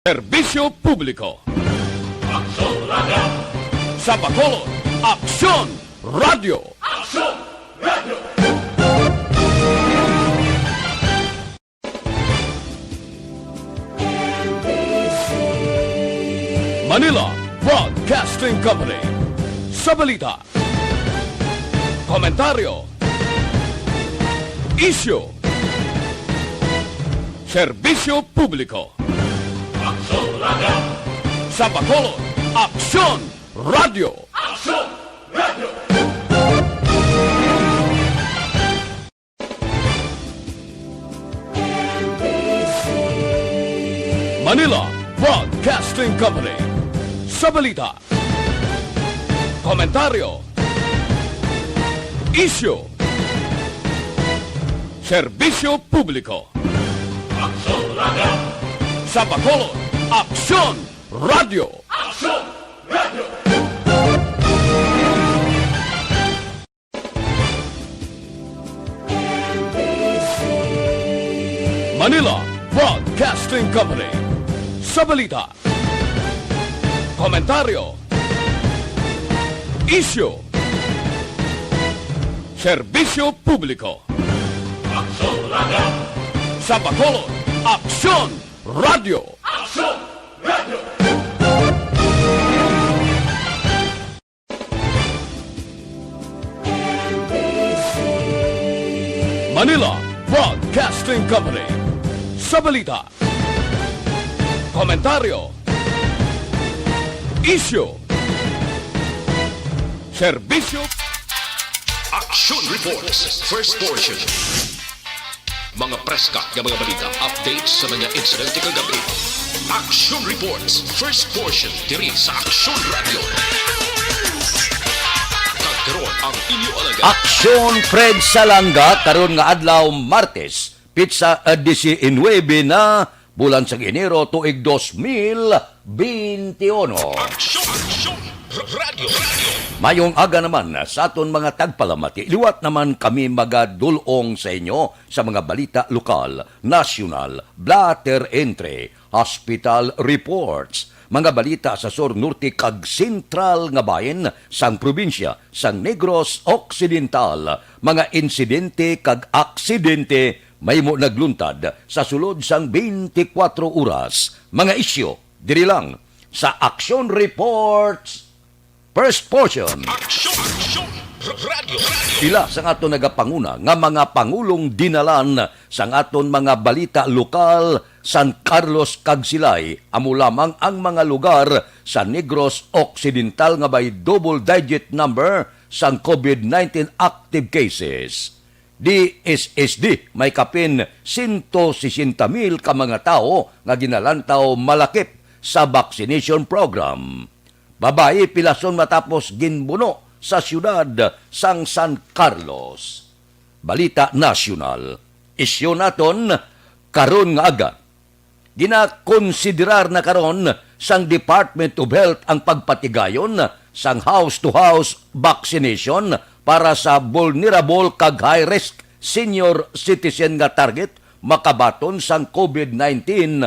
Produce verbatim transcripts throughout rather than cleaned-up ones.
Serbisyo Publiko. Aksyon Radio. Sa Bacolod, Aksyon Radio. Aksyon Radio. Manila Broadcasting Company. Sa balita, komentaryo, isyu, serbisyo publiko. Aksyon Radio. Sa Bacolod, Aksyon Radio. Aksyon Radio. Manila Broadcasting Company. Sa balita, komentaryo, isyu, serbisyo publiko. Aksyon Radio. Sa Bacolod, Aksyon Radio. Aksyon Radio. Manila Broadcasting Company. Sa balita, komentaryo, isyu, serbisyo publiko. Aksyon Radio. Sa Bacolod, Aksyon Radio. Aksyon Radio. Manila Broadcasting Company. Sa balita, komentaryo, isyu, serbisyo. Action Reports, first portion. Mga preska nga mga balita, updates sa mga insidente kagabi. Action Reports, first portion, diri sa Action Radio. Kag karon ang inyo alagad. Aksyon, Fred Salanga, karon nga adlaw, Martes, pitsa, ah, diecinuebe na, bulan sang Enero, tuig dos mil beintiuno. Aksyon, Aksyon, R-, Radio, Radio. Mayong aga naman sa aton mga tagpalamati. Liwat naman kami magadul-ong sa inyo sa mga balita lokal, nasyonal, blatter entre, hospital reports, mga balita sa sur, norte, kag sentral nga bahin sang probinsya sang Negros Occidental, mga insidente kag aksidente mahimo nagluntad sa sulod sang twenty-four oras, mga isyu diri lang sa Action Reports. First portion. Aksyon, Aksyon, R-, Radio, Radio. Pila sang aton nagapanguna nga mga pangulong dinalan sang aton mga balita lokal, San Carlos kag Silay, amo lamang ang mga lugar sa Negros Occidental nga may double digit number sang COVID nineteen active cases. D S S D, may kapin sento sesenta mil ka mga tawo nga ginalantaw malakip sa vaccination program. Babayi pilason matapos ginbuno sa siyudad sang San Carlos. Balita nasyonal. Isyu naton karon nga aga. Ginakonsiderar na karon sang Department of Health ang pagpatigayon sang house-to-house vaccination para sa vulnerable kag high-risk senior citizen nga target makabaton sang COVID nineteen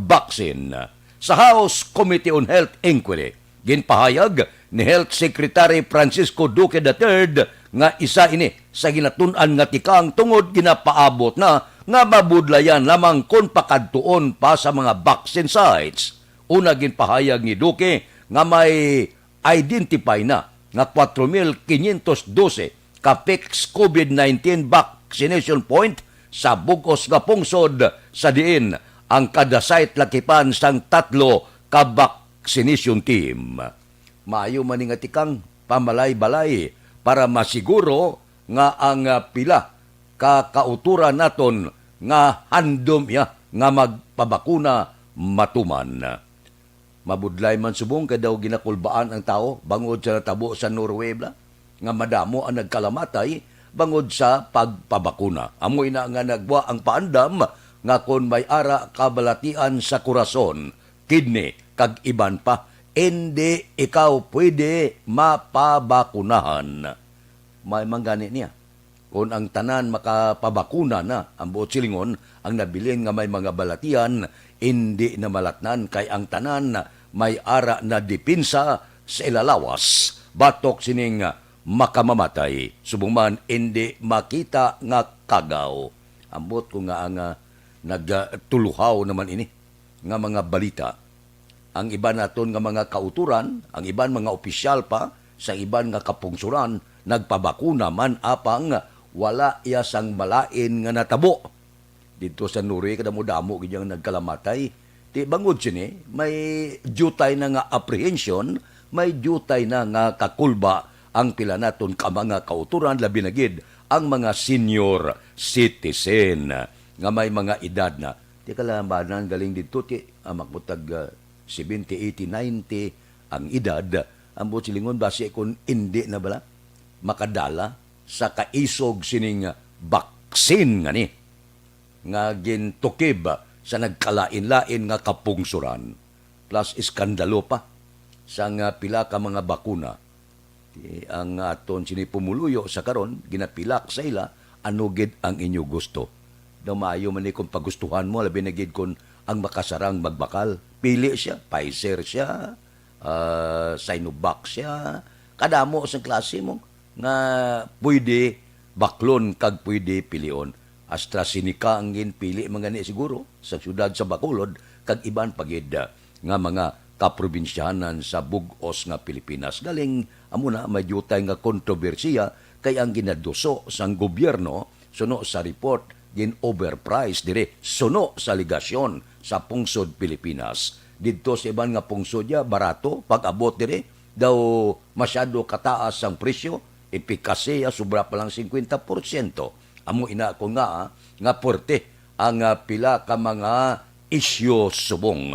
vaccine. Sa House Committee on Health Inquiry, ginpahayag ni Health Secretary Francisco Duque the third nga isa ini sa ginatun-an nga tikang tungod ginapaabot na nga mabudlayan lamang kon pakadtuon pa sa mga vaccine sites. Una, ginpahayag ni Duque nga may identify na nga four mil quinientos doce ka fixed COVID nineteen vaccination point sa bug-os nga pungsod, sa diin ang kada site lakipan sang tatlo ka vaccination team. Maayo man ni nga tikang pamalay-balay para masiguro nga ang, ah, pila ka kautoran naton nga handom iya nga magpabakuna matuman. Mabudlay man subong kay daw ginakulbaan ang tawo bangod sa natabo sa Norway, bala, nga madamo ang nagkalamatay bangod sa pagpabakuna. Amo ina nga nagwa ang paandam nga kon may ara ka balatian sa kurason, kidney, kag iban pa, indi ikaw pwede mapabakunahan. May man gani niya. Kon ang tanan makapabakuna na, ang buot silingon, ang nabilin nga may mga balatian, indi na malatnan, kay ang tanan may ara na depensa sa ila lawas batok sining makamamatay, subong man indi makita nga kagaw. Ambot ko nga ang, ah, nagtuluhaw naman ini nga mga balita. Ang iban naton nga mga kautoran, ang iban mga opisyal pa sa iban nga kapungsoran, nagpabakuna man, apang wala iya sang malain nga natabo. Didto sa Norway, kadamo-damo gid ang nagkalamatay. Ti bangod sini, may diutay na nga apprehension, may diutay na nga kakulba ang pila naton ka mga kautoran, labi na gid ang mga senior citizen nga may mga edad na. Ti kalabanan galing didto, ti, ah, makutag, ah, seventy, eighty, ninety ang edad. Ambot silingon, basi kon indi na bala makadala sa kaisog sining baksin nga ni nga gintukib sa nagkalain-lain nga kapungsoran, plus iskandalo pa sang pila ka mga bakuna. Ti ang aton sini pumuluyo sa karon, ginapilak sa ila, ano gid ang inyo gusto. Daw maayo man ni kung pagustuhan mo, labi na gid kung ang makasarang magbakal. Pili siya, Pfizer siya, ah, Sinovac siya, kadamo sang klase mo nga pwede baklon kag pwede pilion. AstraZeneca ang ginpili man gani siguro sa siyudad sa Bacolod kag iban pa gid nga mga kaprobinsyahanan sa bug-os nga Pilipinas. Galing amo na may diutay nga kontrobersiya kay ang ginaduso sang gobyerno suno sa report gin-overprice diri suno sa alegasyon sa pungsod Pilipinas. Didto sa iban nga pungsod ya barato pag-abot diri daw masyado kataas ang presyo, epikasi ya sobra pa lang singkwenta porsyento. Amo ina ko nga, nga porte ang, ah, pila ka mga isyu subong.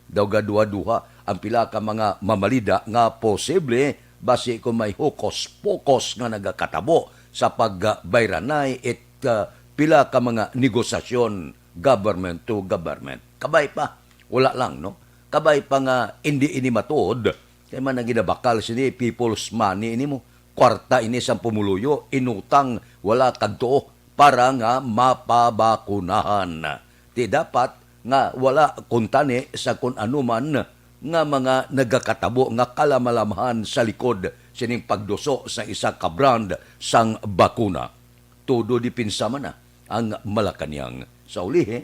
Daw gaduha-duha ang pila ka mga mamalida nga posible basi kung may hukos-pokos nga nagakatabo sa pagbayranay it, ah, pila ka mga negosasyon government to government. Kabay pa, wala lang, no? Kabay pa nga indi ini matuod, kay man ang ginabakal sini people's money ini mo. Kwarta ini sang pumuluyo, inutang, wala kag tuo para nga mapabakunahan. Ti dapat nga wala kuntani sa kun ano man nga mga nagakatabo nga kalamalamhan sa likod sining pagduso sa isa ka brand sang bakuna. Todo depensa man na ang Malacañang. Sa ulihi,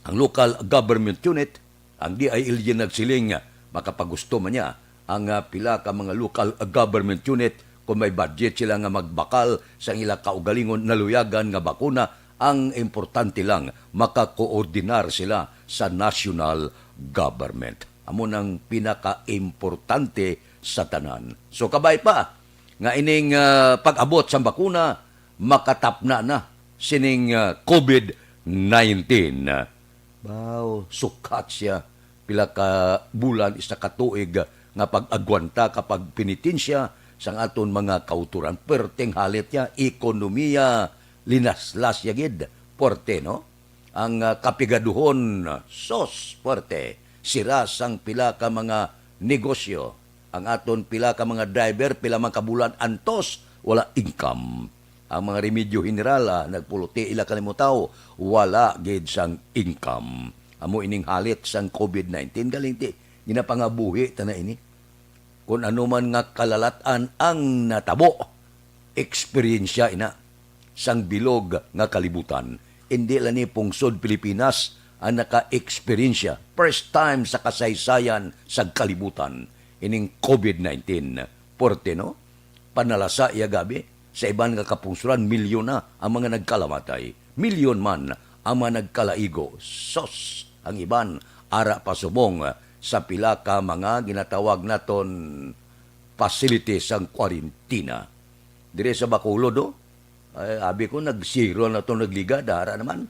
ang local government unit, ang D I L G, nagsiling nga makapagusto man niya ang, ah, pila ka mga local government unit kung may budget sila nga magbakal sa ila kaugalingon naluyagan nga bakuna. Ang importante lang, makakoordinar sila sa national government. Amo nang pinakaimportante sa tanan. So, kabay pa nga ining, ah, pag-abot sang bakuna, makatapna na sining, ah, covid nineteen. Baw, sukat siya. Pila ka bulan, isa ka tuig nga pag-agwanta, ka pagpenitensya sang aton mga kautoran. Perting halit niya, ekonomiya, linaslas ya gid. Puerte, no? Ang, ah, kapigaduhon, sos, puerte. Sira sang pila ka mga negosyo. Ang aton pila ka mga driver, pila man ka bulan antos, wala income. Ang mga remedyo general, ah, nagpuluti ila kalimutaw, wala gid sang income. Amo ining halit sang covid nineteen, galing ti ginapangabuhi ta na ini. Kun ano man nga kalalat-an ang natabo, eksperyensya ina sang bilog nga kalibutan. Indi lang ni pungsod Pilipinas ang naka-eksperyensya. First time sa kasaysayan sa kalibutan ining covid nineteen. Puerte, no? Panalasa iya gabi. Sa iban nga kapungsoran, milyon na ang mga nagkalamatay. Milyon man ang mga nagkalaigo. Sos! Ang iban, ara pa subong sa pila ka mga ginatawag naton facility sang kwarentina. Dire sa Bacolod, oh, ay, abi ko, nag-zero na to, nagligad, ara naman.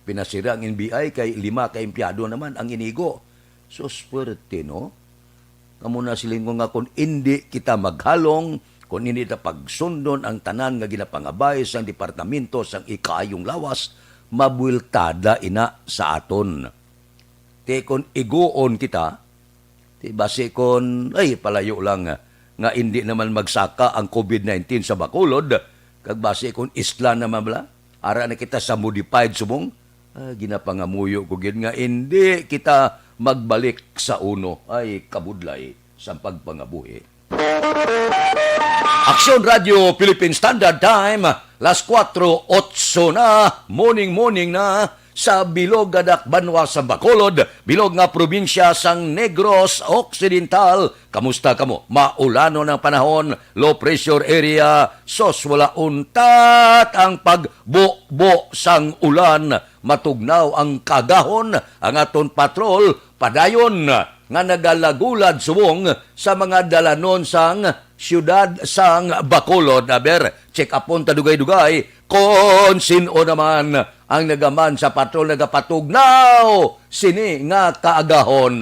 Pinasira ang N B I kay lima ka empleyado naman ang inigo. So, swerte, no? Kamo na siling ko nga kung indi kita maghalong, kung indi ta pagsundon ang tanan nga ginapangabay sang Departamento sang Ikaayong Lawas, mabueltada ina sa aton. Ti kon iguon kita, ti basi kon, ay, palayo lang, nga indi naman magsaka ang covid nineteen sa Bacolod, kag basi kon isla naman bala, ara na kita sa modified subong, Ah, ginapangamuyo ko gid nga indi kita magbalik sa uno. Ay, kabudlay sa pagpangabuhi. Aksyon Radio Philippine Standard Time, las kuwatro otso na, morning, morning na, sa bilog nga dakbanwa sa Bacolod, bilog nga probinsya sang Negros Occidental. Kamusta kamo? Maulanon ang panahon, low pressure area, sos, wala untat ang pagbubo sang ulan. Matugnaw ang kaagahon, ang aton patrol padayon nga nagalagulad subong sa mga dalanon sang siyudad sang Bacolod. Aber, check upon ta dugay-dugay kon sin-o naman ang nagaman sa patrol nagapatugnaw sini nga kaagahon.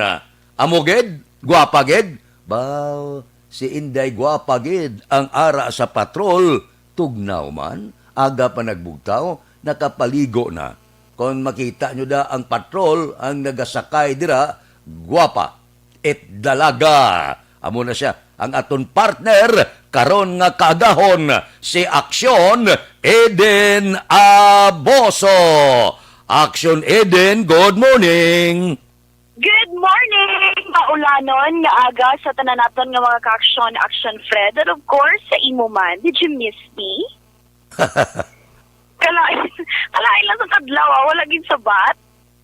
Amo gid, gwapa gid. Baw, si Inday gwapa gid ang ara sa patrol. Tugnaw man, aga pa nagbugtaw, nakapaligo na. Kon makita nyo da ang patrol, ang nagasakay dira, gwapa, it dalaga. Amo na siya, ang aton partner karon nga kaagahon, si Aksyon Eden Aboso. Aksyon Eden, good morning. Good morning! Maulanon nga aga sa tanan naton nga mga ka-aksyon, Action Fred, and of course, sa imo man. Did you miss me? Kalain, kalain lang sa kadlaw, ah. Wala gid sabat.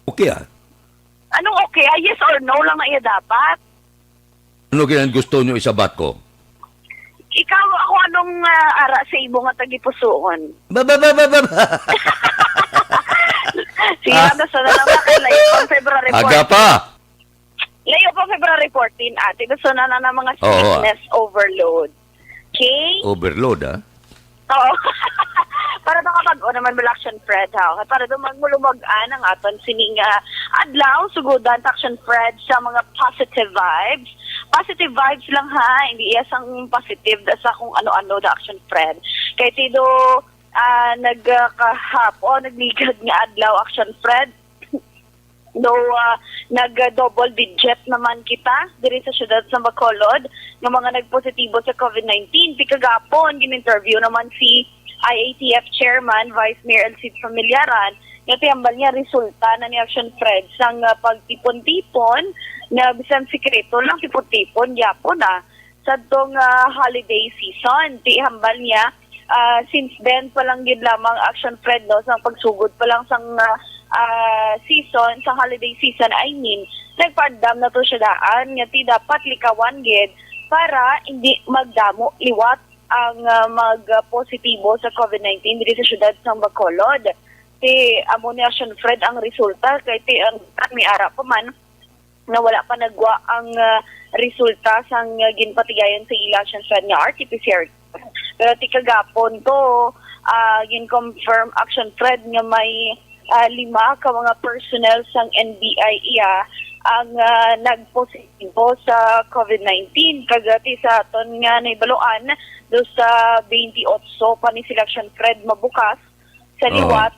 Okay, ah. Anong okay, ah? Yes or no lang na iya dapat. Ano gid ang gusto nyo isabat ko? Ikaw, ako anong, ah, ara sa imo nga tagipusoon? Ba, ba, ba, ba, ba, ba? Sige, Ah. ano, so na lang na kay layo pang February Aga fourteen. pa. Layo pang February fourteen, ate. Gusto na na ng mga Oo, ah. sweetness overload. Okay? Overload, ah. Oo. Para daw kapag, o naman, Action Fred, ha? Para daw magmulumag-an ang aton sining, ah, adlaw, sugudan ta, Action Fred, sa mga positive vibes. Positive vibes lang, ha? Hindi iya sang positive da sa kung ano-ano da, Action Fred. Kay tido, ah, nagkahap o nagligad nga adlaw, Action Fred. Though, ah, nag-double digit naman kita diri sa siyudad sa Bacolod nga mga nagpositibo sa COVID nineteen. Ti kagapon, gin-interview naman si I A T F Chairman Vice Mayor Elcid Familiaran nga ti hambal niya resulta na ni Action Fred sang, ah, pagtipon-tipon nga bisan sikreto lang, tipon-tipon gyapon, ah. Sadtong, ah, holiday season. Ti hambal niya, ah, since then pa lang gid lamang, Action Fred, no, sa pagsugod pa lang sang, ah, ah, season, sa holiday season, I mean, nagpaandam na to siya daan nga ti dapat likawan gid para hindi magdamo liwat ang, ah, mag-positibo sa COVID nineteen diri sa siyudad sang Bacolod. Ti amo ni Action Fred ang resulta, kay ti ang may ara pa man nga wala pa nagwa ang, ah, resulta sang, ah, ginpatigayon sa ila, Action Fred, nga R T P C R. Pero ti kagapon to, ah, gin-confirm, Action Fred, nga may, ah, lima ka mga personnel sang N B I iya ang, ah, nagpositibo sa COVID nineteen. Kag, ah, ti sa aton nga nahibaluan, do sa twenty-eight pa ni sila, Action Fred, mabukas sa Oo. liwat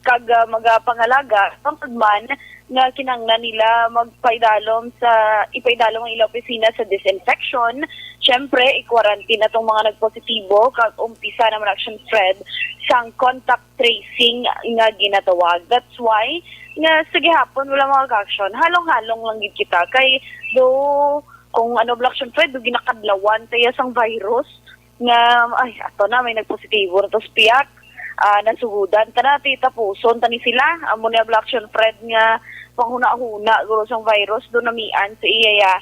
kag, ah, magapangalaga, tungod man nga kinahanglan nila magpaidalom sa, ipaidalom ang ilang opisina sa disinfection. Siyempre, i-quarantine atong mga nagpositibo kag umpisa naman, Action Fred, sang contact tracing nga ginatawag. That's why nga sa gihapon wala mga ka-action. Halong-halong lang gid kita kay do kung ano, Action Fred, do ginakadlawan tayo sang virus nga, ay, ato na, may nagpositibo na to sa piyak. Ah, nasugudan ta na, ti tapuson ta ni sila. Amo ni Action Fred nga panghuna-huna guro sang virus do namian sa iya, ya.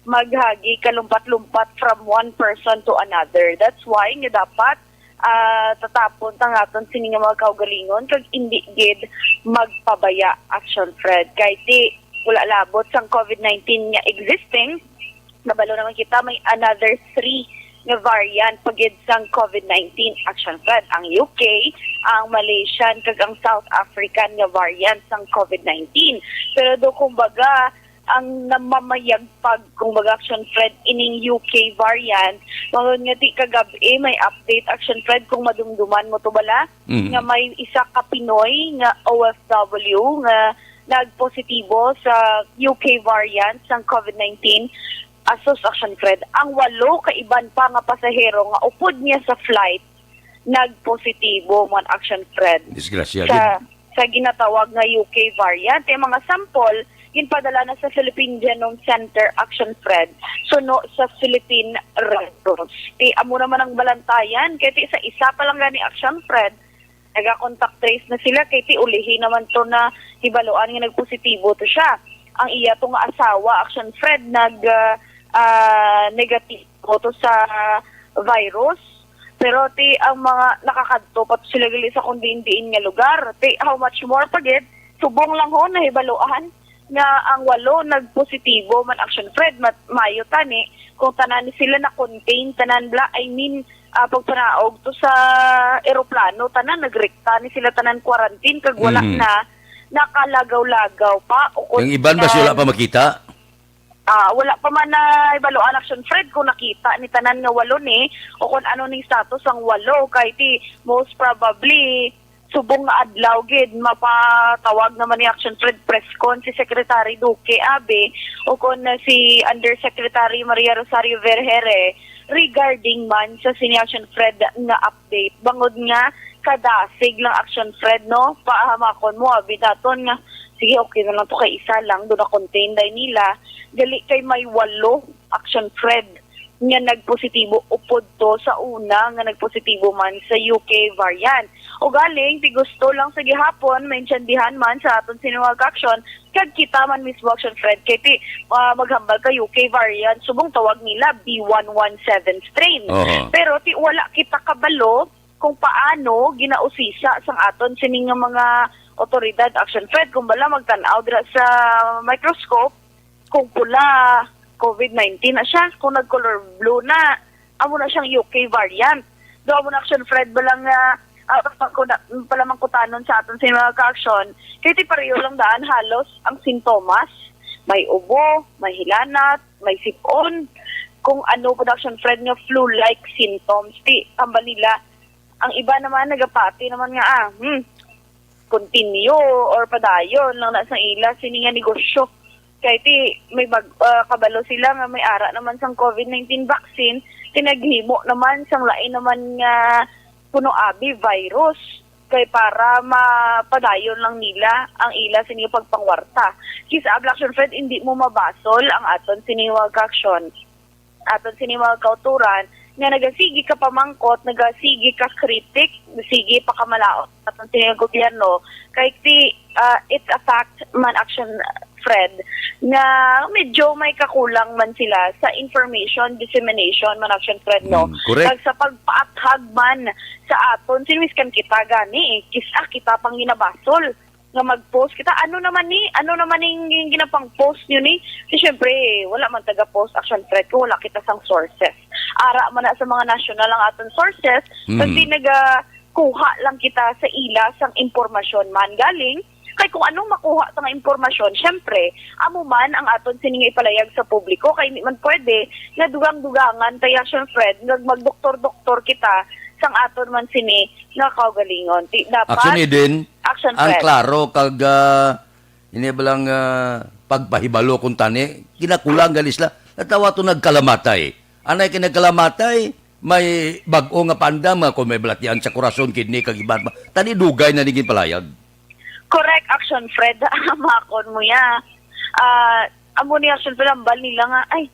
Maghagi kalumpat-lumpat from one person to another. That's why nga dapat, ah, tatapon ta nga aton sini nga mga kaugalingon kag indi gid magpabaya, Action Fred. Kay ti wala labot sang COVID nineteen nga existing, nabalo naman kita, may another three nga variant pa gid sang COVID nineteen, Action Fred. Ang U K, ang Malaysian, kag ang South African nga variant sang COVID nineteen. Pero do, kumbaga, ang namamayagpag, kumbaga, Action Fred, ining U K variant, mao nga ti kagab-i may update, Action Fred, kung madumduman mo to bala, Mm. nga may isa ka Pinoy nga O F W nga nagpositibo sa U K variant sang COVID nineteen. Asus, Action Fred, ang walo ka iban pa nga pasahero nga upod niya sa flight nagpositibo man, Action Fred. Disgrasya Sa gid. sa ginatawag nga U K variant. Ang mga sample, ginpadala na sa Philippine Genome Center, Action Fred, suno sa Philippine Red Cross. Ti amo naman ang balantayan, kay ti sa isa pa lang gani, Action Fred, naga-contact trace na sila, kay ti ulihi naman to na hibaluan nga nagpositibo to siya. Ang iya to nga asawa, Action Fred, nag, ah, ah, negatibo to sa virus. Pero ti ang mga nakakadto pa to sila gali sa kung diin-diin nga lugar. Ti how much more pa gid, subong lang ho nahibaluan nga ang walo nagpositibo man, Action Fred, mat-, mayo tani kung tanan sila na-contain, tanan bala, I mean, ah, pagpanaog to sa eroplano, tanan nagrekta ni sila, tanan quarantine, kag wala Mhm. na nakalagaw-lagaw pa. O kung, Yung iban ba sila ah, pa makita? Ah, wala pa man na ibaluan, Action Fred, kung nakita ni tanan nga walo ni, o kung ano ning status ang walo, kay ti most probably subong nga adlaw gid mapatawag naman ni, Action Fred, press con si Secretary Duque Abe o kon si Undersecretary Maria Rosario Vergere regarding man sa sini, Action Fred, nga update. Bangod nga kadasig lang, Action Fred, no? Pahamakon mo, abi naton nga, sige, okay na lang to kay isa lang, do na-contain day nila. Gali kay may walo, Action Fred, nga nagpositibo upod to sa una nga nagpositibo man sa U K variant. O galing, ti gusto lang sa gihapon, maintindihan man sa aton sini nga ka-action, kag kita man mismo, Action Fred, kay ti, ah, maghambal ka U K variant, subong tawag nila B one one seven strain. Oho. Pero ti wala kita kabalo kung paano ginausisa sang aton sini nga mga otoridad, Action Fred, kung bala magtan-aw dira sa microscope, kung pula, covid nineteen na siya. Kung nag-color blue na, amo na siyang U K variant. Do amo na, Action Fred, bala nga, ah, pagkuna-, pala mangkutanon sa aton sa mga ka-action. Kay ti pareho lang daan halos ang sintomas. May ubo, may hilanat, may sipon. Kung ano po, Action Fred, nga flu-like symptoms. Ti, ang nila, ang iba naman nagapati naman nga, ah, hmm, continue or padayon lang na sa ila sini nga negosyo. Kay ti may bag-, ah, kabalo sila nga may ara naman sang covid nineteen vaccine, ti naghimo naman sang lain naman nga kuno abi virus kay para mapadayon lang nila ang ila sini nga pagpangwarta. Kis-a, Action Fred, hindi mo mabasol ang aton sini nga action. Aton sini mga kauturan nga nagasigi ka pamangkot, nagasigi ka kritik, sige pakamalaot aton sini nga gobyerno, kay ti, ah, it's a fact man, Action Fred, nga medyo may kakulang man sila sa information dissemination man, Action Fred, no? Mm, correct. Kag sa pagpaathag man sa aton, sinwiskan kita gani, eh, kis-a kita pang ginabasol nga mag-post kita. Ano naman ni? Ano naman ning, ning ginapang-post nyo ni? Di syempre, wala man taga-post, Action Fred, kung wala kita sang sources. Ara man na sa mga national ang aton sources, Mm. pag di nagakuha lang kita sa ila sang impormasyon man galing, kay kung anong makuha ta nga impormasyon, syempre, amo man ang aton sini nga ipalayag sa publiko, kay hindi man pwede nga dugang-dugangan tayo, Action Fred, nga magdoktor-doktor kita sang aton man sini nga kaugalingon. Ti dapat Action Eden, Action ang Fred. Klaro kag, ah, ini ba lang, ah, pagpahibalo kung tani, kinakulang gali sila. Natawa to nagkalamatay. Anay kay nagkalamatay, may bag-o nga paandam nga kung may balatian sa korason, kidney, kag iban pa. Tani dugay na ni ginpalayag. Correct, Action Fred. Hamakon mo ya. Ah, amo ni, Action Fred, ang bal nila nga, ay,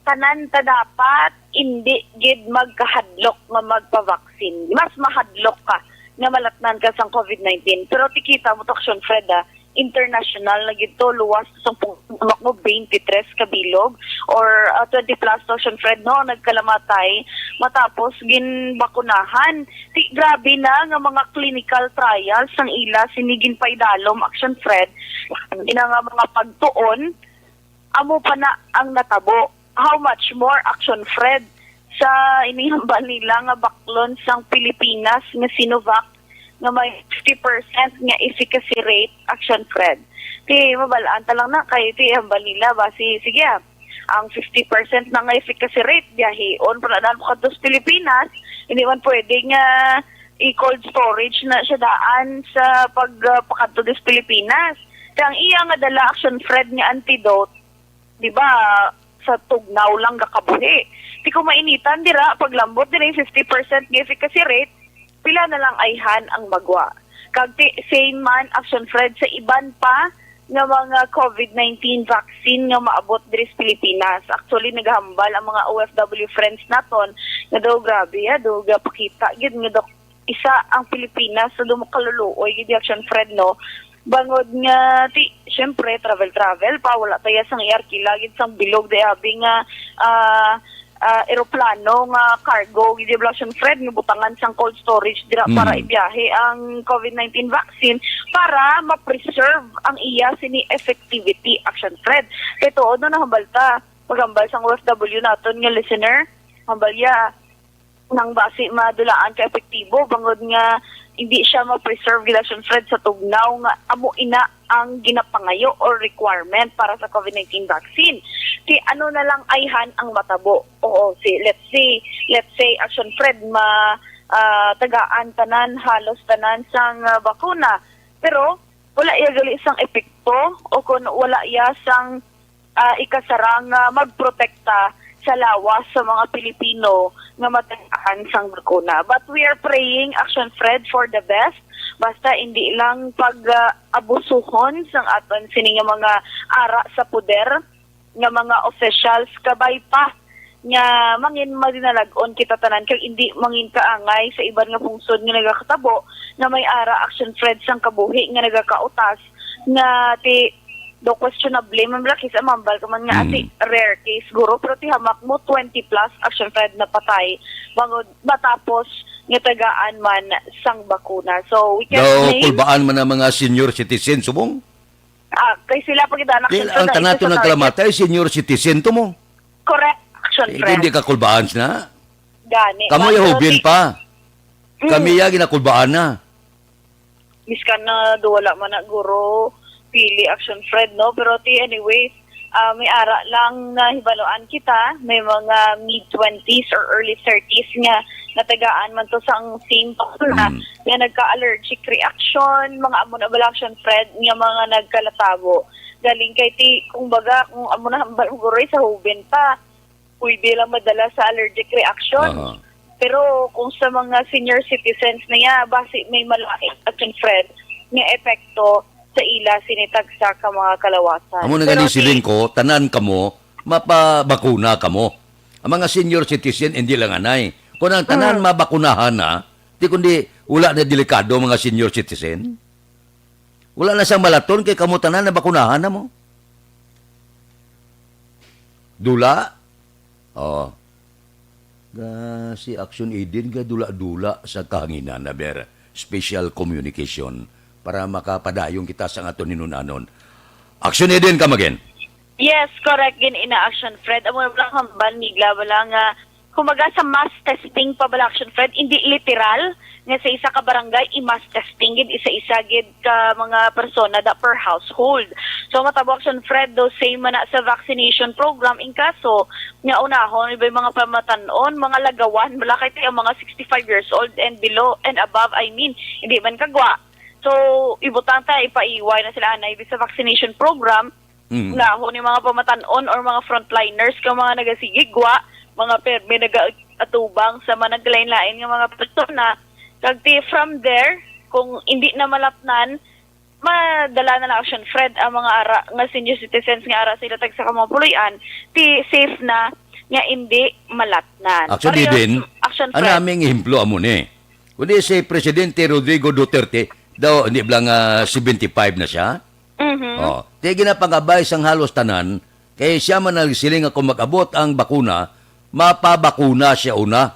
tanan ta dapat hindi gid magkahadlok nga magpa-vaccine. Mas mahadlok ka nga malatnan ka sang covid nineteen. Pero tikita mo to, Action Fred, ah, international na gid to, luwas sa pung-, mo, twenty-three ka bilog or, ah, twenty plus to, Action Fred, no, nagkalamatay matapos ginbakunahan. Ti, grabe na nga mga clinical trials ang ila sini ginpaidalom, Action Fred. Ina nga mga pagtuon, amo pa na ang natabo. How much more, Action Fred, sa inihambal nila nga baklon sang Pilipinas nga Sinovac nga may fifty percent nga efficacy rate, Action Fred. Ti, mabalaan ta lang na kay ti hambal nila ba si, sige, ah, ang fifty percent na nga efficacy rate, biyahion pa na daan pa kadto sa Pilipinas, hindi man pwede nga i-cold storage na siya daan sa pag, ah, pakadto sa Pilipinas. Kaya ang iya nga dala, Action Fred, nga antidote, di ba, sa tugnaw lang gakabuhi. Ti kung mainitan dira, paglambot dira yung fifty percent nga efficacy rate, pila na lang ayhan ang magwa. Kag ti, same man, Action Fred, sa iban pa nga mga covid nineteen vaccine nga maabot diri sa Pilipinas. Actually, nagahambal ang mga O F W friends naton nga daw grabe, ha, daw gapakita gid nga daw isa ang Pilipinas sa daw makaluluoy gid, Action Fred, no? Bangod nga, ti, syempre, travel-travel pa, wala ta ya sang iarkila gid sang bilog, di abi nga, ah, ah, eroplano nga cargo, gid, Action Fred, nga butangan sang cold storage dira para Mm. ibiyahe ang covid nineteen vaccine para ma-preserve ang iya sini effectivity, Action Fred. Kay tuod, no, nahambal ta, paghambal sang O F W naton nga listener, hambal ya, nang basi madulaan ka epektibo, bangod nga hindi siya ma-preserve gid, Action Fred, sa tugnaw nga amo ina ang ginapangayo or requirement para sa covid nineteen vaccine. Ti ano na lang ayhan ang matabo? Oo, si, let's say, let's say, Action Fred, ma, ah, tagaan tanan, halos tanan sang, ah, bakuna. Pero wala iya gali sang epekto o kon wala iya sang, ah, ikasarang nga magprotekta sa lawas sa mga Pilipino nga matagaan sang bakuna. But we are praying, Action Fred, for the best. Basta hindi lang pag, ah, abusuhon sang aton sini nga mga ara sa poder nga mga officials, kabay pa nga mangin madinalag-on kita tanan kag hindi mangin kaangay sa iban nga pungsod nga nagakatabo nga may ara, Action Fred, sang kabuhi nga nagakautas nga ti do questionable man bala, kis-a mambal ka man nga Mm. ati rare case, guro, pero ti hamak mo twenty plus, Action Fred, napatay bangod matapos nga tagaan man sang bakuna. So, we can Daw claim kulbaan man ang mga senior citizen, subong? Ah, kay sila pa gid, anak, Di, sila ang na tanan to isa sa nagkalamatay, target. Senior citizen to mo. Correct, Action Eh, Fred. Hindi ka kulbaan na. Gani. Kamo Mas yahubin ti- pa. Mm. Kami ya ginakulbaan na. Miskan na do wala man na guro pili, Action Fred, no? Pero ti anyway, ah, may ara lang na hibaluan kita, may mga mid twenties or early thirties nga natagaan man to sang same bakuna Mm. nga nagka-allergic reaction, mga amo na bala, Action Fred, nga mga nagkalatabo. Galing kay ti, kung baga, kung amo na hambal mo, guro, sa hubin pa, pwede lang madala sa allergic reaction. Aha. Pero kung sa mga senior citizens na ya, basi may malain, Action Fred, nga epekto sa ila sini tagsa ka mga kalawasan. Amo na Pero gani ti- siling ko, tanan kamo, mapabakuna kamo. Ang mga senior citizen, hindi lang anay. Kung ang tanan Mm. mabakunahan na, di kundi wala na delikado mga senior citizen. Wala na sang malaton kay kamo tanan nabakunahan na mo. Dula? Oh. Ga, si Action Eden ga dula-dula sa kahanginan, aber special communication para makapadayon kita sa aton hinun-anon. Action Eden, come again. Yes, correct gid ina, Action Fred. Amo lang hambal, Migla, wala nga, kumbaga, sa mass testing pa bala, Action Fred, hindi literal nga sa isa ka barangay i-mass testing gid isa-isa gid ka mga persona da per household. So, matabo, Action Fred, do same man na sa vaccination program, in kaso nga unahon, may mga pamatan-on, mga lagawan, wala kay ang mga sixty-five years old and below and above, I mean, hindi man kagwa. So, ibutang ta, ipaiway na sila anay sa vaccination program, Mm. Nahon ni mga pamatan-on or mga frontliners ka mga nagasigigwa, mga permi nagaatubang sa mga naglain-lain nga mga persona. Kag ti from there, kung hindi na malatnan, madala na lang, Action Fred, ang mga ara nga senior citizens nga ara sila tagsa ka mga puloy-an, ti safe na nga hindi malatnan. Actually, Parehas, din, Action ang Fred. Naming ehemplo amo ni. Kundi si Presidente Rodrigo Duterte, daw, hindi ba nga seventy-five na siya? Mhm. Oh, ti ginapangabay sang halos tanan, kay siya man nagsiling nga kung mag-abot ang bakuna, mapabakuna siya una.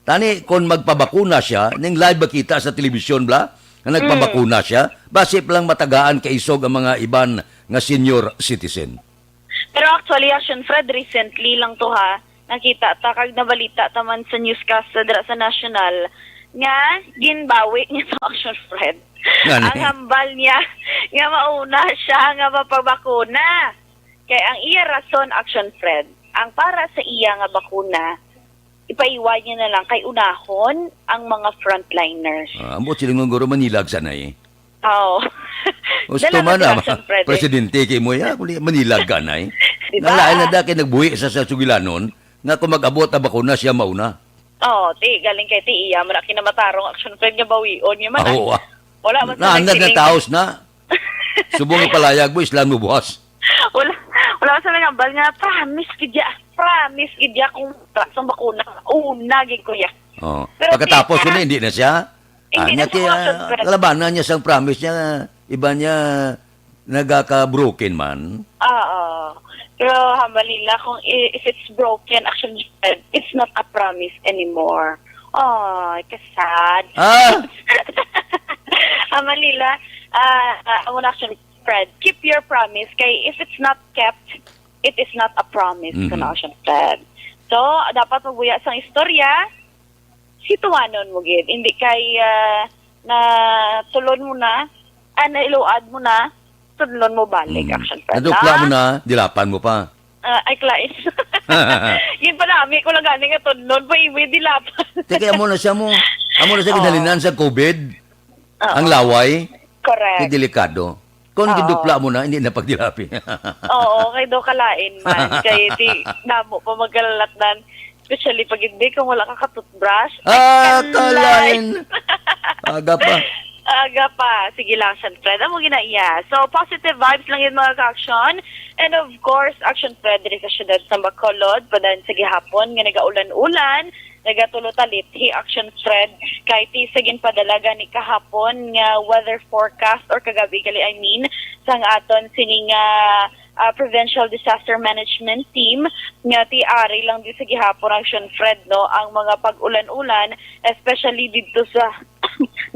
Tani, kung magpabakuna siya, ning live ba kita sa telebisyon, bla? Nga nagpabakuna Mm. siya, basi pa lang matagaan kaisog ang mga iban nga senior citizen. Pero actually, Action Fred, recently lang to ha, nakita ta kag nabalita ta man sa newscast sa dira sa national nga ginbawi niya to, Action Fred. Ngani? Ang hambal niya nga mauna siya nga mapabakuna. Kay ang iya rason, Action Fred, ang para sa iya nga bakuna, ipaiway niya na lang kay unahon ang mga frontliners. Ah, ambot sila nga guro manilag sana eh. Oo. Gusto Dala man na na, Action Fred, eh. Presidente kay mo ya, kundi manilag ka na eh. Di ba? Nalain na da kay nagbuhi sa, sa sugilanon, nga kung mag-abot ang bakuna, siya mauna. Oo, ti, galing kay ti iya, mara kinamatarong, Action Fred, nga bawion niya man, Ah, ah. Oo, ah. Wala man sa Naanad na nagsiling. Taos na. Subong nga palayag mo, islan mo buwas. Wala, wala sa nagambal nga, "Promise gid ya, promise gid ya kung wala sang bakuna, una gid ko ya." Oh. Pero Pagkatapos di yun, na. Hindi na siya. Hindi Anya na siya kaya, makasubscribe. Kalabanan niya sang promise niya, iba niya, nagaka-broken man. Oo. Pero hambal nila, kung i-, if it's broken, actually, it's not a promise anymore. Oh, ka-sad. Ah! Hambal nila, ah, ah, amo na, actually, Fred, keep your promise. Kay if it's not kept, it is not a promise, Mhm. Kuno, actually, Fred. So, dapat magbuya sang istorya, si tuwanon mo gid. Hindi kay, ah, na tulon mo na, ah, nailuad mo na, tudlon mo balik, Mm. Action Fred, Nadukla na? Mo na, dilapan mo pa. Ah, ay, klais. Ginpanami ko lang gani nga tudlon pa, iwi dilapan. Teka, amo na siya mo. Amo na siya Oo. Ginhalinan sa covid. Oo. Ang laway. Correct. Kay delikado. Kung Oo. Gidukla mo na, hindi na pagdilapi. Oo, kay do kalain man. Kay di, damo pa magkalalatnan. Especially pag hindi, kung wala ka ka-toothbrush. Ah, ay, kalay. Kalay. Aga pa. Aga pa. Sige lang, San Fred. Amo gina iya. So, positive vibes lang yun, mga ka-action. And of course, Action Fred, diri sa siyudad sa Bacolod, padayon sa gihapon nga nagaulan-ulan, nagatulo talithi, Action Fred, kay ti sa ginpadala gani kahapon nga weather forecast or kagabi gali, I mean, sang aton sining, ah, ah, Provincial Disaster Management Team nga ti ari lang di sa gihapon, Action Fred, no, ang mga pag-ulan-ulan, especially didto sa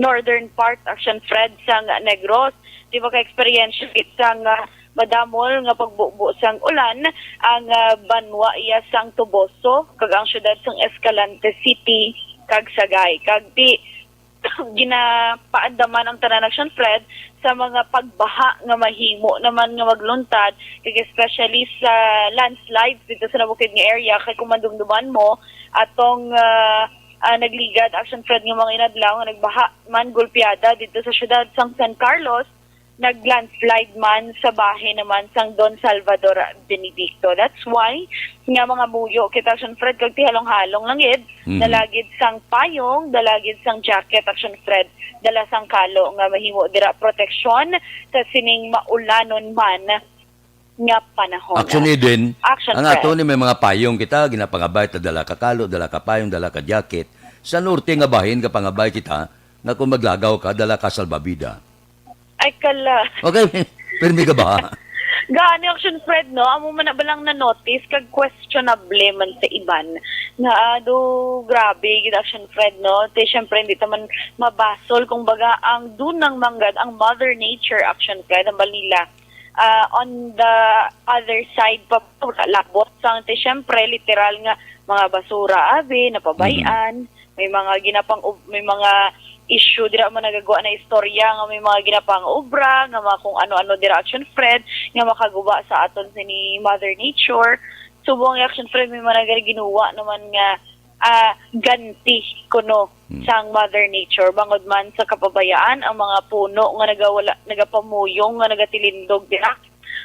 northern part, Action Fred, sang Negros. Di ba ka-experience sang, ah, madamol nga pagbubo sang ulan ang, ah, banwa iya sang Toboso kag ang siyudad sang Escalante City kag Sagay. Kag ti ginapaandaman ang tanan, Action Fred, sa mga pagbaha nga mahimo naman nga magluntad, kag especially sa landslides dito sa nabukid nga area. Kay kung madumduman mo, atong, ah, ah, nagligad, Action Fred, nga mga inadlaw nga nagbaha man, gulpiada dito sa siyudad sang San Carlos, nag-landslide man sa bahin naman sang Don Salvador Benedicto. That's why nga mga muyo kita, Action Fred, kag tihalong-halong lang gid, Mhm. Dalagid sang payong, dalagid sang jacket, Action Fred, dala sang kalo nga mahimo dira proteksyon sa sining maulanon man nga panahon. Action Eden, Action ang Fred. Ato ni may mga payong kita, ginapangabay ta dala ka kalo, dala ka payong, dala ka jacket. Sa norte nga bahin, gapangabay kita nga kung maglagaw ka, dala ka salbabida. Ay, kala. Okay, pirmi ka ba? Gani, Action Fred, no? Amo man na balang na-notice kag questionable man sa iban. Nga, ah, do, grabe, gid, Action Fred, no? Te, syempre, hindi ta man mabasol, kung baga, ang dunang manggad, ang Mother Nature, Action Fred, ang balila. Ah, on the other side pa, labot sang, te, syempre, literal nga mga basura, abi, napabayan. Mhm. May mga ginapang-, may mga issue dira mo nagagawa na istorya nga may mga ginapang-obra, nga mga kung ano-ano dira, Action Fred, nga makaguba sa aton sini Mother Nature. Subong, Action Fred, may mga nagari ginuwa naman nga, ah, ganti kuno Hmm. sang Mother Nature. Bangod man sa kapabayaan, ang mga puno nga nagawala, nagapamuyong, nga nagatilindog dira,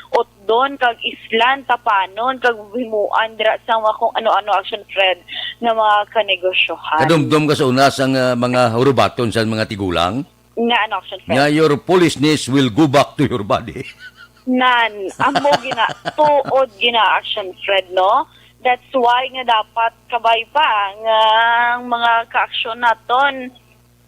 utdon kag islan, tapanon kag himuan dira sa mga kung ano-ano, Action Fred, nga mga kanegosyohan. Kadumdom ka sa una sang, ah, mga hurubaton sa mga tigulang? Nga ano, Action Fred? Nga your foolishness will go back to your body. Nan, amo gina, tuod gina, Action Fred, no? That's why nga dapat kabay pa nga ang mga kaaksyon naton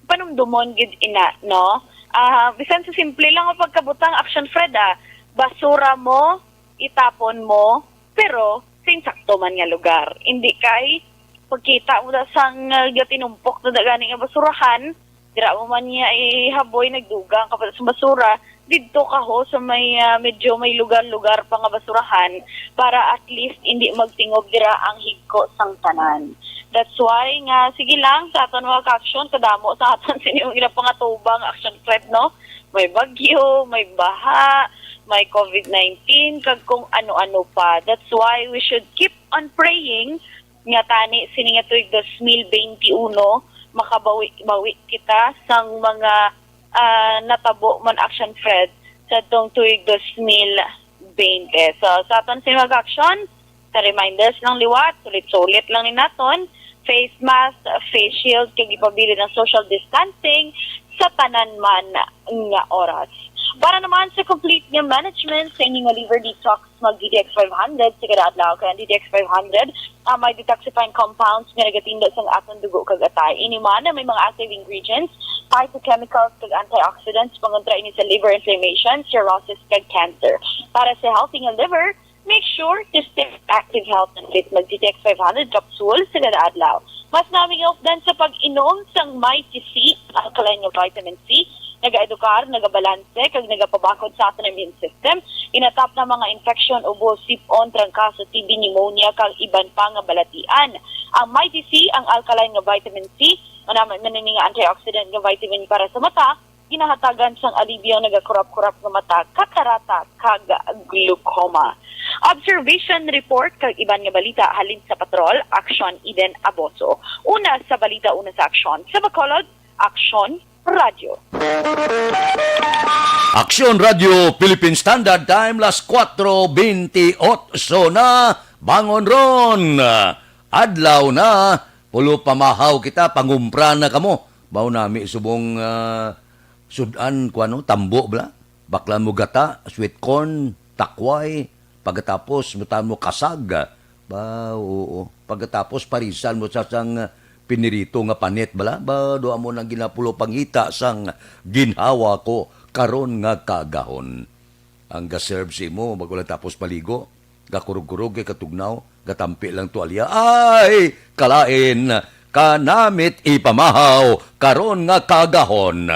panumdumon gid ina, no? Ah, bisan sa simple lang nga pagkabutang, Action Fred, ah, basura mo, itapon mo, pero sa insakto man nga lugar. Hindi kay pagkita mo da sang, ah, gatinumpok na da gani nga basurahan, dira mo man niya ihaboy, nagdugang ka pa sa basura, didto ka ho sa may, ah, medyo may lugar-lugar pa nga basurahan para at least hindi magtingob dira ang higko sang tanan. That's why nga, sige lang, sa aton mga ka-aksyon, kadamo sa aton sini mga ginapangatubang, Action Fred, no? May bagyo, may baha, may covid nineteen, kag kung ano-ano pa. That's why we should keep on praying nga tani sini nga tuig dos mil benti uno, makabawi-bawi kita sang mga, ah, natabo man, Action Fred, sa tong tuig dos mil benti. So, sa aton sini mga aksyon, sa reminders lang liwat, sulit-sulit lang ni naton, face mask, face shield, kag ipabilin ang social distancing, sa tanan man nga oras. Para naman sa complete nga management sa inyong liver detox, mag-D D X five hundred sa kada adlaw, kay ang D D X five hundred, ah, may detoxifying compounds nga nagatinda sang aton dugo kag atay. Ini man may mga active ingredients, phytochemicals, kag antioxidants, pangontra ini sa liver inflammation, cirrhosis, kag cancer. Para sa healthy nga liver, make sure to stay active, health, and fit. Mag-D T X five hundred capsule sa kada adlaw. Mas nami nga updan sa pag-inom sang Mighty C, alkaline nga vitamin C, nagaedukar, nagabalanse, kag nagapabakod sa aton immune system. Inatap na mga infection, ubo, sip-on, trangkaso, T B, pneumonia, kag iban pa nga balatian. Ang Mighty C, ang alkaline nga vitamin C, manamay man ini nga antioxidant nga vitamin para sa mata, ginahatagan sang alibyo ang nagakurap-kurap nga mata, katarata, kag glaucoma. Observation report kag iban nga balita halin sa Patrol, Aksyon Eden Aboso. Una sa balita, una sa aksyon. Sa Bacolod, Aksyon Radyo. Aksyon Radyo Philippine Standard Time, las kuwatro bentiocho na. Bangon ron. Adlaw na. Pulo pamahaw kita, pangumpra na kamo. Baw nami subong, ah, sud-an, kuwano, tambo, bala? Baklan mo gata, sweet corn, takway, pagkatapos, butan mo kasag. Ba, oo. Pagkatapos, parisan mo sa sang pinirito nga panit, bala? Ba, do amo nang ginapulo pangita sang ginhawa ko karon nga kaagahon. Ang ga-serve sa imo, bago lang tapos maligo, gakurog-kurog kay katugnaw, gatampi lang tuwalya. Ay, kalain, kanamit ipamahaw, karon nga kaagahon.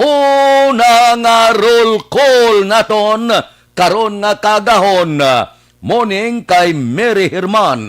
Una nga roll call naton, karon nga kaagahon. Morning kay Mary Herman,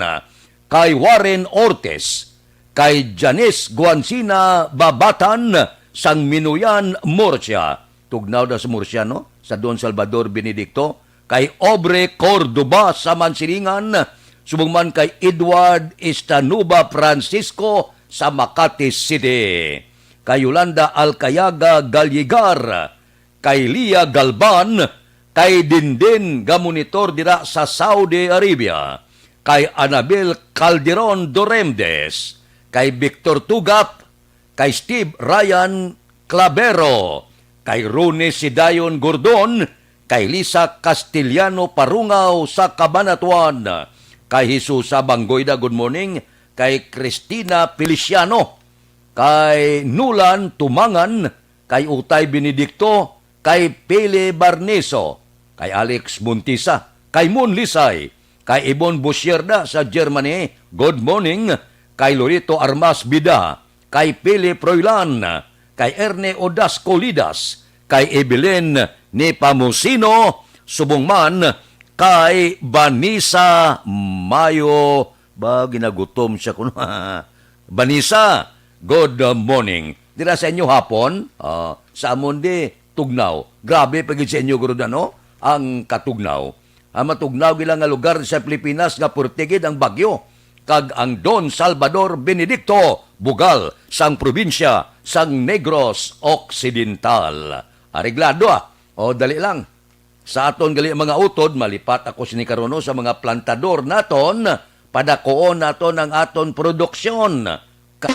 kay Warren Ortiz, kay Janice Guansina Babatan sang Minuyan, Murcia. Tugnaw na sa Murcia, no? Sa Don Salvador Benedicto, kay Aubrey Cordoba sa Mansilingan, subong man kay Edward Estanuba Francisco sa Makati City, kay Yolanda Alcayaga Gallegar, kay Lia Galban, kay Dindin nga monitor dira sa Saudi Arabia, kay Anabel Calderon Doremdes, kay Victor Tugap, kay Steve Ryan Clavero, kay Ronnie Sidayon Gordon, kay Lisa Castellano Parungaw sa Cabanatuan, kay Jesusa Banggoyda, good morning, kay Christina Feliciano, kay Nulan Tumangan, kay Utay Benedicto, kay Pele Barniso, kay Alex Montisa, kay Mon Lisay, kay Ibon Busierda sa Germany, good morning, kay Lorito Armas Bida, kay Pele Froilan, kay Erne Odasco Lidas, kay Evelyn Nepomuceno, subong man kay Vanessa Mayo. Ba, ginagutom siya kuno. Vanessa, good morning. Dira sa inyo hapon, ah, sa amon di, tugnaw. Grabe pa gid sa inyo, gurod, ano? Ang katugnaw. Ang matugnaw gila nga lugar sa Pilipinas nga purte gid ang bagyo, kag ang Don Salvador Benedicto, bugal sang probinsya sang Negros Occidental. Areglado, ah. O, dali lang. Sa aton gali mga utod, malipat ako sini karon, no, sa mga plantador naton, padakuon naton ang aton produksyon. Ka-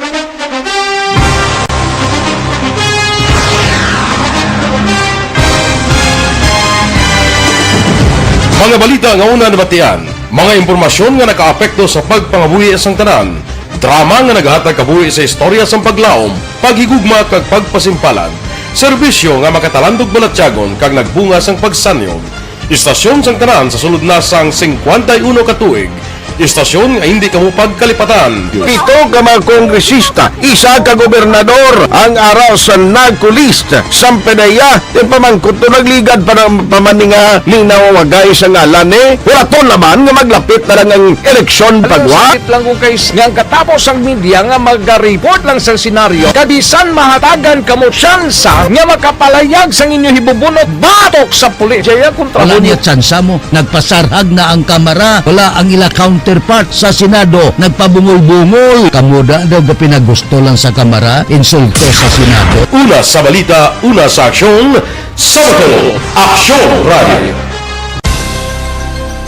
Mga balita nga una nabatian, mga impormasyon nga nakaapekto sa pagpangabuhi sang tanan, drama nga nagahatag kabuhi sa istorya sang paglaom, paghigugma kag pagpasimpalan, serbisyo nga makatalandog balatyagon kag nagbunga sang pagsanyog. Istasyon sang tanan sa sulod na sang singkwenta y uno ka tuig. Istasyon nga hindi kamo pagkalipatan. Pito ka mga kongresista, isa ka gobernador ang ara sa NAGCO list. Sang P D E A, ipamangkot to, nagligad pa ng pamaninga, linawagay sa ngalan ni. Hulaton naman nga maglapit na lang ang eleksyon. Alam mo, pagwa. Sakit lang kung kay nga ang katapos ang media nga magariport lang sa senaryo. Kabisan mahatagan kamo tsansa nga makapalayag sang inyo hibubunot batok sa pulis. Jaya kontra. Wala mo niya tsansa mo. Nagpasarhag na ang Kamara. Wala ang ila counterpart sa Senado. Nagpabungol-bungol. Kamo da daw ga pinagusto lang sa Kamara, insulto sa Senado. Una sa balita, una sa aksyon, Sabado, Aksyon Radio.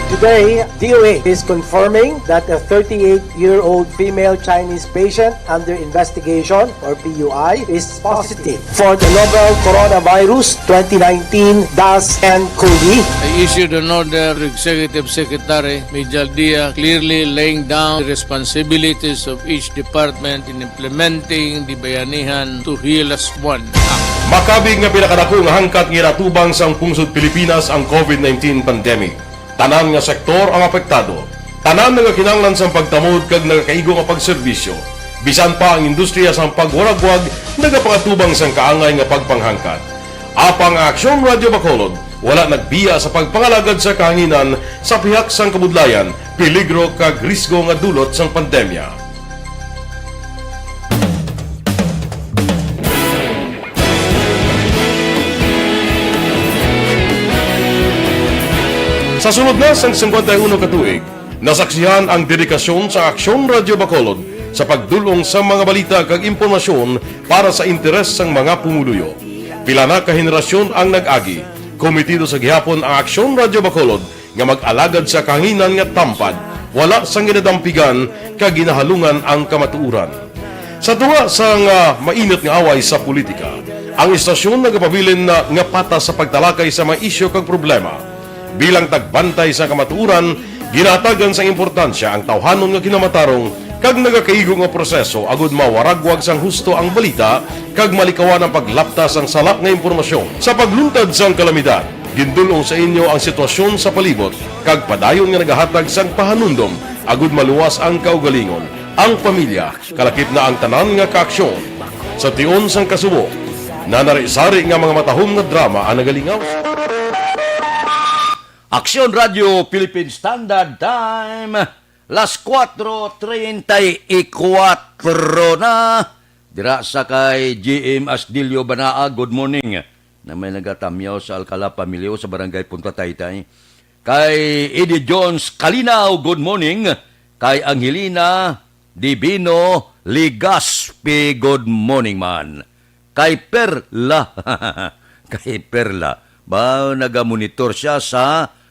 Today, D O H is confirming that a thirty-eight-year-old female Chinese patient under investigation, or P U I, is positive for the novel coronavirus twenty nineteen dash N cov. I issued an order to Executive Secretary Mijal Dia, clearly laying down the responsibilities of each department in implementing the Bayanihan to Heal Us One Act. Makabig nga pinakadako nga hangkat nga ginatubang sang pungsod Pilipinas ang covid nineteen pandemic. Tanan nga sektor ang apektado. Tanan nagakinahanglan sang pagtamod kag nagakaigo nga pagserbisyo. Bisan pa ang industriya sang pagwaragwag nagapangatubang sang kaangay nga pagpanghangkat. Apang ang Aksyon Radyo Bacolod wala nagbiya sa pagpangalagad sa kahanginan sa pihak sang kabudlayan, peligro kag risgo nga dulot sang pandemya. Sa sulod na sang singkwenta y uno ka tuig, nasaksihan ang dedikasyon sa Aksyon Radyo Bacolod sa pagdul-ong sa mga balita kag impormasyon para sa interes sang mga pumuluyo. Pila na ka henerasyon ang nag-agi. Komitido sa gihapon ang Aksyon Radyo Bacolod nga mag-alagad sa kahanginan nga tampad, wala sang ginadampigan kag ginahalungan ang kamatuoran. Sa tunga sang, ah, mainit nga away sa politika, ang istasyon nagapabilin na nga patas sa pagtalakay sa mga isyu kag problema. Bilang tagbantay sa kamatuoran, ginahatagan sang importansya ang tawhanon nga kinamatarong kag nagakaigo nga proseso agud mawaragwag sang husto ang balita kag malikawan ang paglapta sang sala nga impormasyon. Sa pagluntad sang kalamidad, gindul-ong sa inyo ang sitwasyon sa palibot kag padayon nga nagahatag sang pahanumdom agud maluwas ang kaugalingon, ang pamilya, kalakip na ang tanan nga kaaksyon. Sa tion sang kasubo, nanari-sari nga mga matahom nga drama ang nagalingaw. Aksyon Radyo Philippine Standard Time, las kuwatro treinta y kuwatro na. Dira sa kay G M Asdilio Banaa, good morning. Na may nagatamyaw sa Alcala Pamilyo sa Barangay Punta Taytay. Kay Eddie Jones Kalinaw, good morning. Kay Angelina Divino Ligaspi, good morning man. Kay Perla, kay Perla, ba, nagamonitor siya sa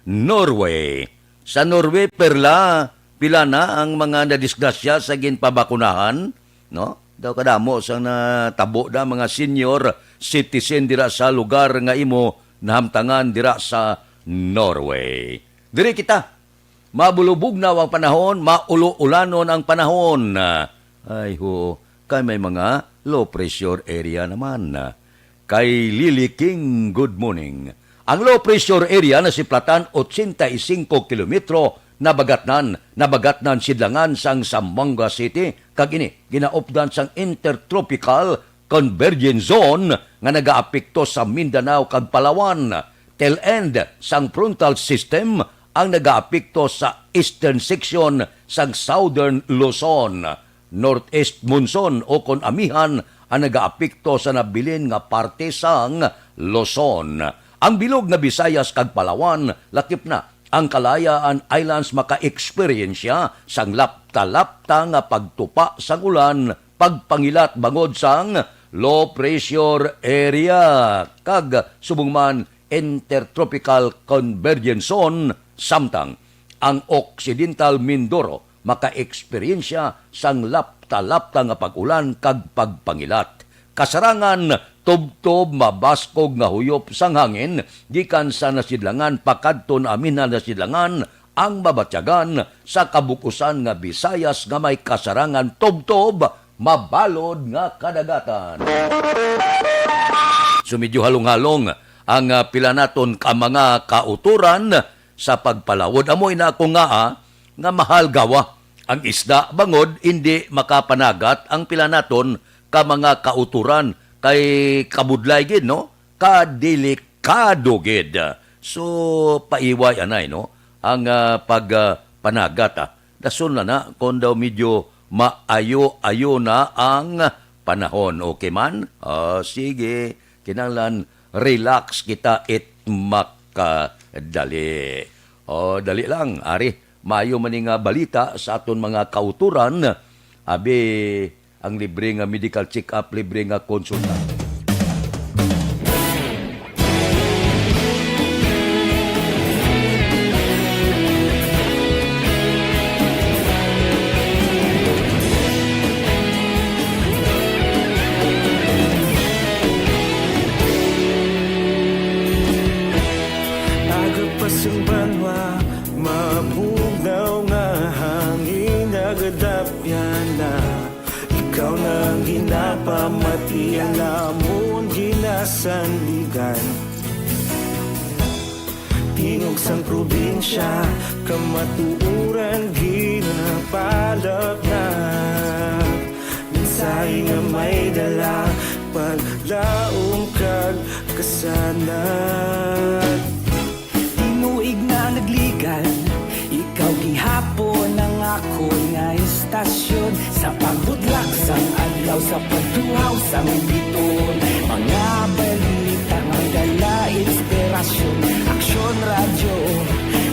Norway. Sa Norway, Perla, pila na ang mga nadisgrasya sa ginpabakunahan, no? Daw kadamo sang natabo na mga senior citizen dira sa lugar nga imo nahamtangan dira sa Norway. Diri kita, mabulubugnaw ang panahon, maulo-ulanon ang panahon. Ay, ho, kay may mga low pressure area naman. Kay Lily King, good morning. Ang low pressure area nasiplatan ochenta y cinco kilometro nabagatnan, nabagatnan sidlangan sang Zamboanga City, kag ini ginaupdan sang Intertropical Convergence Zone nga nagaapekto sa Mindanao kag Palawan. Tail end sang frontal system ang nagaapekto sa eastern section sang Southern Luzon. Northeast monsoon ukon amihan ang nagaapekto sa nabilin nga parte sang Luzon. Ang bilog nga Visayas kag Palawan, lakip na ang Kalayaan Islands, maka-eksperyensya sang lapta-lapta nga pagtupa sang ulan, pagpangilat bangod sang low pressure area kag subong man intertropical convergence zone, samtang ang Occidental Mindoro maka-eksperyensya sang lapta-lapta nga pag-ulan kag pagpangilat. Kasarangan, tubtob mabaskog nga huyop sang hangin gikan sa nasidlangan pakadto na amihan na sidlangan ang mabatyagan sa kabug-usan nga Visayas nga may kasarangan tubtob mabalod nga kadagatan. So, medyo halong-halong ang, ah, pila naton ka mga kauturan sa pagpalawod. Amo ina ako nga, ah, nga mahal gawa ang isda bangod hindi makapanagat ang pila naton ka mga kauturan kay kabudlay gid, no? Kadelikado gid. So, paiway anay, no? Ang, ah, pag, ah, panagat, ah. Dason na na kung daw medyo maayo-ayo na ang panahon. Okay man? Ah, sige. Kinahanglan relax kita it makadali. Oh, dali lang, ari. Maayo man ni nga balita sa aton mga kauturan. Abi, ang libre nga medical check-up, libre nga konsulta. Iya namon ginasandigan. Tingog sang probinsya, kamatuoran ginapalapnag. Mensahe nga may dala, paglaom kag kasanag. Tinuig na nagligan, ikaw gihapon ang akon nga istasyon. Sa pagbudlak sang adlaw, sa pagduhaw sang biton, mga balita nga dala inspirasyon. Aksyon Radyo,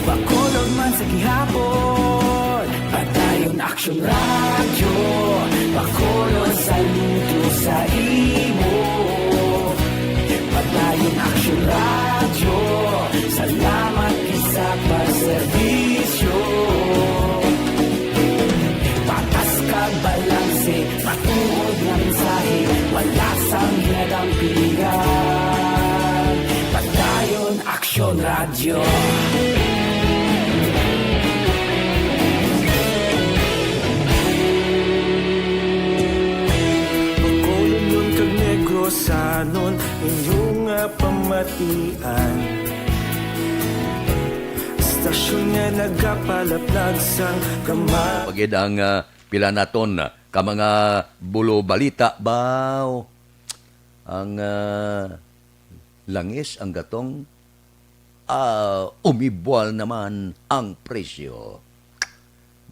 Bacolod man sa gihapon. Padayon Aksyon Radyo, Bacolod saludo sa imo. Padayon Aksyon Radyo, salamat gid sa pagserbisyo. Patas kag balanse, matuod nga mensahe, wala sang ginadampingan. Padayon Aksyon Radyo. Bacolodnon kag Negrosanon, inyo nga pamatian. Stasyon nga nagapalaplag sang kamay. Pagid ang, ah, pila naton ka mga bulo balita, baw. Ang, ah, langis ang gatong, ah, umibwal naman ang presyo.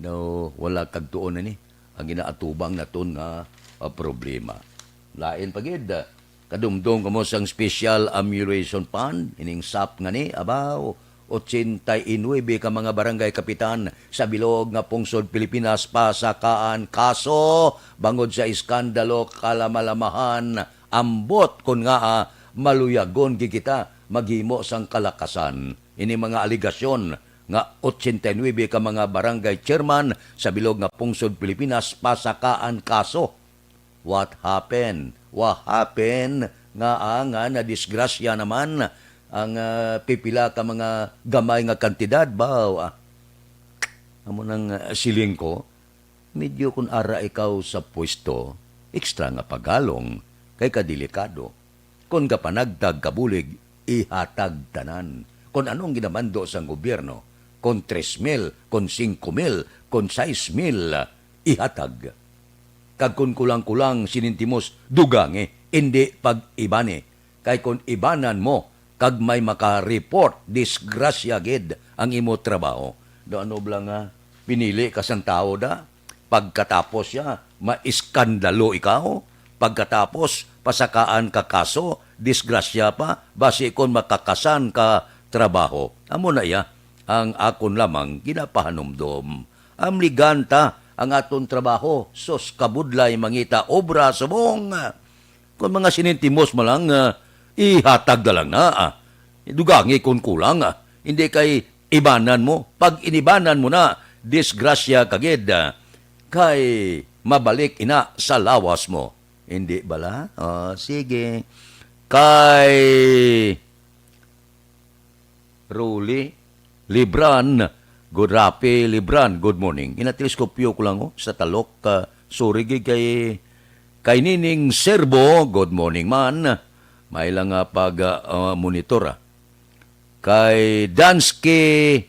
No, wala kagtuon na ni ang ginaatubang naton nga, ah, problema. Lain pa gid, ah, kadumdom kamo sang Special Amelioration Fund, ining sap nga ni, abaw, ochenta y nuebe ka mga barangay kapitan sa bilog nga pungsod Pilipinas pasakaan kaso bangod sa iskandalo kalamalamahan. Ambot kon ngaa maluyagon gid kita maghimo sang kalakasan. Ini mga alegasyon nga ochenta y nuebe ka mga barangay chairman sa bilog nga pungsod Pilipinas pasakaan kaso. What happened? What happened nga, ah, nga nadisgrasya naman ang, ah, pipila ka mga gamay nga kantidad, baw, ah? Amo nang, ah, siling ko, medyo kun ara ikaw sa pwesto, extra nga pagalong, kay kadelikado. Kon kapanagtag ka bulig, ihatag tanan. Kon anong ginamando sang gobyerno, kon tres mil, kon singko mil, kon sais mil, ihatag. Kag kon kulang-kulang sinintimos, dugangi, indi pag-ibani. Kay kon ibanan mo, kag may maka-report, disgrasya gid ang imo trabaho. Do ano bala nga pinili ka sang tawo da? Pagkatapos siya, maiskandalo ikaw. Pagkatapos, pasakaan ka kaso, disgrasya pa, basi kon makakasan ka trabaho. Amo na iya ang akon lamang ginapahanumdom. Amligan ta ang aton trabaho, sus, kabudlay mangita obra subong. Kon mga sinintimos man lang, ah, ihatag na lang na, ah. Dugangi kon kulang, ah. Hindi kay ibanan mo. Pag inibanan mo na, disgrasya ka gid, ah. Kay mabalik ina sa lawas mo. Hindi bala? Ah, sige. Kay Rolly Libran. Good, Rafi Libran, good morning. Ina-teleskopyo ko lang, oh, sa Talok, ah, sorry gid kay, kay Nining Serbo, good morning man. May lang nga pag, ah, ah, monitor, ah. Kay Dansky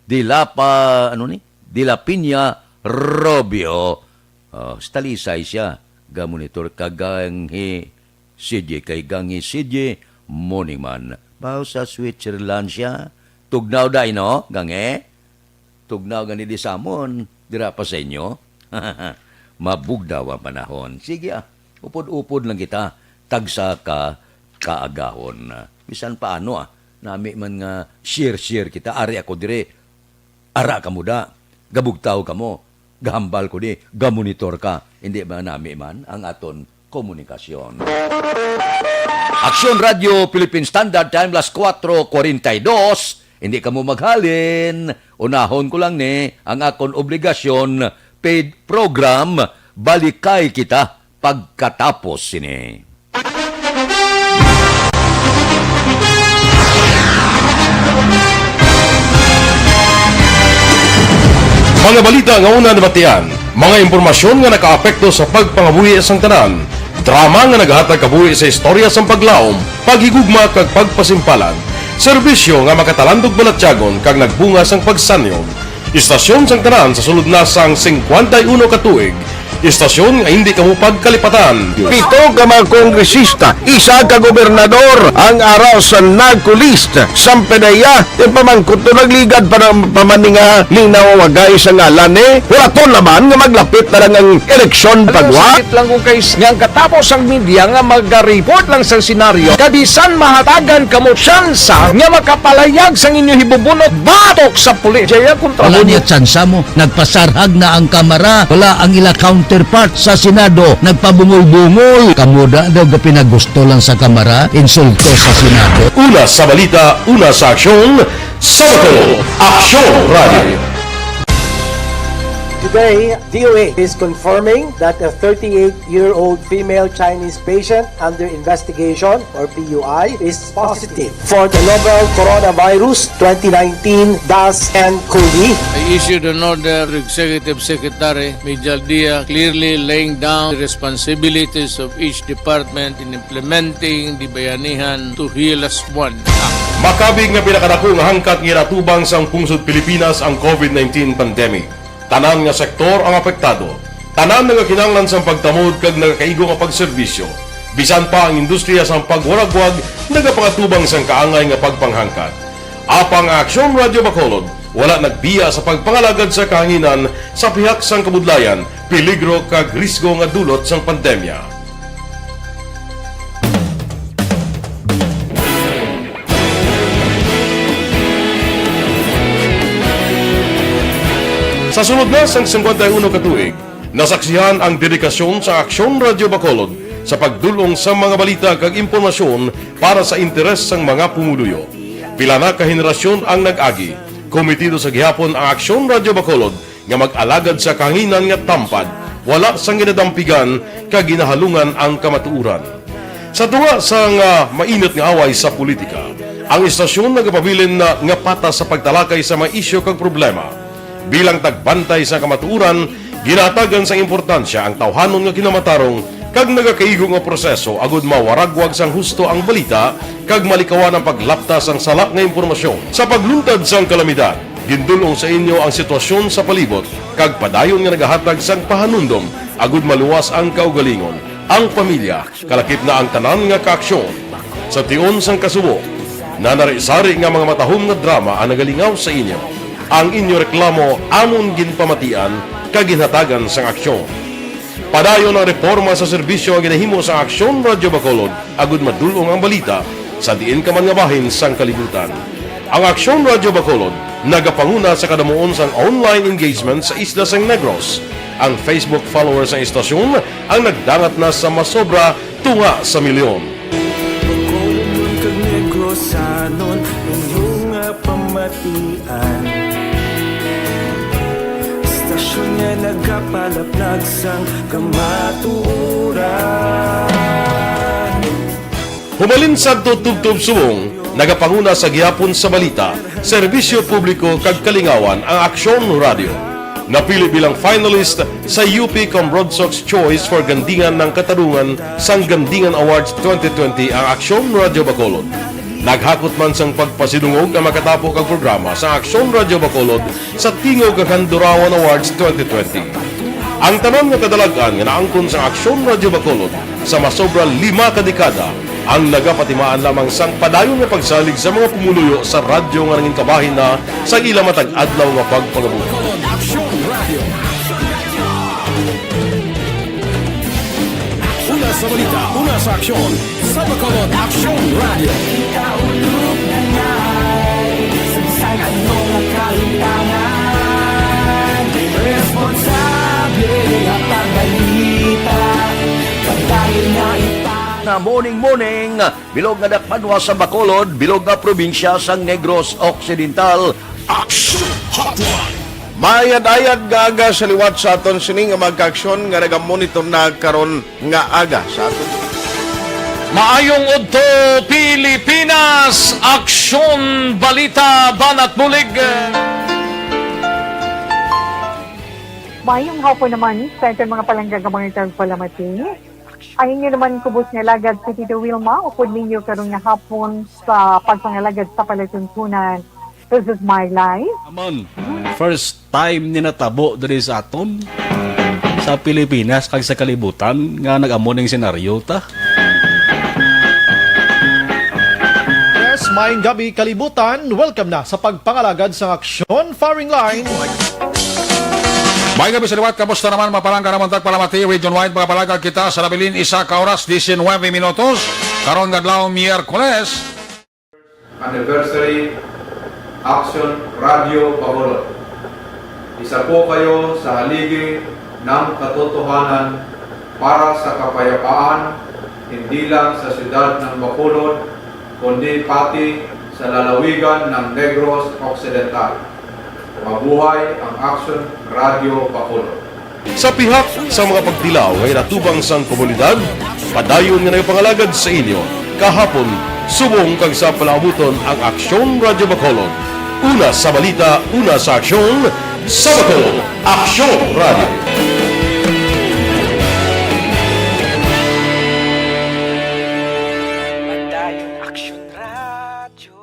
Dilapa, ano ni? Dilapiña Rubio. Oh, sa Talisay siya. Ga-monitor ka, Ganghi C J, kay Ganghi C J, morning man. Baw sa Switzerland siya. Tugnaw day, no, Ganghi? Tugnaw gani di sa amon, dira pa sa inyo. Mabugnaw ang panahon. Sige, ah, upod-upod lang kita, tagsa ka kaagahon. Bisan paano, ah, nami man nga share-share kita, ari ako dire, ara kamo da, gabugtaw kamo, gahambal ko di, gamonitor ka, hindi ba nami man ang aton komunikasyon? Aksyon Radio Philippine Standard Time, las kuwatro kuwarenta y dos. Hindi kamo maghalin. Unahon ko lang ni ang akon obligasyon, paid program, Balikay Kita pagkatapos sini. Mga balita nga una nabatian, mga impormasyon nga nakaapekto sa pagpangabuhi sang tanan, Drama nga nagahatag kabuhi sa istorya sang paglaom, paghigugma, kag pagpasimpalan. Serbisyo nga makatalandog balatyagon kag nagbunga sang pagsanyon. Istasyon sang tanan sa sulod na sang singkwenta y uno ka tuig. Istasyon nga hindi kamo pagkalipatan. Pito ka mga kongresista, isa ka gobernador ang ara sa NAGCO list. Sampedeya, yung pamangkot to nagligad pa ng pamaninga ni nawawagay sa ngalan ni. Wala to naman nga maglapit na lang ang eleksyon Ano pagwa. Sakit lang kung kay nga ang katapos ang media nga maga-report lang sa senaryo, kabisan mahatagan kamo tsansa nga makapalayag sang inyo hibubunot batok sa pulis. Jaya kontra Wala mo. Niya tsansa mo. Nagpasarhag na ang Kamara. Wala ang ila counterpart sa Senado. Nagpabungol-bungol. Kamo da daw ga pinagusto lang sa Kamara. Insulto sa Senado. Una sa balita, una sa aksyon, sa Bacolod, Aksyon Radio. Today, D O A is confirming that a thirty-eight-year-old female Chinese patient under investigation, or P U I, is positive for the novel coronavirus twenty nineteen dash N cov. I issued an order to Executive Secretary Major Dia, clearly laying down the responsibilities of each department in implementing the Bayanihan to Hilas One Act. Makabig nga pinakadako nga hangkat nga ginatubang sang pungsod Pilipinas ang covid nineteen pandemic. Tanan nga sektor ang apektado. Tanan nagakinahanglan sang pagtamod kag nagakaigo nga pagserbisyo. Bisan pa ang industriya sang pagwaragwag nagapangatubang sang kaangay nga pagpanghangkat. Apang ang Aksyon Radyo Bacolod wala nagbiya sa pagpangalagad sa kahanginan sa pihak sang kabudlayan, peligro kag risgo nga dulot sang pandemya. Sa sulod na sang singkwenta y uno ka tuig, nasaksihan ang dedikasyon sa Aksyon Radyo Bacolod sa pagdul-ong sa mga balita kag impormasyon para sa interes sang mga pumuluyo. Pila na ka henerasyon ang nag-agi. Kometido sa gihapon ang Aksyon Radyo Bacolod nga mag-alagad sa kahanginan nga tampad, wala sang ginadampigan kag ginahalungan ang kamatuoran. Sa tunga sang, ah, mainit nga away sa politika, ang istasyon nagapabilin na nga patas sa pagtalakay sa mga isyu kag problema. Bilang tagbantay sa kamatuoran, ginahatagan sang importansya ang tawhanon nga kinamatarong kag nagakaigo nga proseso agud mawaragwag sang husto ang balita kag malikawan ang paglapta sang sala nga impormasyon. Sa pagluntad sang kalamidad, gindul-ong sa inyo ang sitwasyon sa palibot kag padayon nga nagahatag sang pahanumdom agud maluwas ang kaugalingon, ang pamilya, kalakip na ang tanan nga kaaksyon. Sa tion sang kasubo, nanari-sari nga mga matahom nga drama ang nagalingaw sa inyo. Ang inyo reklamo amon ginpamatian kag ginhatagan sang aksyon. Padayon ang reporma sa serbisyo nga ginahimo sang Aksyon Radyo Bacolod agud madul-ong ang balita sa diin ka man nga bahin sang kalibutan. Ang Aksyon Radyo Bacolod nagapanguna sa kadamuon sang online engagement sa isla sang Negros. Ang Facebook followers sang istasyon ang nagdangat na sa masobra tunga sa milyon. Bacolodnon kag Negrosanon, inyo nga pamatian. Istasyon nga nagapalaplag sang kamatuoran. Humalin sadto tubtob subong, nagapanguna sa gihapon sa balita, serbisyo publiko kag kalingawan ang Aksyon Radyo. Napili bilang finalist sa U P Cambronsox Choice for Gandingan ng Katarungan sang Gandingan Awards twenty twenty ang Aksyon Radyo Bacolod. Naghakot man sang pagpasidungog ang makatapo kag programa sa Aksyon Radyo Bacolod sa Tingog kag Handurawan Awards twenty twenty. Ang tanan nga kadalag-an nga naangkon sa Aksyon Radyo Bacolod sa masobra lima ka dekada ang nagapatimaan lamang sang padayon nga pagsalig sa mga pumuluyo sa radyo nga nangin kabahin na sa ila matag adlaw nga pagpangabuhi. Aksyon Radio. Una sa balita, una sa aksyon, sa Bacolod Aksyon Radio. Sa ano nga kahimtangan, responsable nga pagbalita, pagdayon nga ipa- Na morning, morning, bilog nga dakpanwa sa Bacolod, bilog nga probinsya sa Negros Occidental. Action Hotline. Maayad-ayad nga aga sa liwat sa aton sini nga mga kaaksyon nga nagamonitor na karon nga aga sa aton. Maayong udto, Pilipinas! Aksyon, balita, banat bulig. Maayong hapon naman sa aton mga palangga nga mga tagpalamati. Ang inyo naman kubos nga alagad si Tito Wilma, upod ninyo karon nga hapon sa pagpangalagad sa palatuntunan. This is my life. Amon, first time ni natabo diri sa aton, sa Pilipinas kag sa kalibutan, nga nag-amo ning senaryo ta. Yes, maayong gabi, kalibutan. Welcome na sa pagpangalagad sang Aksyon Firing Line. May gabi sa liwat, kamusta naman? Mapalangga naman tagpalamati, Region Wide, mga palagag kita sa nabilin, isa ka oras, diecinuebe minutos. Karon nga adlaw, Miyerkules. Anniversary, Action Radio Bacolod. Isa po kayo sa haligi ng katotohanan para sa kapayapaan, hindi lang sa siyudad ng Bacolod, kundi pati sa lalawigan ng Negros Occidental. Mabuhay ang Action Radio Bacolod. Sa pihak sa mga pagtilaw nga ginatubang sang komunidad, padayon nga nagapangalagad sa inyo kahapon, subong kag sa palaabuton ang Aksyon Radio Bacolod. Una sa balita, una sa aksyon, sa Bacolod, Aksyon Radio. Padayon Aksyon Radio.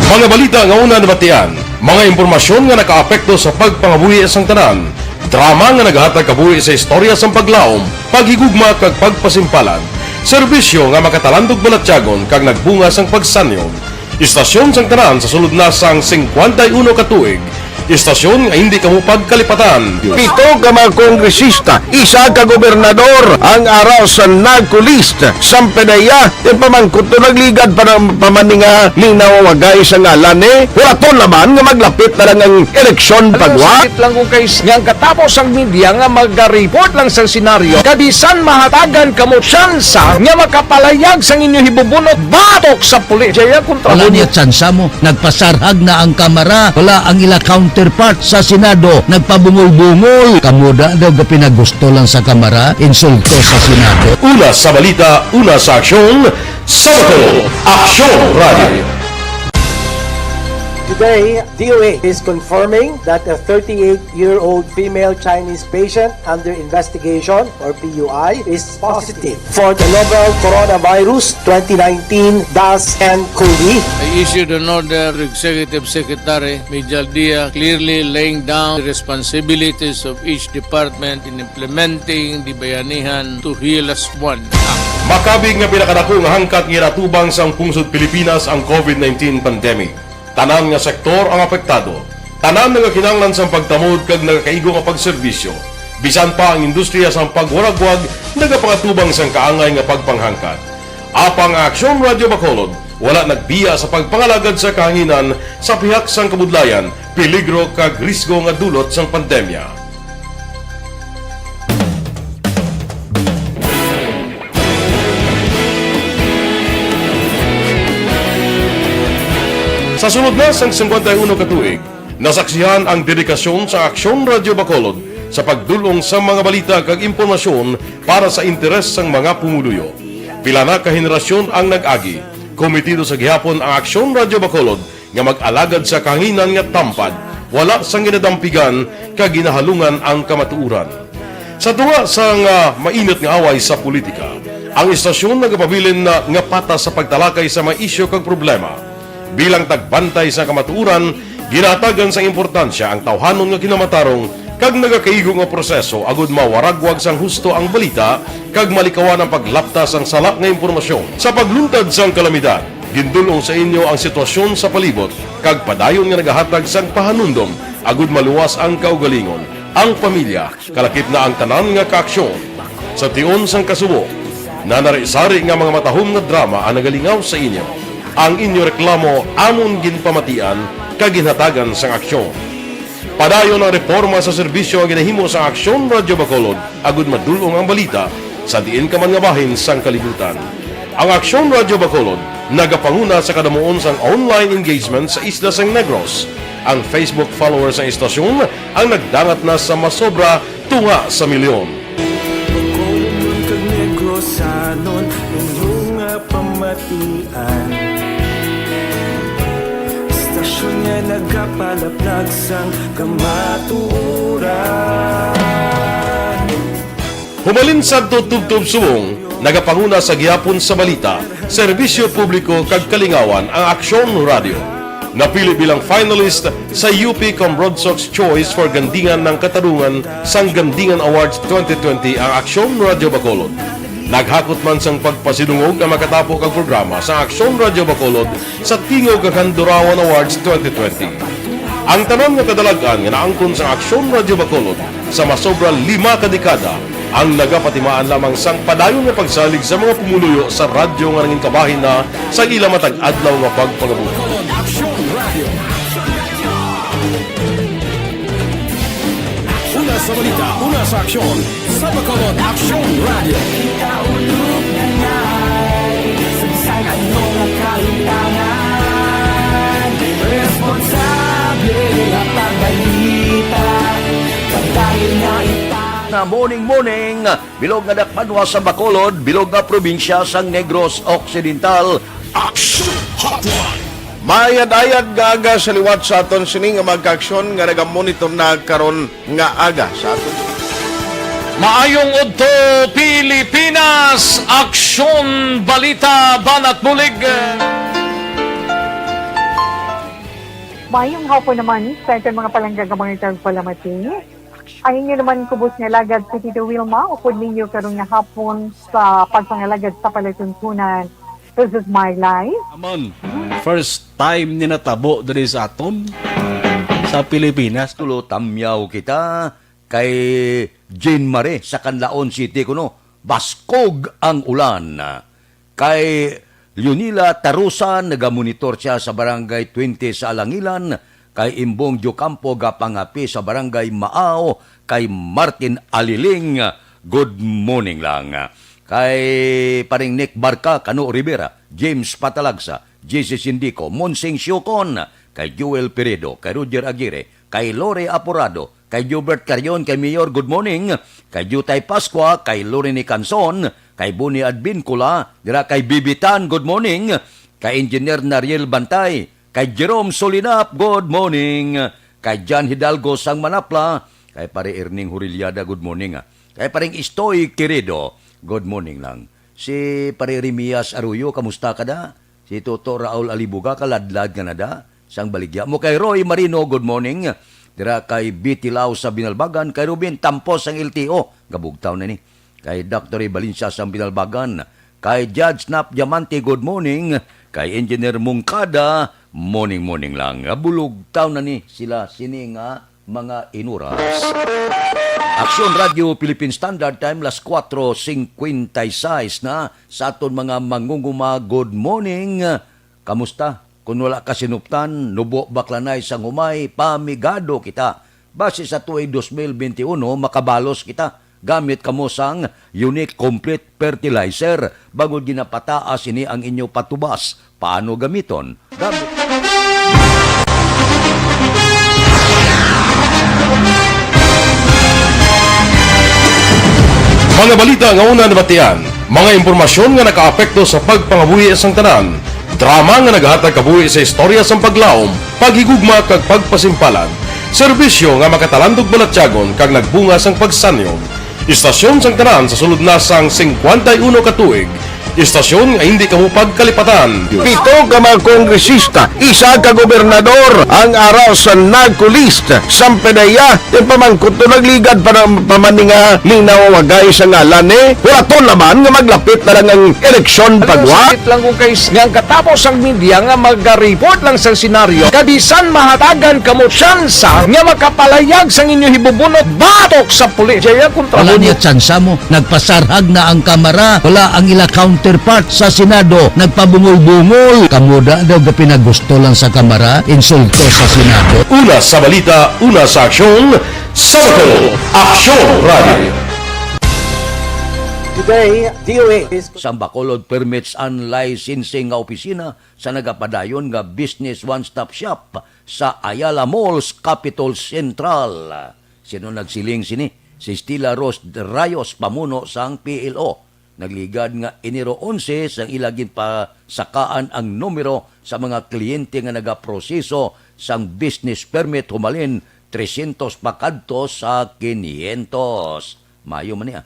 Mga balita nga una nabatian, mga impormasyon nga nakaapekto sa pagpangabuhi sang tanan, drama nga nagahatag kabuhi sa istorya sang paglaom, paghigugma kag pagpasimpalan, serbisyo nga makatalandog balatyagon kag nagbunga sang pagsanyon. Istasyon sang tanan sa sulod na sang singkwenta y uno ka tuig. Istasyon nga hindi kamo pagkalipatan. Pito ka mga kongresista, isa ka gobernador ang ara sa NAGCO list. Sang P D E A, ipamangkot to, nagligad pa ng pamaninga, minaw wagay sa ngalan ni. Hulaton naman nga maglapit na lang ang eleksyon. Pagwa. Sakit lang kung kay nga ang katapos ang media nga maga-report lang sa senaryo, kabisan mahatagan kamo tsansa nga makapalayag sang inyo hibubunot batok sa pulis. Jaya kontra. Wala mo niya tsansa mo. Nagpasarhag na ang Kamara. Wala ang ila counterpart sa Senado. Nagpabungol-bungol. Kamo da daw gapinagusto lang sa Kamara, insulto sa Senado. Una sa balita, una sa aksyon, sa Bacolod, Aksyon Radio. Today, D O A is confirming that a thirty-eight-year-old female Chinese patient under investigation, or P U I, is positive for the novel coronavirus twenty nineteen dash N COVID. I issued an order to Executive Secretary Mijal Dia, clearly laying down the responsibilities of each department in implementing the Bayanihan to Heal Us One Act. Makabig nga pinakadako nga hangkat nga ginatubang sang pungsod Pilipinas ang COVID nineteen pandemic. Tanan nga sektor ang apektado. Tanan nagakinahanglan sang pagtamod kag nagakaigo nga pagserbisyo. Bisan pa ang industriya sang pagwaragwag nagapangatubang sang kaangay nga pagpanghangkat. Apang ang Aksyon Radio Bacolod wala nagbiya sa pagpangalagad sa kahanginan sa pihak sang kabudlayan, peligro kag risgo nga dulot sang pandemya. Sa sulod na sang singkwenta y uno ka tuig, nasaksihan ang dedikasyon sa Aksyon Radio Bacolod sa pagdul-ong sa mga balita kag impormasyon para sa interes sang mga pumuluyo. Pila na ka henerasyon ang nag-agi. Komitido sa gihapon ang Aksyon Radio Bacolod nga mag-alagad sa kahanginan nga tampad, wala sang ginadampigan kag ginahalungan ang kamatuoran. Sa tunga sang, ah, mainit nga away sa politika, ang istasyon nagapabilin na nga patas sa pagtalakay sa mga isyu kag problema. Bilang tagbantay sa kamatuoran, ginahatagan sang importansya ang tawhanon nga kinamatarong kag nagakaigo nga proseso agud mawaragwag sang husto ang balita kag malikawan ang paglapta sang sala nga impormasyon. Sa pagluntad sang kalamidad, gindul-ong sa inyo ang sitwasyon sa palibot kag padayon nga nagahatag sang pahanumdom agud maluwas ang kaugalingon, ang pamilya, kalakip na ang tanan nga kaaksyon. Sa tion sang kasubo, nanari-sari nga mga matahom nga drama ang nagalingaw sa inyo. Ang inyo reklamo amon ginpamatian kag ginhatagan sang aksyon. Padayon ang reporma sa serbisyo nga ginahimo sa Aksyon Radio Bacolod agud madul-ong ang balita sa diin ka man nga bahin sang kalibutan. Ang Aksyon Radio Bacolod nagapanguna sa kadamuon sang online engagement sa isla sang Negros. Ang Facebook followers sang istasyon ang nagdangat na sa masobra tunga sa milyon. Bacolodnon kag Negrosanon, inyo nga pama- Tian. Istasyon nga nagapalaplag sang kamatuoran. Humalin sadto tubtob subong, nagapanguna sa gihapon sa balita, serbisyo publiko kag kalingawan ang Aksyon Radio. Napili bilang finalist sa U P Cambronsox Choice for Gandingan ng Katarungan sang Gandingan Awards twenty twenty ang Aksyon Radio Bacolod. Naghakot man sang pagpasidungog ang makatapo kag programa sang Aksyon Radio Bacolod sa Tingog kag Handurawan Awards twenty twenty. Ang tanan nga kadalag-an nga naangkon sang Aksyon Radio Bacolod sa masobra lima ka dekada ang nagapatimaan lamang sang padayon nga pagsalig sa mga pumuluyo sa radyo nga nangin kabahin na sa ila matag adlaw nga pagpangabuhi. Aksyon Radio. Una sa balita, una sa aksyon, sa Bacolod Aksyon Radio. Kita ulog na ngay, sa bisan ano nga kahimtangan, responsable nga pagbalita, pagdahil nga ita- Na morning, morning, bilog nga dakpanwa sa Bacolod, bilog nga probinsya sang Negros Occidental. Action Hotline. Mayad-ayad nga aga sa liwat sa aton sini nga mga kaaksyon nga nagamonitor na karon nga aga sa aton. Maayong udto, Pilipinas! Aksyon Balita Banat Bulig! Mayong hapon naman sa aton mga palangga nga mga tagpalamati. Ang inyo naman kubos nga lagad si Tito Wilma, upod ninyo karon nga hapon sa pagpangalagad sa palatuntunan. This is my life. Amon, first time ni natabo diri sa aton, sa Pilipinas. Tulo tamyaw kita kay Jean Marie sa Canlaon City kuno. Baskog ang ulan. Kay Leonila Tarusan, nagamonitor siya sa Barangay twenty sa Alangilan. Kay Imbong Diocampo, gapangapi sa Barangay Maaw. Kay Martin Aliling, good morning lang. Kay Paring Nick Barca, Kano Rivera, James Patalagsa, J C Sindico, Monsing Siocon, kay Joel Peredo, kay Roger Aguirre, kay Lore Aporado, kay Jobert Carion, kay Mayor, good morning, kay Jutay Pascua, kay Lorene Canson, kay Bonnie Advincula, dira kay Bibitan, good morning, kay Engineer Nariel Bantay, kay Jerome Solinap, good morning, kay John Hidalgo sang Manapla, kay Pare Erning Huriliada, good morning, ah. Kay Paring Istoy Querido, good morning lang. Si Pare Remias Arroyo, kamusta ka da? Si Toto Raul Alibuga, kaladlad nga nada sang baligya mo. Kay Roy Marino, good morning. Dira kay Betty Lau sa Binalbagan, kay Ruben Tampos sang L T O, gabugtaw na ni. Kay Doctor Ray Valencia sang Binalbagan, kay Judge Nap Diamante, good morning. Kay Engineer Mungkada, morning, morning lang. Gabulugtaw na ni sila sini nga mga inuras. Aksyon Radio Philippine Standard Time, las kuwatro singkwenta y seis na. Sa aton mga mangunguma, good morning. Kamusta? Kung wala ka sinuptan, nubo baklanay sang humay, pamigado kita. Basi sa tuig dos mil benti uno, makabalos kita. Gamit kamo sang Unique Complete Fertilizer, bangod ginapataas ini ang inyo patubas. Paano gamiton? Gamit. Mga balita nga una nabatian, mga impormasyon nga nakaapekto sa pagpangabuhi sang tanan, drama nga naghatag kabuhi sa istorya sang paglaom, paghigugma kag pagpasimpalan, serbisyo nga makatalandog balatyagon kag nagbunga sang pagsanyon. Istasyon sang tanan sa sulod na sang singkwenta y uno ka tuig. Istasyon nga hindi kamo pagkalipatan. Pito ka mga kongresista, isa ka gobernador ang ara sa NAGCO list. Sampedeya, yung pamangkot to nagligad pa ng pamaninga linawagay sa ngalan eh. Wala to naman nga maglapit na lang ang eleksyon. Ano, pagwa? Sakit lang kung kay nga ang katapos ang media nga mag-report lang sa senaryo. Kabisan mahatagan kamo tsansa nga makapalayag sang inyo hibubunot batok sa pulis. Jaya kontra. Wala mo niya tsansa mo. Nagpasarhag na ang Kamara. Wala ang ila counterpart sa Senado. Nagpabungol-bungol. Kamo da daw gapinagusto lang sa Kamara. Insulto sa Senado. Una sa balita, una sa aksyon, sa Bacolod, Aksyon Radio. Today, D O A is Sa Bacolod Permits and Licensing nga opisina sa nagapadayon nga Business One Stop Shop sa Ayala Malls, Capitol Central. Sino nagsiling sini? Si Stella Rose Rayos, pamuno sang P L O. nagligad nga Enero onse sang ila ginpasakaan ang numero sa mga kliyente nga nagaproseso sang business permit, humalin tresyentos pakadto sa kinyentos. Mayo man niya.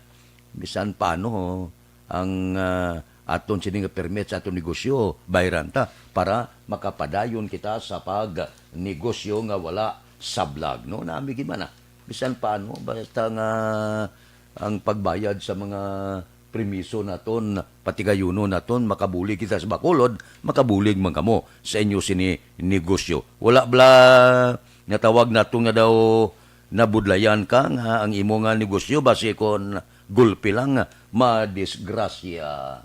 Bisan paano ang, ah, aton sini nga permit sa aton negosyo, bayran ta para makapadayon kita sa pagnegosyo nga wala sablag, no? Nami gid man, ah. Bisan paano, basta nga ang pagbayad sa mga permiso naton, patigayunon naton, makabulig kita sa Bacolod, makabulig man kamo sa inyo sini negosyo. Wala bala natawag nato nga daw nabudlayan ka nga ang imo nga negosyo basi kon gulpi lang madisgrasya.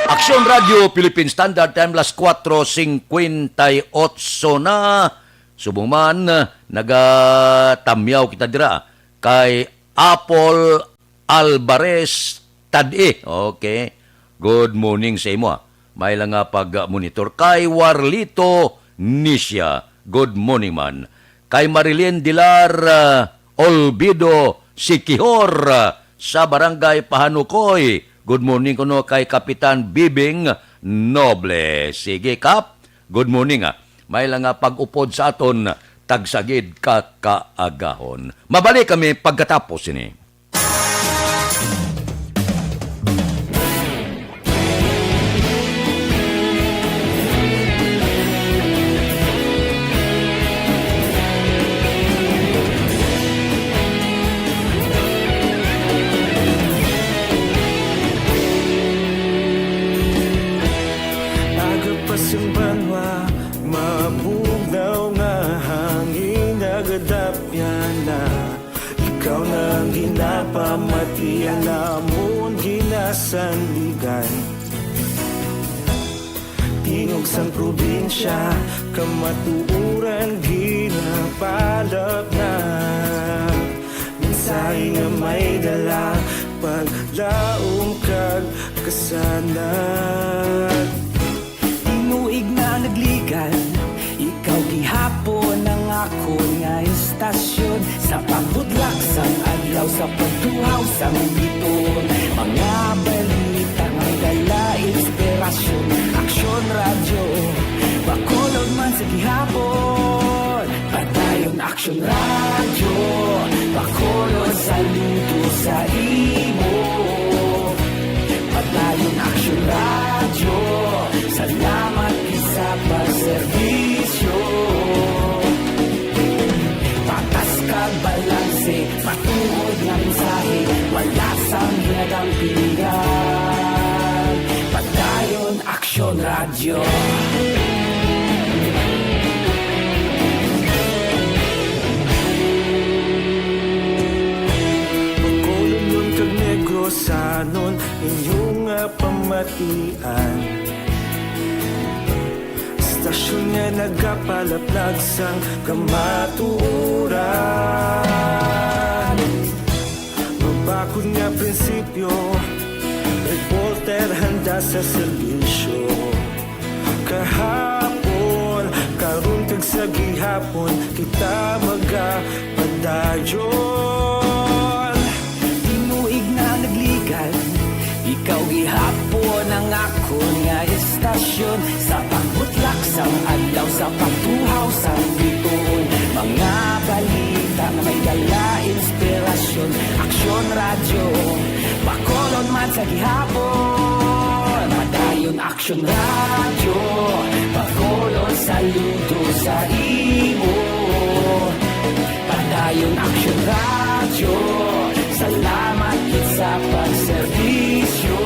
Aksyon Radio Philippine Standard Time, las kuwatro singkwenta y otso na. Subong man, nagatamyaw kita dira kay Apple Alvarez Tadi. Okay. Good morning sa imo, ah. May lang nga pag-monitor kay Warlito Nisha. Good morning man. Kay Marilyn Dilar, ah, Olvido Sikihor, ah, sa Barangay Pahanukoy. Good morning kuno kay Kapitan Bibing Noble. Sige, Kap. Good morning, ah. May lang nga pag-upod sa aton, tagsagid ka kaagahon. Mabalik kami pagkatapos sini. Aga pa sang banwa, mabugnaw nga hangin nagadapyan na. Ikaw na ang ginapamatian namon ginasandigan. Tingog sang probinsya, kamatuoran ginapalapnap. Mensahe nga may dala, paglaom kag kasanag. Tinuig na nagligad, ikaw gihapon ang akon nga istasyon. Sa pagbudlak sang adlaw, sa pagtuhaw sang lipon, mga balita may dala inspirasyon. Aksyon Radyo, Bacolod man sa gihapon. Padayon Aksyon Radyo, Bacolod, saludo sa imo. Padayon Aksyon Radyo, salamat gid sa pagserbisyo. Patas kag balanse, matuod nga mensahe, wala sang ginadampingan. Padayon Aksyon Radyo. Bacolodnon kag Negrosanon, inyo nga pamatian. Istasyon nga nagapalaplag sang kamatuoran. Mabakod nga prinsipyo, reporter handa sa serbisyo. Kahapon, karon kag sa gihapon, kita magapadayon. Tinuig na nagligad, ikaw gihapon ang akon nga istasyon. Sa pagbutlak sang adlaw, sa pagtuhaw sang bituon, mga balita nga may dala inspirasyon. Aksyon Radyo, Bacolod man sa gihapon. Padayon Aksyon Radyo, Bacolod, saludo sa imo. Padayon Aksyon Radyo, salamat gid sa pagserbisyo.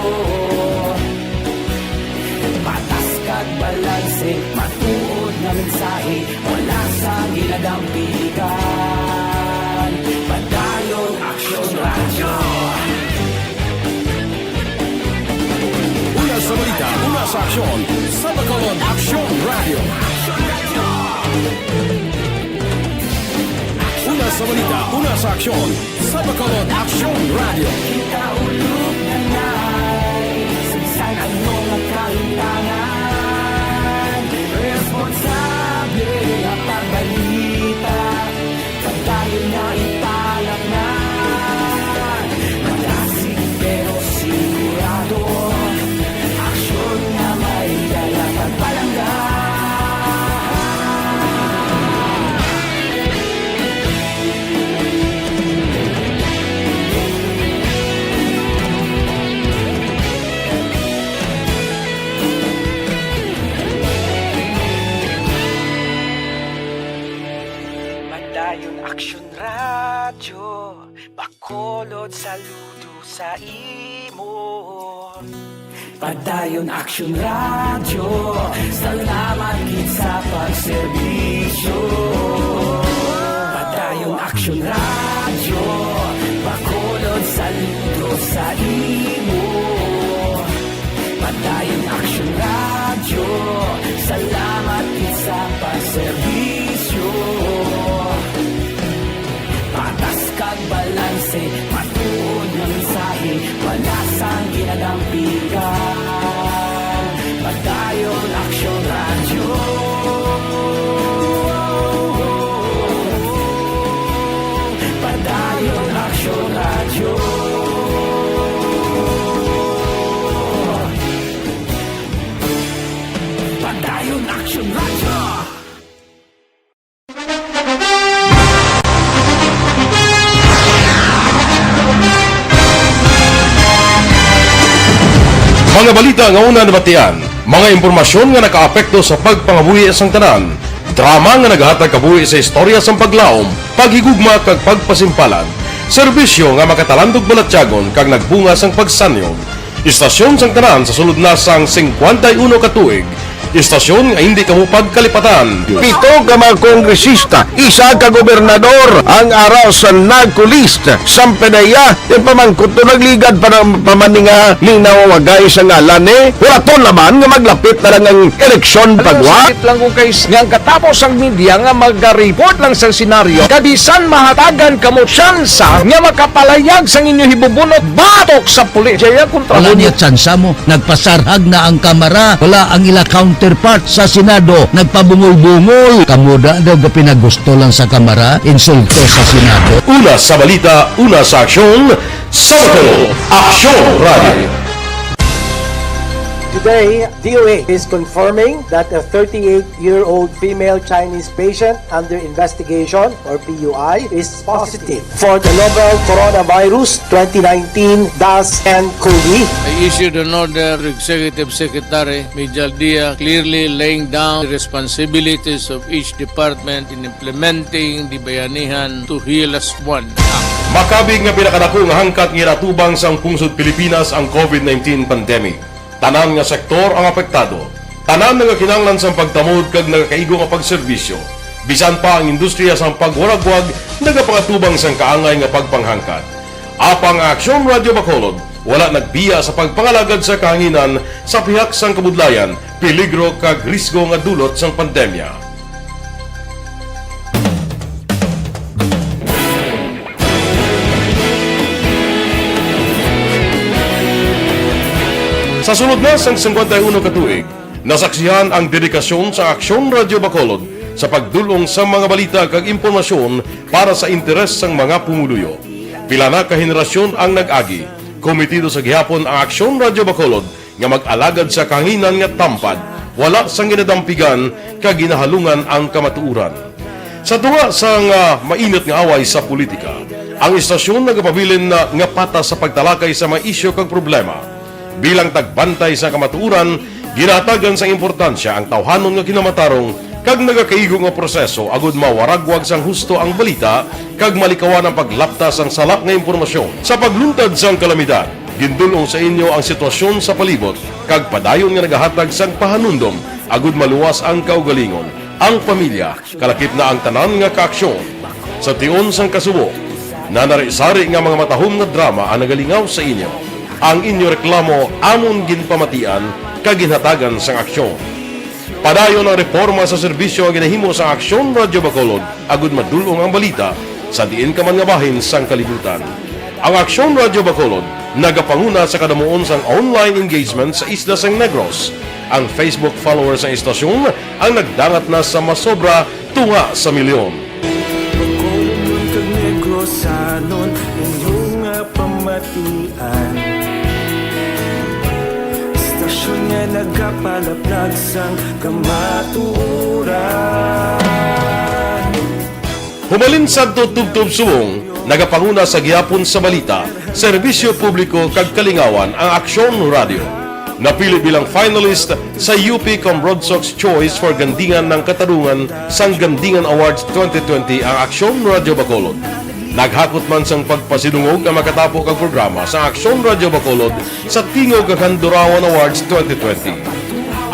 Patas kag balanse, matuod nga mensahe, wala sang ginadampigan. Padayon Aksyon Radyo. Una sa balita, una sa aksyon, sa Bacolod Aksyon Radyo. Una sa balita, una sa aksyon, sa Bacolod Aksyon Radyo. Kita ulog na na'y sa bisan ano nga kahimtangan, responsable nga pagbalita. Padayon nga ipalapngan, madasig pero Saludo sa imo. Padayon Aksyon Radyo, salamat gid sa pagserbisyo. Padayon Aksyon Radyo, Bacolod, saludo sa imo. Padayon Aksyon Radyo, salamat gid sa pagserbisyo. Patas kag balanse, matuod nga mensahe, wala sang ginadampigan. Padayon Aksyon Radyo. Padayon Aksyon Radyo. Padayon Aksyon Radyo. Mga balita nga una nabatian, mga impormasyon nga nakaapekto sa pagpangabuhi sang tanan, drama nga nagahatag kabuhi sa istorya sang paglaom, paghigugma kag pagpasimpalan, serbisyo nga makatalandog balatyagon kag nagbunga sang pagsanyog. Istasyon sang tanan sa sulod na sang singkwenta y uno ka tuig. Istasyon nga hindi kamo pagkalipatan. Pito ka mga kongresista, isa ka gobernador ang ara sa NAGCO list. Sang PDEA, ipamangkot to nagligad pa ng pamaninga ni nawawagay sa ngalan ni. Wala to naman nga maglapit na lang ang eleksyon pagwa. Sakit lang kung kay nga ang katapos ang media nga magareport lang sa senaryo, kabisan mahatagan kamo tsansa nga makapalayag sang inyo hibubunot batok sa pulis. Jaya kontra Wala mo. Niya tsansa mo. Nagpasarhag na ang Kamara. Wala ang ila counterpart sa Senado. Nagpabungol-bungol. Kamo da daw ga pinagusto lang sa Kamara, insulto sa Senado. Una sa balita, una sa aksyon, sa Bacolod, Aksyon Radio. Today, D O H is confirming that a thirty-eight-year-old female Chinese patient under investigation, or P U I, is positive for the novel Coronavirus twenty nineteen dash N COVID. I issued an order to Executive Secretary Mijal Dia, clearly laying down the responsibilities of each department in implementing the Bayanihan to Heal Us One Act. Makabig nga pinakadako nga hangkat nga ginatubang sang pungsod Pilipinas ang COVID nineteen pandemic. Tanan nga sektor ang apektado. Tanan nga kinahanglan sang pagtamod kag nagakaigo nga pagserbisyo. Bisan pa ang industriya sang pagwaragwag nagapangatubang sang kaangay nga pagpanghangkat. Apang ang Aksyon Radio Bacolod wala nagbiya sa pagpangalagad sa kahanginan sa pihak sang kabudlayan, peligro kag risgo nga dulot sang pandemya. Sa sulod na sang singkwenta y uno ka tuig, nasaksihan ang dedikasyon sa Aksyon Radio Bacolod sa pagdul-ong sa mga balita kag impormasyon para sa interes sang mga pumuluyo. Pila na ka henerasyon ang nag-agi. Komitido sa gihapon ang Aksyon Radio Bacolod nga mag-alagad sa kahanginan nga tampad, wala sang ginadampigan kag ginahalungan ang kamatuoran. Sa tunga sang, ah, mainit nga away sa politika, ang istasyon nagapabilin na nga patas sa pagtalakay sa mga isyu kag problema. Bilang tagbantay sa kamatuoran, ginahatagan sang importansya ang tawhanon nga kinamatarong kag nagakaigo nga proseso agud mawaragwag sang husto ang balita kag malikawan ang paglapta sang sala nga impormasyon. Sa pagluntad sang kalamidad, gindul-ong sa inyo ang sitwasyon sa palibot kag padayon nga nagahatag sang pahanumdom agud maluwas ang kaugalingon, ang pamilya, kalakip na ang tanan nga kaaksyon. Sa tion sang kasubo, nanari-sari nga mga matahom nga drama ang nagalingaw sa inyo. Ang inyo reklamo amon ginpamatian kag ginhatagan sang aksyon. Padayon ang reporma sa serbisyo nga ginahimo sang Aksyon Radio Bacolod agud madul-ong ang balita sa diin ka man nga bahin sang kalibutan. Ang Aksyon Radio Bacolod nagapanguna sa kadamuon sang online engagement sa isla sang Negros. Ang Facebook followers sang istasyon ang nagdangat na sa masobra tunga sa milyon. Bacolod kag Negrosanon, inyo nga pamatian. Istasyon nga nagapalaplag sang kamatuoran. Humalin sadto tubtob subong, nagapanguna sa gihapon sa balita, serbisyo publiko kag kalingawan ang Aksyon Radio. Napili bilang finalist sa U P Comrogsocs Choice for Gandingan ng Katarungan sang Gandingan Awards twenty twenty ang Aksyon Radio Bacolod. Naghakot man sang pagpasidungog nga makatapo kag programa sa Aksyon Radyo Bacolod sa Tingog kag Handurawan Awards twenty twenty.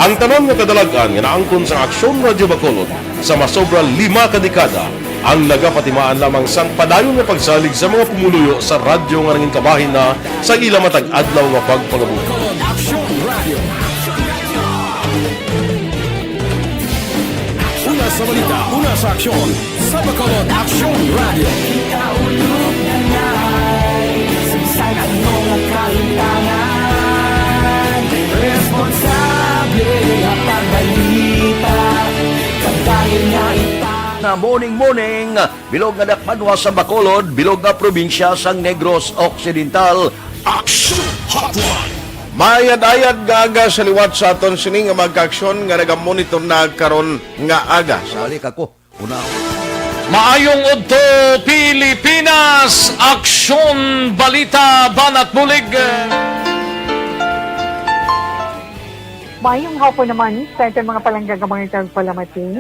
Ang tanan nga kadalag-an nga naangkon sa Aksyon Radyo Bacolod sa masobra lima ka dekada ang nagapatimaan lamang sang padayon nga pagsalig sa mga pumuluyo sa radyo nga nangin kabahin na sa ila matag adlaw nga pagpangabuhi. Aksyon Radio. Una sa balita, una sa aksyon, sa Bacolod Aksyon Radio. Ikaulog na ngay, sa bisan ano nga kalimtangan, responsable nga pagbalita, kag dayon nga ipa- Na morning, morning, bilog nga dakpanwa sa Bacolod, bilog nga probinsya sang Negros Occidental. Action Hotline. Mayad-ayad nga aga sa liwat sa aton sini nga mga kaaksyon nga nagamonitor na karon nga aga. Balik ako. Una. Maayong udto, Pilipinas! Aksyon, balita, banat bulig. Maayong hapon naman sa aton mga palangga nga mga tagpalamati.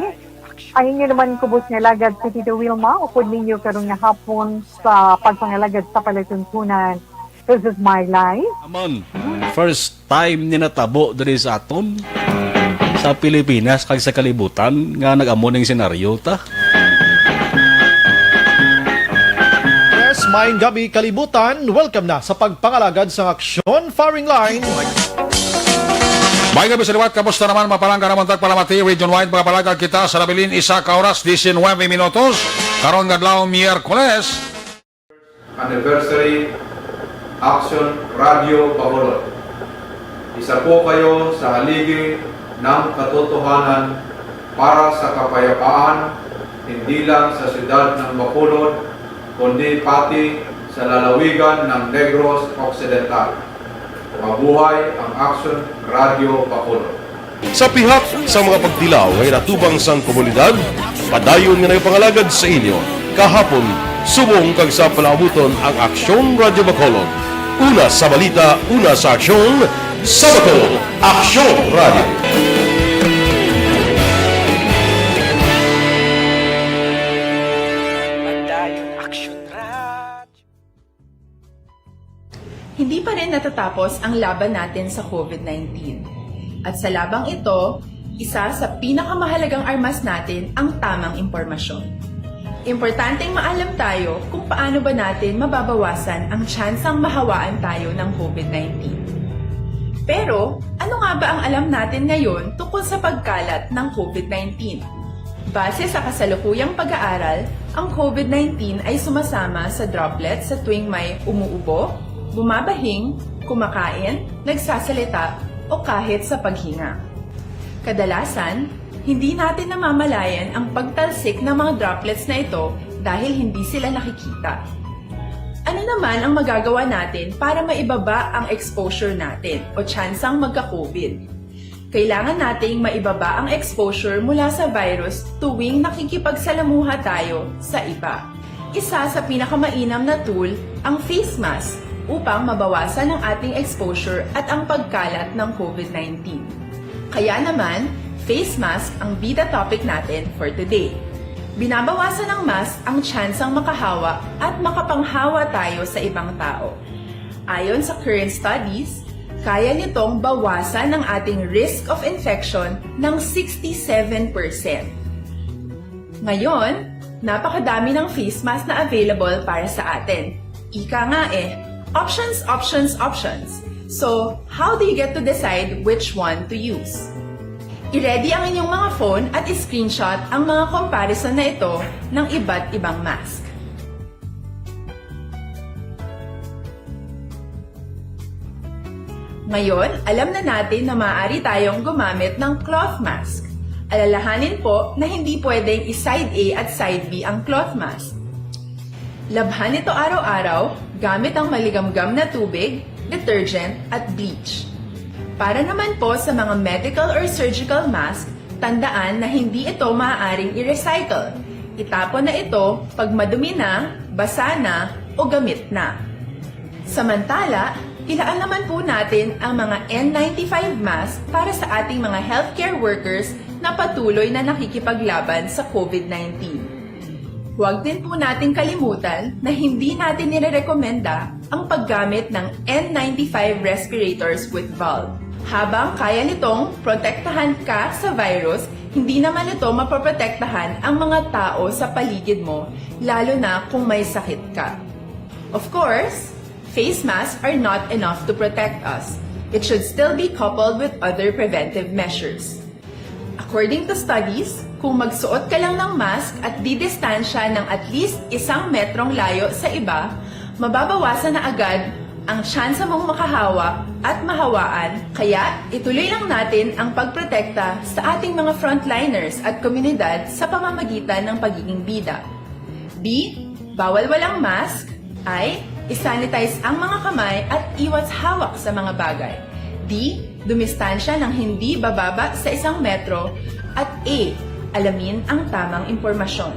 Ang inyo naman kubos nga alagad si Tito Wilma, upod ninyo karon nga hapon sa pagpangalagad sa palatuntunan. This is my life. Amon, first time ni natabo diri sa aton, sa Pilipinas kag sa kalibutan nga nag-amo ning senaryo ta. Yes, maayong gabi kalibutan. Welcome na sa pagpangalagad sang Aksyon Firing Line. May gabi sa liwat, kamusta naman, mga palangga namon tagpalamati, Region Wide, mga palangga, kita sa nabilin, isa ka oras, diecinuebe minutos, karon nga adlaw, Miyerkules. Anniversary Action Radio Bacolod. Isa po kayo sa haligi ng katotohanan para sa kapayapaan, hindi lang sa siyudad ng Bacolod, kundi pati sa lalawigan ng Negros Occidental. Mabuhay ang Action Radio Bacolod. Sa pihak sa mga pagtilaw nga ginatubang sang komunidad, padayon nga nagapangalagad sa inyo kahapon, subong kag sa palaabuton ang Aksyon Radyo Bacolod. Una sa balita, una sa aksyon, sa Bacolod, Aksyon Radyo. Padayon Aksyon Radyo. Hindi pa rin natatapos ang laban natin sa COVID nineteen. At sa labang ito, isa sa pinakamahalagang armas natin ang tamang impormasyon. Importanteng maalam tayo kung paano ba natin mababawasan ang tsansang mahawaan tayo ng COVID nineteen. Pero, ano nga ba ang alam natin ngayon tungkol sa pagkalat ng COVID nineteen? Base sa kasalukuyang pag-aaral, ang COVID nineteen ay sumasama sa droplets sa tuwing may umuubo, bumabahing, kumakain, nagsasalita, o kahit sa paghinga. Kadalasan, hindi natin namamalayan ang pagtalsik ng mga droplets na ito dahil hindi sila nakikita. Ano naman ang magagawa natin para maibaba ang exposure natin o tsansang magka-COVID? Kailangan nating maibaba ang exposure mula sa virus tuwing nakikipagsalamuha tayo sa iba. Isa sa pinakamainam na tool ang face mask upang mabawasan ang ating exposure at ang pagkalat ng COVID nineteen. Kaya naman, face mask ang bida topic natin for today. Binabawasan ng mask ang tsansang makahawa at makapanghawa tayo sa ibang tao. Ayon sa current studies, kaya nitong bawasan ang ating risk of infection ng sixty-seven percent. Ngayon, napakadami ng face mask na available para sa atin. Ika nga eh, options, options, options. So, how do you get to decide which one to use? I-ready ang inyong mga phone at i-screenshot ang mga comparison na ito ng iba't ibang mask. Ngayon, alam na natin na maaari tayong gumamit ng cloth mask. Alalahanin po na hindi pwedeng i-side A at side B ang cloth mask. Labhan ito araw-araw gamit ang maligamgam na tubig, detergent, at bleach. Para naman po sa mga medical or surgical mask, tandaan na hindi ito maaaring i-recycle. Itapon na ito pag madumi na, basa na, o gamit na. Samantala, ilaan naman po natin ang mga N ninety-five mask para sa ating mga healthcare workers na patuloy na nakikipaglaban sa COVID nineteen. Huwag din po nating kalimutan na hindi natin nirerekomenda ang paggamit ng N ninety-five respirators with valve. Habang kaya nitong protektahan ka sa virus, hindi naman ito mapoprotektahan ang mga tao sa paligid mo, lalo na kung may sakit ka. Of course, face masks are not enough to protect us. It should still be coupled with other preventive measures. According to studies, kung magsuot ka lang ng mask at didistansya ng at least isang metrong layo sa iba, mababawasan na agad ang tsansa mong makahawa at mahawaan, kaya ituloy lang natin ang pagprotekta sa ating mga frontliners at komunidad sa pamamagitan ng pagiging bida. B, bawal walang mask. I, isanitize ang mga kamay at iwas hawak sa mga bagay. D, dumistansya ng hindi bababa sa isang metro. At E, alamin ang tamang impormasyon.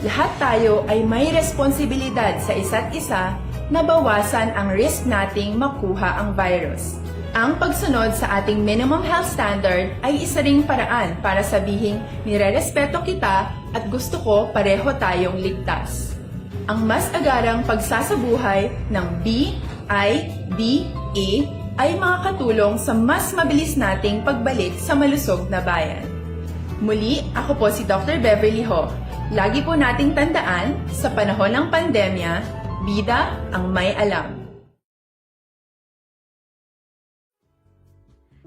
Lahat tayo ay may responsibilidad sa isa't isa na bawasan ang risk nating makuha ang virus. Ang pagsunod sa ating minimum health standard ay isa ring paraan para sabihing nirerespeto kita at gusto ko pareho tayong ligtas. Ang mas agarang pagsasabuhay ng B I D A ay makakatulong sa mas mabilis nating pagbalik sa malusog na bayan. Muli, ako po si Doctor Beverly Ho. Lagi po nating tandaan, sa panahon ng pandemya, bida ang may alam.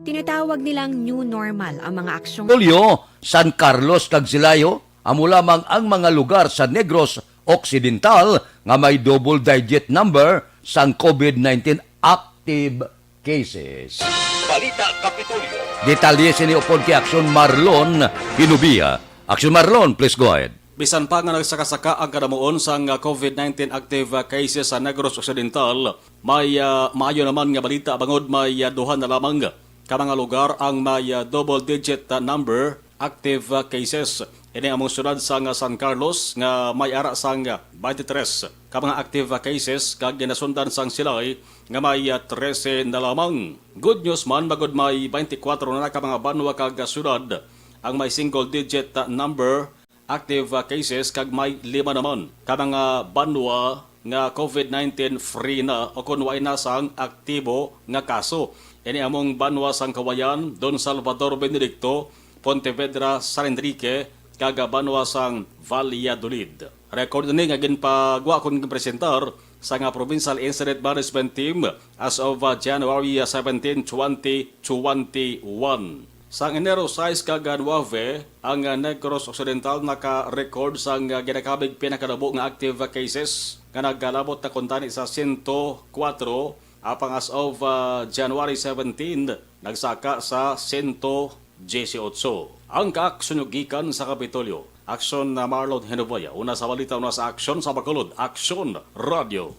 Tinatawag nilang new normal ang mga aksyong Tulio, San Carlos, kag Silao, amo lamang ang mga lugar sa Negros Occidental nga may double-digit number sang COVID nineteen active cases. Balita Kapitolyo. Detalye sini upod kay Aksyon Marlon Hinubia. Aksyon Marlon, please go ahead. Bisan pa nga nagsaka-saka ang kadamuon sang COVID nineteen active cases sa Negros Occidental, may, ah, maayo naman nga balita bangod may, ah, duha na lamang ka mga lugar ang may, ah, double-digit, ah, number active, ah, cases. Ini among syudad sang San Carlos nga may ara sang twenty-three ka mga active, ah, cases kag ginasundan sang Silay nga may, ah, trese na lamang. Good news man bangod may twenty-four na ka mga banwa kag, ah, syudad ang may single-digit, ah, number active, ah, cases kag may lima naman ka mga banwa nga COVID nineteen free na o kon way na sang aktibo nga kaso. Ini among banwa sang Cauayan, Don Salvador Benedicto, Pontevedra, San Enrique, kag banwa sang Valladolid. Record ini nga ginpagwa kon ginpresentar sa nga Provincial Incident Management Team as of, ah, January seventeen, twenty twenty-one. Sang Enero sais kag nuebe, ang Negros Occidental naka-record sang ginakabig pinakadabo nga active cases nga nagkalabot na kuntani sa sento kuwatro, apang as of, ah, January seventeen, nagsaka sa sento disiotso. Ang kaaksyon gikan sa Kapitolyo. Aksyon na Marlon Hinoboya. Una sa balita, una sa aksyon sa Bacolod. Aksyon Radio.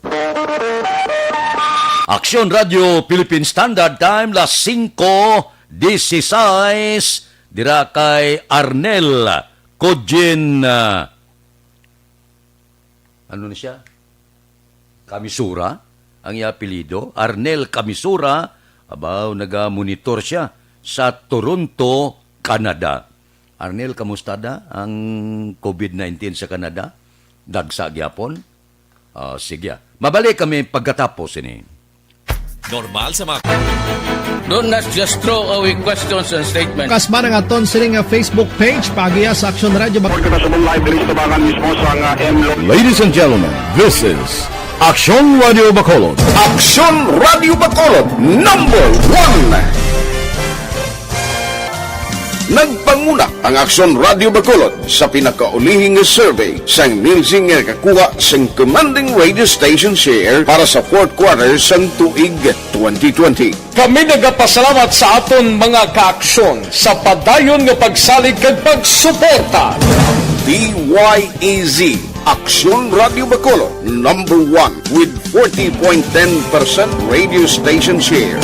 Aksyon Radio Philippine Standard Time, las singko dieciséis, dira kay Arnel Cojin, ah, ano na siya? Kamisura, ang iya apelyido, Arnel Kamisura, abaw, naga-monitor siya sa Toronto, Canada. Arnel, kamusta da ang COVID nineteen sa Canada? Dagsa gyapon? Ah, sige, ah. Mabalik kami pagkatapos ini. Normal sa mga Don't not just throw away questions and statements. Kasma nga aton sini nga Facebook page, paagiha sa Aksyon Radio Bac- Pagkita sa live diri sa tabangan mismo sa nga M Lo- Ladies and gentlemen, this is Aksyon Radio Bacolod. Aksyon Radio Bacolod, number one. Nagpanguna ang Aksyon Radio Bacolod sa pinakaulihing nga survey sang Nielsen nga nakakuha sang commanding radio station share para sa fourth quarter sang tuig twenty twenty. Kami nagapasalamat sa aton mga kaaksyon sa padayon nga pagsalig kag pagsuporta. D Y E Z, Aksyon Radio Bacolod, number one with forty point ten percent radio station share.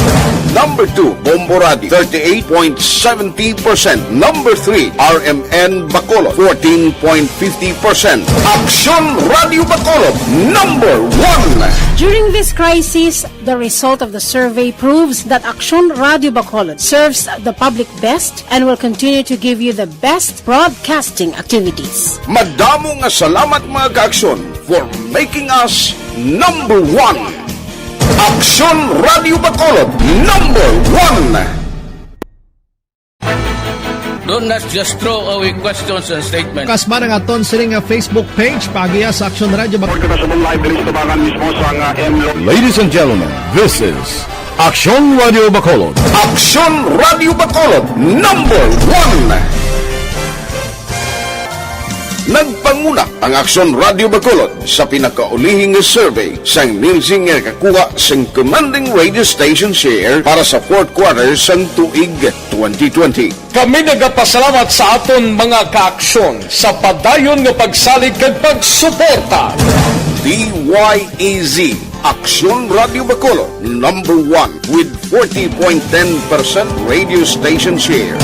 Number two, Bombo Radio, thirty-eight point seventy percent. Number three, R M N Bacolod, fourteen point fifty percent. Aksyon Radio Bacolod, number one. During this crisis, the result of the survey proves that Aksyon Radio Bacolod serves the public best and will continue to give you the best broadcasting activities. Madamo nga salamat Mga ka-aksyon, for making us number one. Aksyon Radio Bacolod, number one. Do not just throw away questions and statements. Kasman ang aton sini nga Facebook page, paagiha sa Aksyon Radio Bacolod. Pagkakasabong live diri sa tubangan mismo sa nga M Lo. Ladies and gentlemen, this is Aksyon Radio Bacolod. Aksyon Radio Bacolod, number one. Nagpanguna ang Aksyon Radio Bacolod sa pinakaulihing survey sang Nielsen nga nakakuha sang commanding radio station share para sa fourth quarter sang tuig twenty twenty. Kami nagapasalamat sa aton mga kaaksyon sa padayon nga pagsalig kag pagsuporta. D Y E Z, Aksyon Radio Bacolod, number one with forty point ten percent radio station share.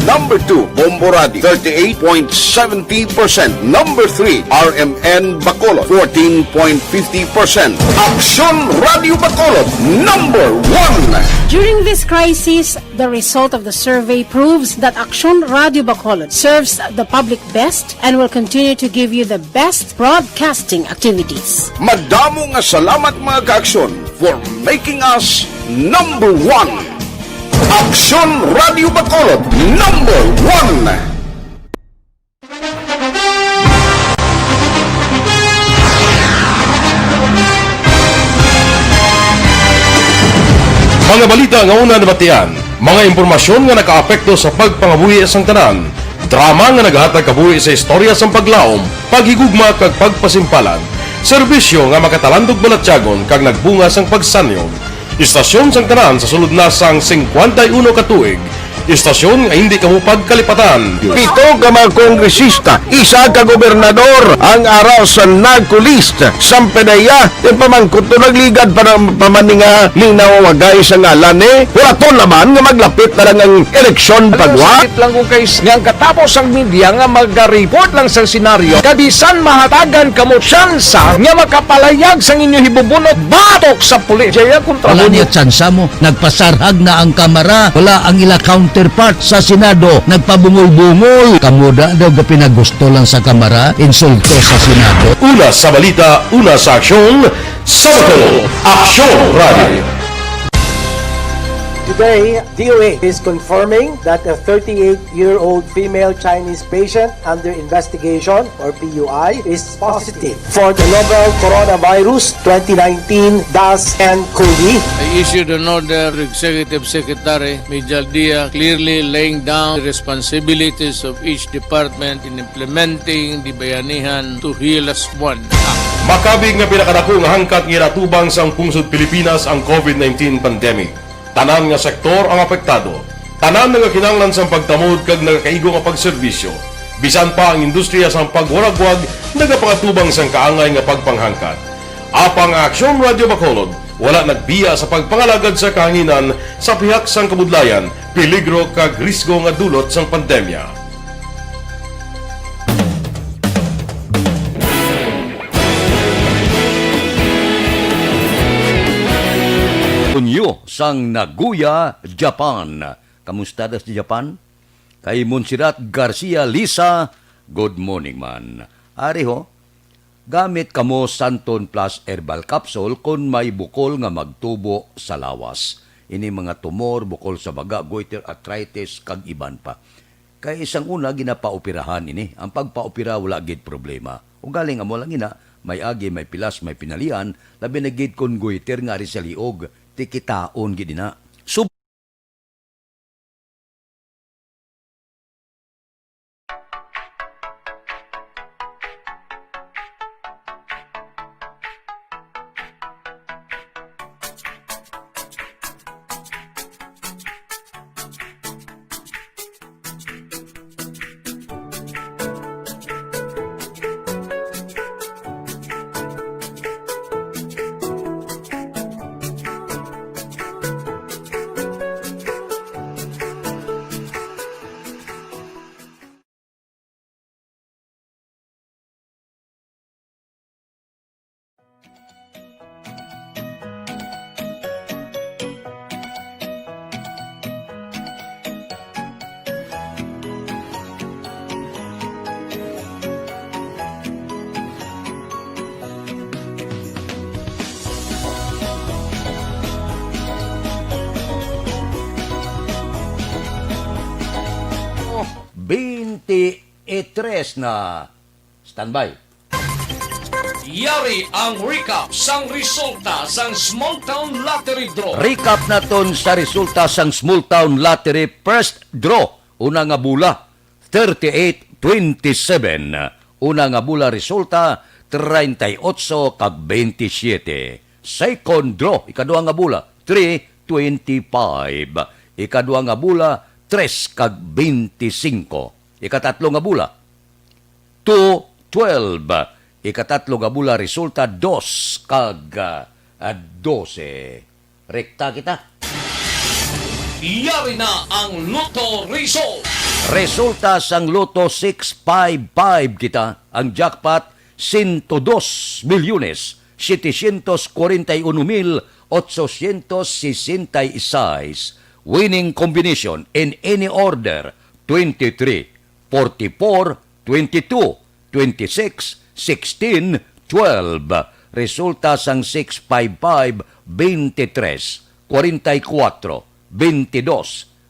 Number two, Bombo Radio, thirty-eight point seventy percent. Number three, R M N Bacolod, fourteen point fifty percent. Aksyon Radio Bacolod, number one. During this crisis, the result of the survey proves that Aksyon Radio Bacolod serves the public best and will continue to give you the best broadcasting activities. Madamo nga salamat, mga kaaksyon, for making us number one. Aksyon Radio Bacolod, number one. Mga balita nga una nabatian, mga impormasyon nga nakaapekto sa pagpangabuhi sang tanan, drama nga nagahatag kabuhi sa istorya sang paglaom, paghigugma kag pagpasimpalan, serbisyo nga makatalandog balatyagon kag nagbunga sang pagsanyon. Istasyon sang tanan sa sulod na sang singkwenta y uno ka tuig. Istasyon nga hindi kamo pagkalipatan. Pito ka mga kongresista, isa ka gobernador ang ara sa NACO list. Sampanaya, yung pamangkot to nagligad pa ng pamaninga ning nawawagay sa ngalan ni Huraton naman nga maglapit na lang ang eleksyon pagwa. Sakit lang kung kay nga ang katapos ang media nga magareport lang sa senaryo, kabisan mahatagan kamo tsansa nga makapalayag sang inyo hibubunot batok sa pulis. Jaya kontra Wala mo. Niya tsansa mo. Nagpasarhag na ang Kamara. Wala ang ila counterpart sa Senado. Nagpabungol-bungol. Kamo da daw gapinagusto lang sa Kamara, insulto sa Senado. Una sa balita, una sa aksyon, sa Bacolod, Aksyon Radio. Today, D O A is confirming that a thirty-eight-year-old female Chinese patient under investigation, or P U I, is positive for the novel coronavirus twenty nineteen dash N COVID. I issued an order to Executive Secretary Mijal Dia, clearly laying down the responsibilities of each department in implementing the Bayanihan to Heal as One Act. Makabig nga pinakadako nga hangkat nga ginatubang sang pungsod Pilipinas ang COVID nineteen pandemic. Tanan nga sektor ang apektado. Tanan nga kinahanglan sang pagtamod kag nagakaigo nga pagserbisyo. Bisan pa ang industriya sang pagwaragwag nagapangatubang sang kaangay nga pagpanghangkat. Apang ang Aksyon Radio Bacolod wala nagbiya sa pagpangalagad sa kahanginan sa pihak sang kabudlayan, peligro kag risgo nga dulot sang pandemya. Unyo sang Nagoya, Japan. Kamusta da sa Japan? Kay Montserrat Garcia Lisa, good morning man. Ari ho, gamit kamo Santon Plus Herbal Capsule kon may bukol nga magtubo sa lawas. Ini mga tumor, bukol sa baga, goiter, arthritis, kag iban pa. Kay sang una ginapaoperahan ini, ang pagpaopera wala gid problema. Ugaling amo lang ina, may agi, may pilas, may pinalian, labi na gid kon goiter nga ari sa liog, tikitaon gid ina. Sub- Ti e tres na. Standby. Yari ang recap sang resulta sang Small Town Lottery Draw. Recap naton sa resulta sang Small Town Lottery First Draw. Una nga bola, thirty-eight twenty-seven. Una nga bola resulta, treinta y ocho kag veintisiete. Second draw, ikaduha nga bola, three twenty-five. Ikaduha nga bola, tres kag veinticinco. Ikatatlo nga bola, two twelve. Ikatatlo nga bola resulta, dos kag, ah, dose. Rekta kita. Yari na ang Lotto Result. Resulta sang Lotto six five five kita, ang jackpot, sento dos milyones setecientos kwarenta y uno mil ochocientos sesenta y seis. Winning combination in any order, twenty-three, forty-four, twenty-two, twenty-six, sixteen, twelve. Resulta sang six five five, twenty-three, forty-four, twenty-two,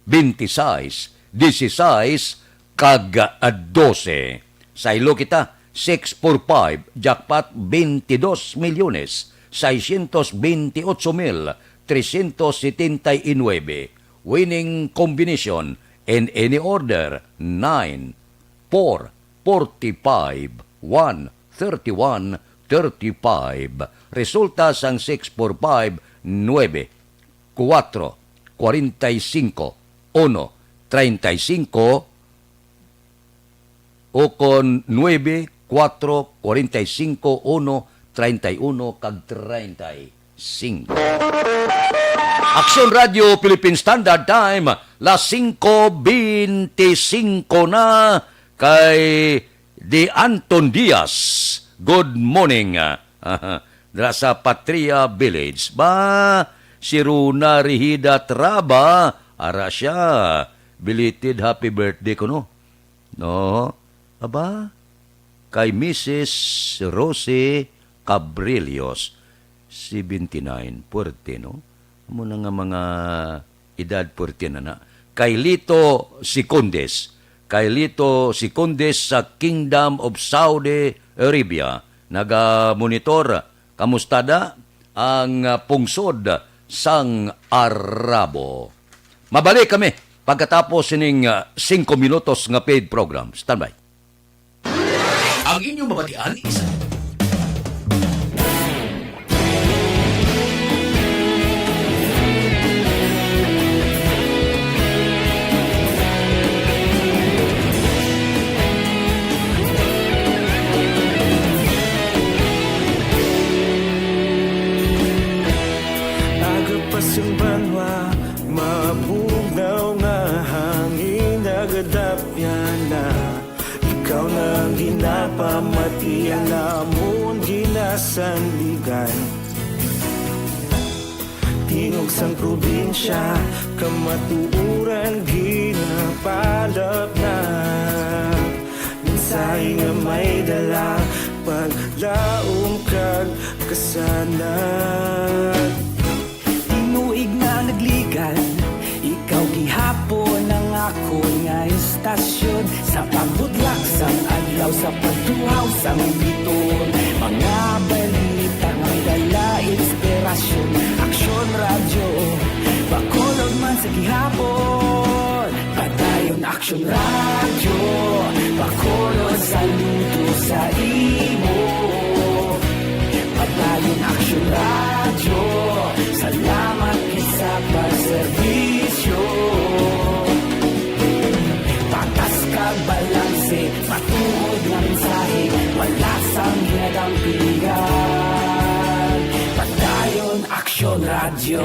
twenty-six, sixteen, kag, ah, dose. Saylo kita, six four five, jackpot, twenty-two milyones seiscientos veintiocho mil trescientos setenta y nuebe. Winning combination in any order, nine, four, forty-five, one, thirty-one, thirty-five. Resulta sang six four five, nuebe, kuwatro, kwarenta y singko, uno, treinta y cinco, o kon nuebe, kuwatro, kwarenta y singko, uno, treinta y uno, kag treinta y cinco. Aksyon Radio Philippine Standard Time, las singko beintisinko na, kay Di Anton Diaz. Good morning. Dira sa Patria Village. Ba, si Runa Rihida Traba, ara siya. Belated happy birthday kuno. No? Aba, kay Missus Rosie Cabrillos, seventy-nine, puwerte, no? Amo na nga mga edad, puwerte na na. Kay Lito Secondes, kay Lito Secondes sa Kingdom of Saudi Arabia, naga-monitor. Kamusta da ang, ah, pungsod sang Arabo? Mabalik kami pagkatapos sining, ah, singko minutos nga paid program. Standby. Ang inyong mabatian is Aga pa sang banwa, mabugnaw nga hangin nagadapyan na. Ikaw na ang ginapamati, ang amon ginasandigan. Tingog sang probinsya, kamatuoran ginapalapnag. Mensahe nga may dala, paglaom kag kasanag. Tinuig nga nagligan, ikaw gihapon ang akon nga istasyon. Sa pagbudlak sang adlaw, sa pagtuhaw sang biton, mga balita nga dala inspirasyon. Aksyon Radyo, Bacolod man sa gihapon. Padayon Aksyon Radyo, Bacolod, saludo sa imo. Padayon Aksyon Radyo, salamat gid sa pagserbisyo. Patas kag balanse, matuod nga mensahe, wala sang ginadampigan. Padayon Aksyon Radyo.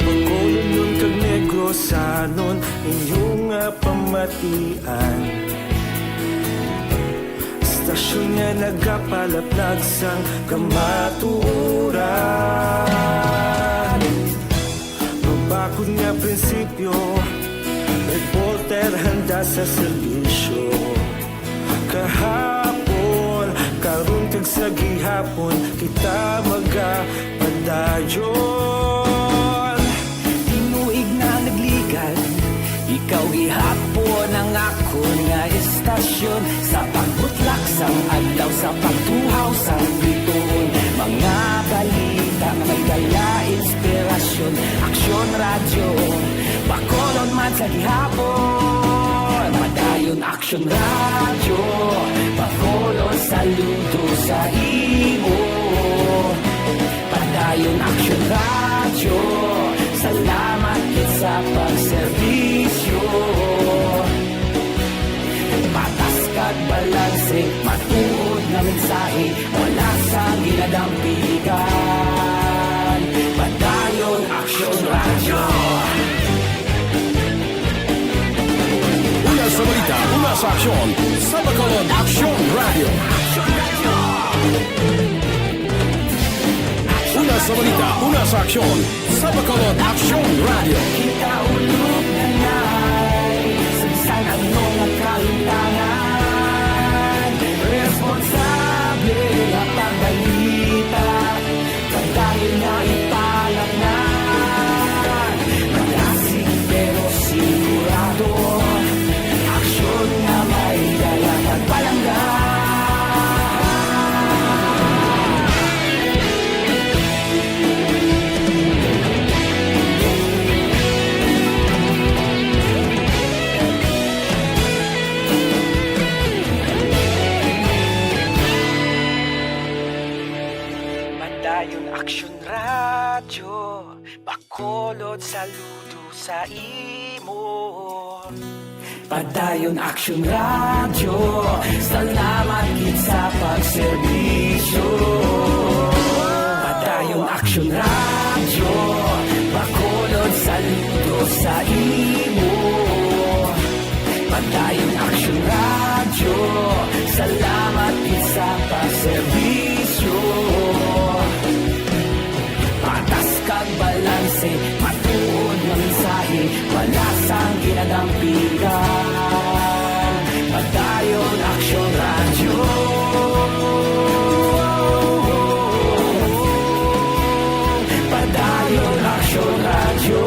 Bacolodnon kag Negrosanon, inyo nga pamatian. Istasyon nga nagapalapnag sang kamatuoran. Mabakod nga prinsipyo, reporter handa sa serbisyo. Kahapon, karon kag sa gihapon, kita maga-, Dayon, tinuig na nagligad, ikaw gihapon ang akon nga estasyon. Sa pagbutlak sang adlaw, sa pagtuhaw sang bituon, mga balita nga may dala inspirasyon. Aksyon Radyo, Bacolod man sa gihapon. Padayon Aksyon Radyo, Bacolod, saludo sa imo. Padayon Aksyon Radyo, salamat gid sa pagserbisyo. Patas kag balanse, matuod nga mensahe, wala sang ginadampigan. Padayon Aksyon Radyo. Una sa balita, una sa aksyon, sa Bacolod Aksyon Radyo. Una sa balita, una sa aksyon, sa Bacolod Aksyon Radyo. Kita ulog na ngay, sa bisan ano nga kahimtangan, responsable nga pagbalita. Padayon nga ipalapnan, malasig pero sigurado, aksyon nga may dala kag palangga. Padayon Aksyon Radyo, Bacolod, saludo sa imo. Padayon Aksyon Radyo, salamat gid sa pagserbisyo. Padayon Aksyon Radyo, Bacolod, saludo sa imo. Padayon Aksyon Radyo, salamat gid sa pagserbisyo. Patas kag balanse, matuod nga mensahe, wala sang ginadampigan. Padayon Aksyon Radyo. Padayon Aksyon Radyo.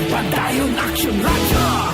Padayon Aksyon Radyo.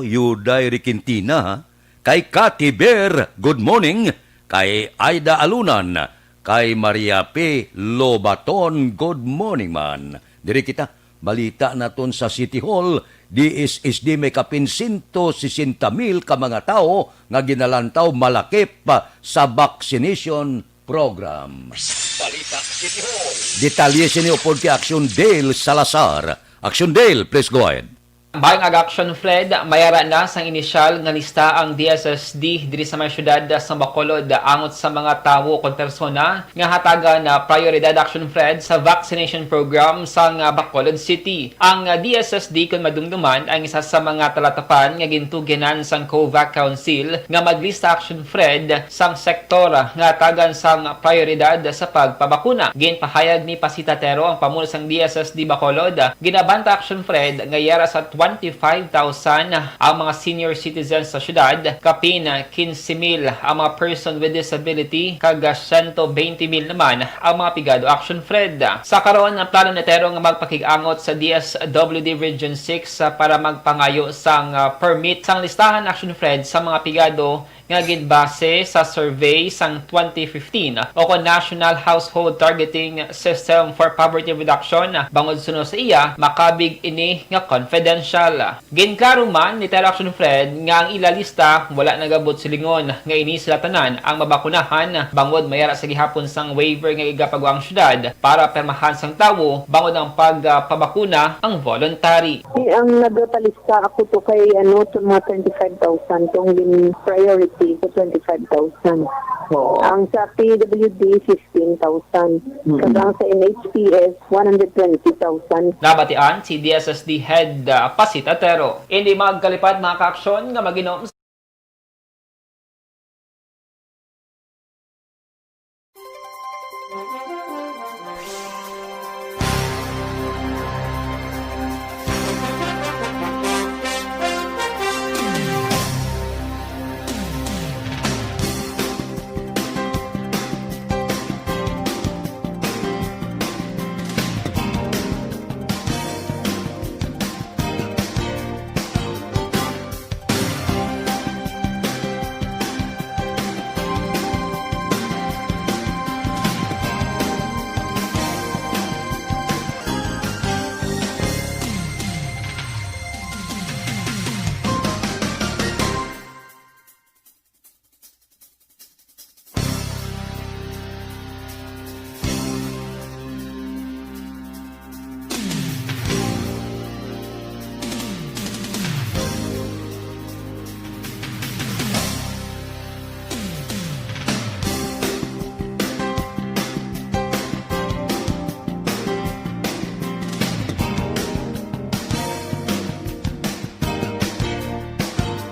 Yuday Requintina, kay Cathy Bear, good morning, kay Aida Alunan, kay Maria P. Lobaton, good morning man. Diri kita, balita naton sa City Hall, D S S D may kapin sento sesenta mil ka mga tawo nga ginalantaw malakip sa vaccination program. Balita City Hall. Detalye sini upod kay Action Dale Salazar. Action Dale, please go ahead. Bahin nga Action Fred, mayara na sang inisyal nga lista ang D S S D diri sa may siyudad sa Bacolod angot sa mga tawo kon persona nga hatagan na prioridad, Action Fred, sa vaccination program sang, ah, Bacolod City. Ang, ah, D S S D, kon madumduman, ang isa sa mga talatapan nga gintugyanan sang COVAC Council nga maglista, Action Fred, sang sektor nga hatagan sang prioridad sa pagpabakuna. Ginpahayag ni Pasita Tero, ang pamuno sang D S S D Bacolod, ginabanta, Action Fred, nga yara sa twenty-five thousand ang mga senior citizens sa siyudad, kapin quince mil ang mga person with disability, kag sento beinte mil naman ang mga pigado, Action Fred. Sa karon, ang plano ni Tero nga magpakig-angot sa D S W D Region six, ah, para magpangayo sang, ah, permit sang listahan, Action Fred, sa mga pigado nga ginbase sa survey sang twenty fifteen o kon National Household Targeting System for Poverty Reduction, bangod suno sa iya, makabig ini nga confidential. Ginklaro man ni Tero, Action Fred, nga ang ila lista wala nagabot silingon nga ini sila tanan ang mabakunahan, bangod mayara sa gihapon sang waiver nga igapagawa ang syudad para pirmahan sang tawo, bangod ang pagpabakuna ang voluntary. Eh, ang nagapalista ako to kay, ano, to mga twenty-five thousand, tong gin priority ko, twenty-five thousand. Oo. Ang sa P W D, fifteen thousand. Mm-mm. Kag ang sa N H P S, one hundred twenty thousand. Nabatian si D S S D Head, ah, Pasitatero. Indi magkalipad, mga kaaksyon, nga mag-inom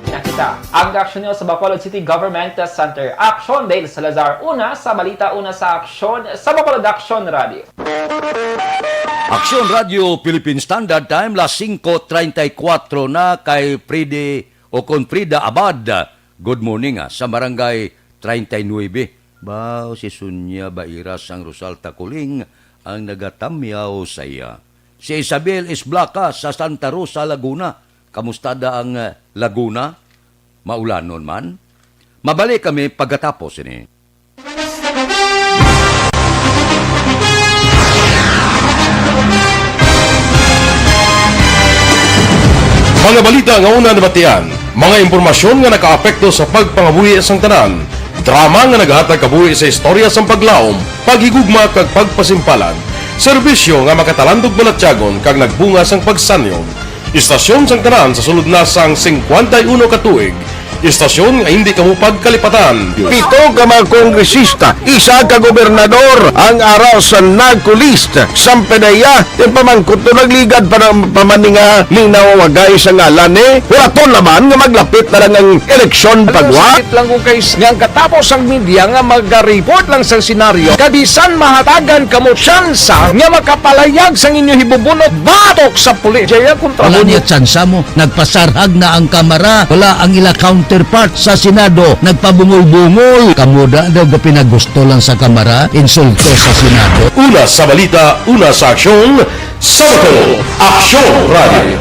na kita. Ang reaksyon niyo sa Bacolod City Government Center. Aksyon, Dale Salazar. Una sa balita, una sa aksyon, sa Bacolod Aksyon Radio. Aksyon Radio Philippine Standard Time, las singko treinta y cuatro na, kay Fride o kon Frida Abad. Good morning, ah, sa Barangay treinta y nueve. Bao si Sonia Baira sang Rosal Takuling ang nagatamyaw sa iya. Si Isabel Isblaca sa Santa Rosa, Laguna. Kamusta da ang, eh, Laguna? Maulanon man? Mabalik kami pagkatapos ini. Mga balita nga una nabatian, mga impormasyon nga nakaapekto sa pagpangabuhi sang tanan, drama nga nagahatag kabuhi sa istorya sang paglaom, paghigugma kag pagpasimpalan, serbisyo nga makatalandog balatyagon kag nagbunga sang pagsanyog. Istasyon sang tanan sa sulod na sang singkwenta y uno ka tuig. Istasyon nga indi kamo pagkalipatan. Pito ka mga kongresista, isa ka gobernador ang ara sa NAGCO list. Sampanaya, ti pamangkot to nagligad pa ng pamaninga ni nawawagay sa ngalan ni. Wala to naman nga maglapit na lang ang eleksyon pagwa. Sakit lang kung kay nga ang katapos ang media nga magaripot lang sa senaryo. Kabisan mahatagan kamo tsansa nga makapalayag sang inyo hibubunot batok sa pulis. Jaya kontra Wala mo. Niya tsansa mo. Nagpasarhag na ang Kamara. Wala ang ila counterpart sa Senado. Nagpabungol-bungol. Kamo da daw ga pinagusto lang sa Kamara. Insulto sa Senado. Una sa balita, una sa aksyon, sa Bacolod Aksyon Radio.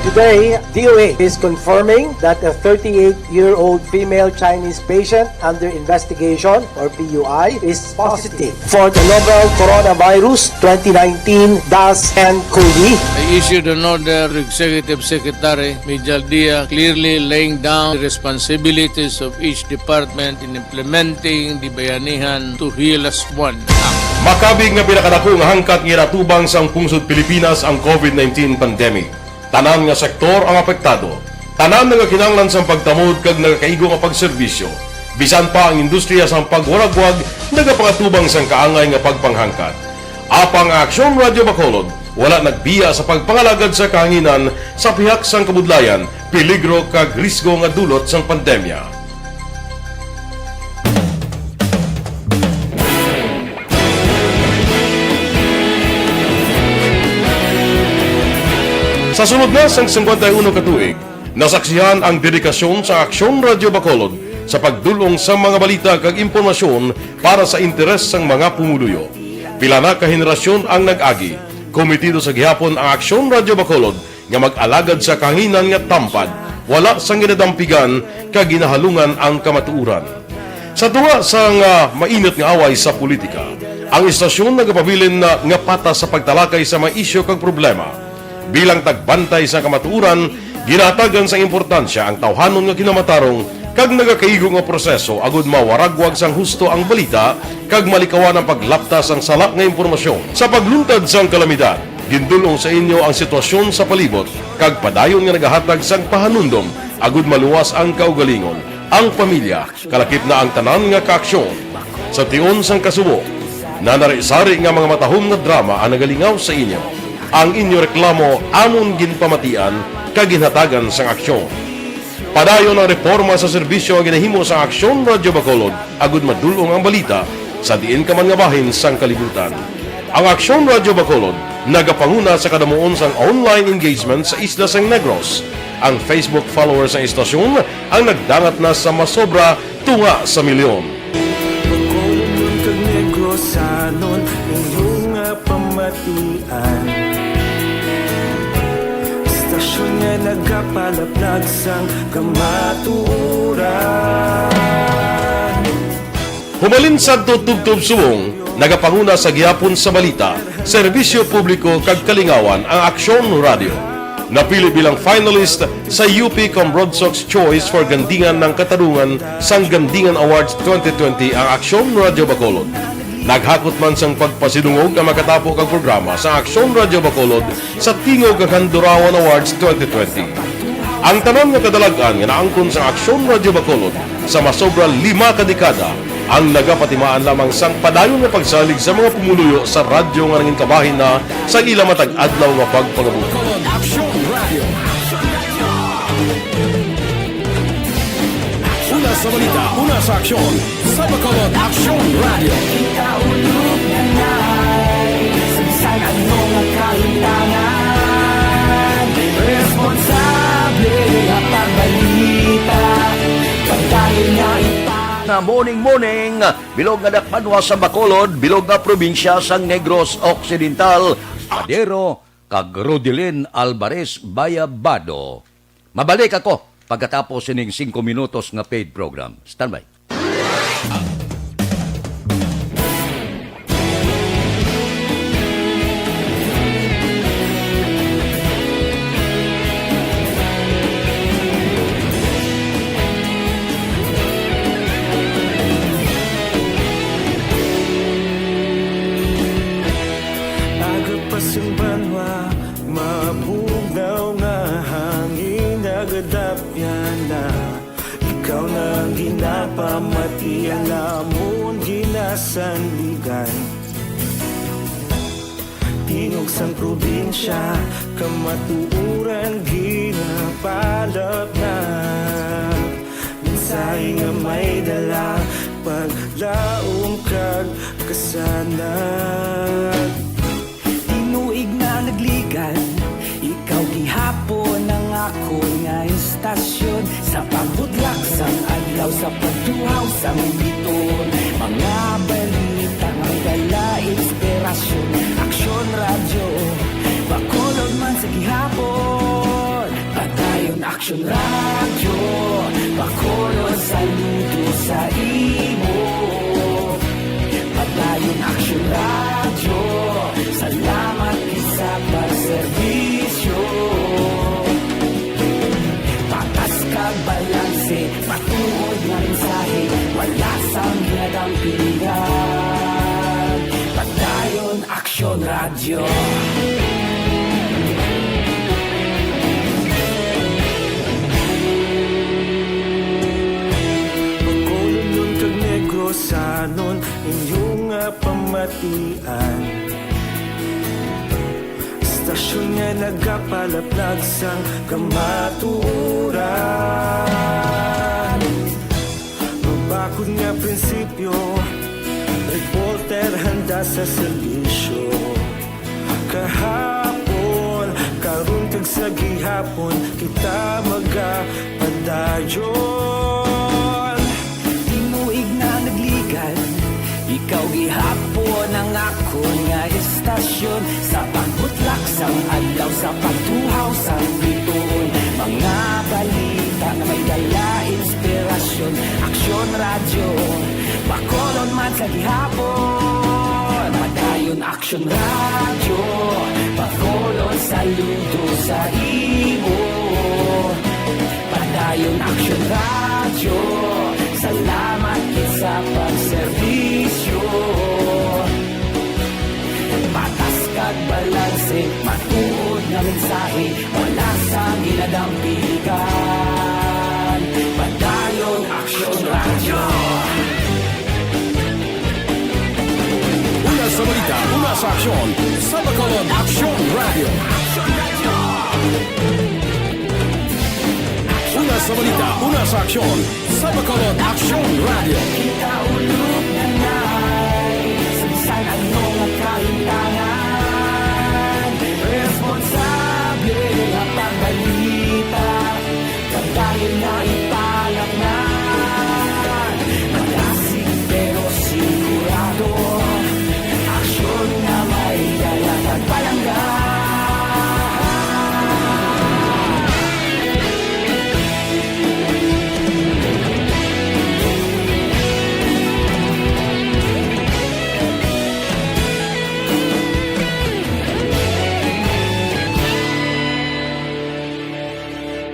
Today, D O H is confirming that a thirty-eight-year-old female Chinese patient under investigation, or P U I, is positive for the novel coronavirus twenty nineteen dash N cov. I issued an order to Executive Secretary Mijal Dia, clearly laying down the responsibilities of each department in implementing the Bayanihan to Heal Us One Act. Makabig nga pinakadako nga hangkat nga ginatubang sang pungsod Pilipinas ang COVID nineteen pandemic. Tanan nga sektor ang apektado. Tanan nagakinahanglan sang pagtamod kag nagakaigo nga pagserbisyo. Bisan pa ang industriya sang pagwaragwag nagapangatubang sang kaangay nga pagpanghangkat. Apang ang Aksyon Radio Bacolod wala nagbiya sa pagpangalagad sa kahanginan sa pihak sang kabudlayan, peligro kag risgo nga dulot sang pandemya. Sa sulod na sang singkwenta y uno ka tuig, nasaksihan ang dedikasyon sa Aksyon Radio Bacolod sa pagdul-ong sa mga balita kag impormasyon para sa interes sang mga pumuluyo. Pila na ka henerasyon ang nag-agi, kometido sa gihapon ang Aksyon Radio Bacolod nga mag-alagad sa kahanginan nga tampad, wala sang ginadampigan kag ginahalungan ang kamatuoran. Sa tunga sang, ah, mainit nga away sa politika, ang istasyon nagapabilin na nga patas sa pagtalakay sa mga isyu kag problema. Bilang tagbantay sa kamatuoran, ginahatagan sang importansya ang tawhanon nga kinamatarong kag nagakaigo nga proseso agud mawaragwag sang husto ang balita kag malikawan ang paglapta sang sala nga impormasyon. Sa pagluntad sang kalamidad, gindul-ong sa inyo ang sitwasyon sa palibot kag padayon nga nagahatag sang pahanumdom agud maluwas ang kaugalingon, ang pamilya, kalakip na ang tanan nga kaaksyon. Sa tion sang kasubo, nanari-sari nga mga matahom nga drama ang nagalingaw sa inyo. Ang inyo reklamo amon ginpamatian kag ginhatagan sang aksyon. Padayon ang reporma sa serbisyo nga ginahimo sang Aksyon Radyo Bacolod agud madul-ong ang balita sa diin ka man nga bahin sang kalibutan. Ang Aksyon Radyo Bacolod nagapanguna sa kadamuon sang online engagement sa isla sang Negros. Ang Facebook followers sang istasyon ang nagdangat na sa masobra tunga sa milyon. Bacolodnon kag Negrosanon, inyo nga pamatian. Istasyon nga nagapalaplag sang kamatuoran. Humalin sadto tubtob subong, nagapanguna sa gihapon sa balita, serbisyo publiko kag kalingawan ang Aksyon Radyo. Napili bilang finalist sa U P Comrod Sox Choice for Gandingan ng Katarungan sang Gandingan Awards twenty twenty ang Aksyon Radyo Bacolod. Naghakot man sang pagpasidungog ang makatapo kag programa sa Aksyon Radyo Bacolod sa Tingog kag Handurawan Awards twenty twenty. Ang tanan nga kadalag-an nga naangkon sa Aksyon Radyo Bacolod sa masobra lima ka dekada ang nagapatimaan lamang sang padayon nga pagsalig sa mga pumuluyo sa radyo nga nangin kabahin na sang ila matag adlaw nga pagpangabuhi. Aksyon Radyo. Una sa balita, una sa aksyon, sa Bacolod Aksyon Radyo. Kita ulog na nais, bisan ano nga kahitangan. Responsable nga pagbalita, pagdali nga ipa- Nga morning, morning, bilog nga dakbanwa sa Bacolod, bilog nga probinsya sang Negros Occidental, Madero, kag Rodelin Alvarez Bayabado. Mabalik ako pagkatapos sining singko minutos nga paid program. Standby. Aga pa sing banwa, mabugnaw nga hangin nagadapyan na. Ikaw na ang ginapamatian, amon ginasandigan. Tingog sang probinsya, kamatuoran ginapalaplag. Mensahe nga may dala, paglaom kag kasanag. Tinuig na nagligad, ikaw gihapon ang akon nga istasyon. Sa pagbutlak sang adlaw, sa pagtuhaw sang biton, mga balita nga may dala inspirasyon. Aksyon Radyo, Bacolod man sa gihapon. Padayon Aksyon Radyo, Bacolod, saludo sa imo. Padayon Aksyon Radyo, salamat gid sa pagserbisyo. Patas kag balanse, matuod nga mensahe, wala sang ginadampigan. Padayon Aksyon Radyo. Bacolodnon kag Negrosanon, inyo nga pamatian. Istasyon nga nagapalaplag sang kamatuoran. Mabakod nga prinsipyo, reporter handa sa serbisyo. Kahapon, karon kag sa gihapon, kita magapadayon. Tinuig na nagligad, ikaw gihapon ang akon nga istasyon. Sa pagbutlak sang adlaw, sa pagtuhaw sang bituon, mga balita nga may dala inspirasyon. Aksyon Radyo, Bacolod man sa gihapon. Padayon Aksyon Radyo, Bacolod, saludo sa imo. Padayon Aksyon Radyo, salamat gid sa pagserbisyo. Patas kag balanse, matuod nga mensahe, wala sang ginadampigan. Padayon Aksyon Radyo. Una sa balita, una Sa aksyon, sa Bacolod Aksyon Radio. Una sa balita, una sa aksyon, sa Bacolod Aksyon Radio. Kita ulog na nai, sa bisan ano nga kahintangan, responsable nga pagbalita. Padayon na ipalatnan, malasig pero sigurado. Aksyon nga may dala kag palangga.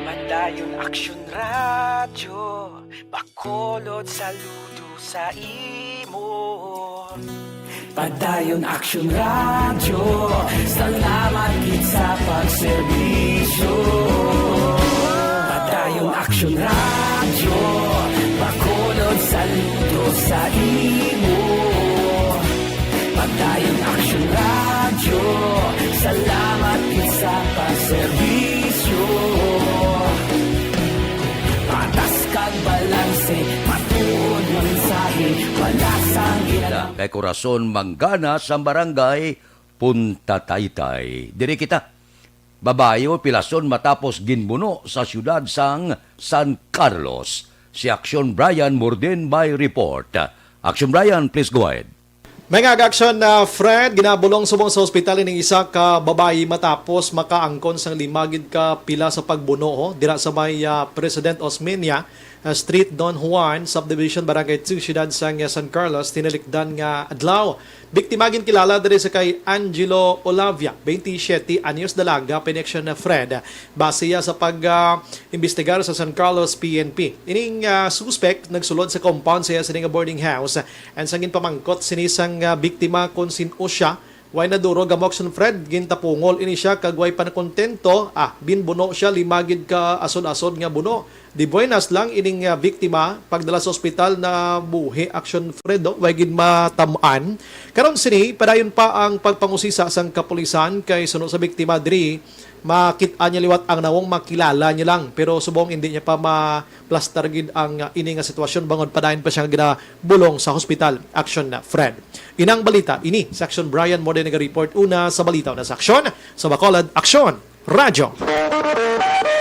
Padayon Aksyon Radyo, Bacolod, saludo sa imo. Padayon Aksyon Radyo, salamat gid sa pagserbisyo. Padayon Aksyon Radyo, Bacolod, saludo sa imo. Padayon Aksyon Radyo, salamat gid sa pagserbisyo. Patas kag balanse, matuod nga mensahe, wala sang ginagawa. Kay Corazon Mangana sa Barangay Punta Taytay. Diri kita. Babayi pilason matapos ginbuno sa siyudad sang San Carlos. Si Aksyon Brian Morden may report. Aksyon Brian, please go ahead. Mga kaaksyon, ah, Fred, ginabulong subong sa ospital ining isa ka babayi matapos makaangkon sang lima gid ka pila sa pagbuno, ho, dira sa may, ah, President Osmeña, ah, Street, Don Juan Subdivision, Barangay two, siyudad sang, ah, San Carlos, tinalikdan nga adlaw. Biktima ginkilala diri sa kay Angelo Olavia, twenty-siete anyos, dalaga, pa ini aksyon, Fred. Base ya sa pag, ah, imbestigar sa San Carlos P N P. Ining, ah, suspek nagsulod sa compound sa iya sini nga boarding house, and sang ginpamangkot sini sang, ah, biktima kon sin-o sia, way nadurog ang aksyon, Fred, gintapungol ini sia kag way pa nakontento, ah, binbuno sia, lima gid ka asod-asod nga buno. De buenas lang ining, ah, biktima, pagdala sa ospital nabuhi, aksyon, Fred, no? Way gid matam-an. Karon sini, padayon pa ang pagpangusisa sang kapulisan kay suno sa biktima diri, makit-an niya liwat ang nawong, makilala niya lang, pero subong hindi niya pa maplastar gid ang, ah, ini nga sitwasyon bangod padayon pa siya ginabulong sa hospital. Aksyon na, Fred. Inang balita ini sa Aksyon Brian Morden naga-report. Una sa balita, una sa aksyon, sa Bacolod Aksyon Radyo.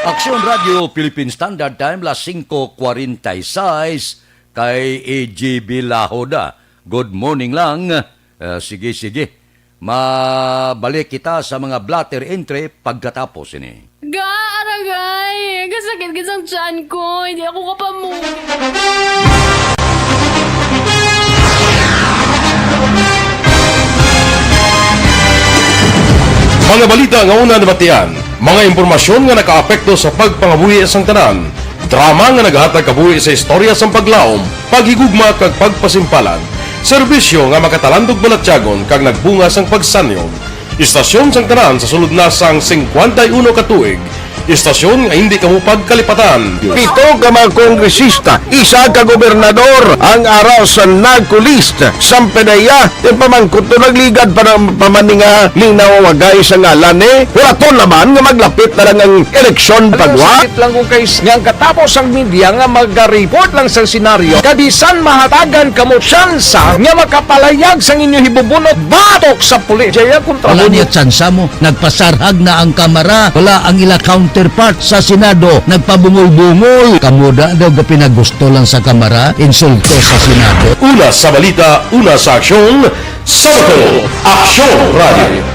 Aksyon Radyo, Philippine Standard Time, las singko kwarenta y seis, kay A G B Lahoda. Good morning lang. Ah, sige, sige. Mabalik kita sa mga blotter entry pagkatapos ini. Ga, aragay! Kasakit gid sang tiyan ko. Hindi ako kapamuti. Mga balita nga una nabatian, mga impormasyon nga nakaapekto sa pagpangabuhi sang tanan, drama nga nagahatag kabuhi sa istorya sang paglaom, paghigugma kag pagpasimpalan, serbisyo nga makatalandog balatyagon kag nagbunga sang pagsanyog. Istasyon sang tanan sa sulod na sang singkwenta y uno ka tuig. Istasyon nga hindi kamo pagkalipatan. Pito ka mga kongresista, isa ka gobernador ang ara sa NAGCO list. Sampe na iya, yung pamangkot to nagligad pa ng pamaninga, linaw wagay sa ngalan eh. Hulaton naman nga maglapit na lang ang eleksyon. Alam mo, pagwa. Sakit lang kung kay nga ang katapos ang media nga mag-report lang sa senaryo. Kabisan mahatagan kamo tsansa nga makapalayag sang inyo hibubunot batok sa pulis. Jaya kontra. Wala mo niya tsansa mo. Nagpasarhag na ang Kamara. Wala ang ila counterpart sa Senado. Nagpabungol-bungol. Kamo da daw gapinagusto lang sa Kamara. Insulto sa Senado. Una sa balita, una sa aksyon, sa Bacolod Aksyon Radio.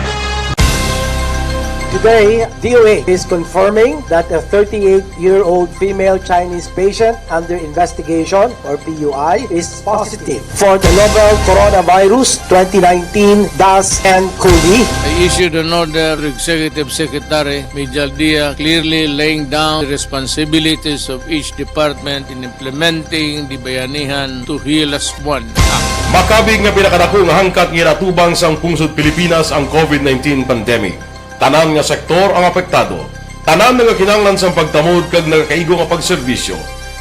Today, D O A is confirming that a thirty-eight-year-old female Chinese patient under investigation, or P U I, is positive for the novel coronavirus twenty nineteen dash N coli. I issued an order to Executive Secretary Mijal Dia, clearly laying down the responsibilities of each department in implementing the Bayanihan to Heal As One Act. Makabig nga pinakadako nga hangkat nga ginatubang sang pungsod Pilipinas ang COVID nineteen pandemic. Tanan nga sektor ang apektado. Tanan nagakinahanglan sang pagtamod kag nagakaigo nga pagserbisyo.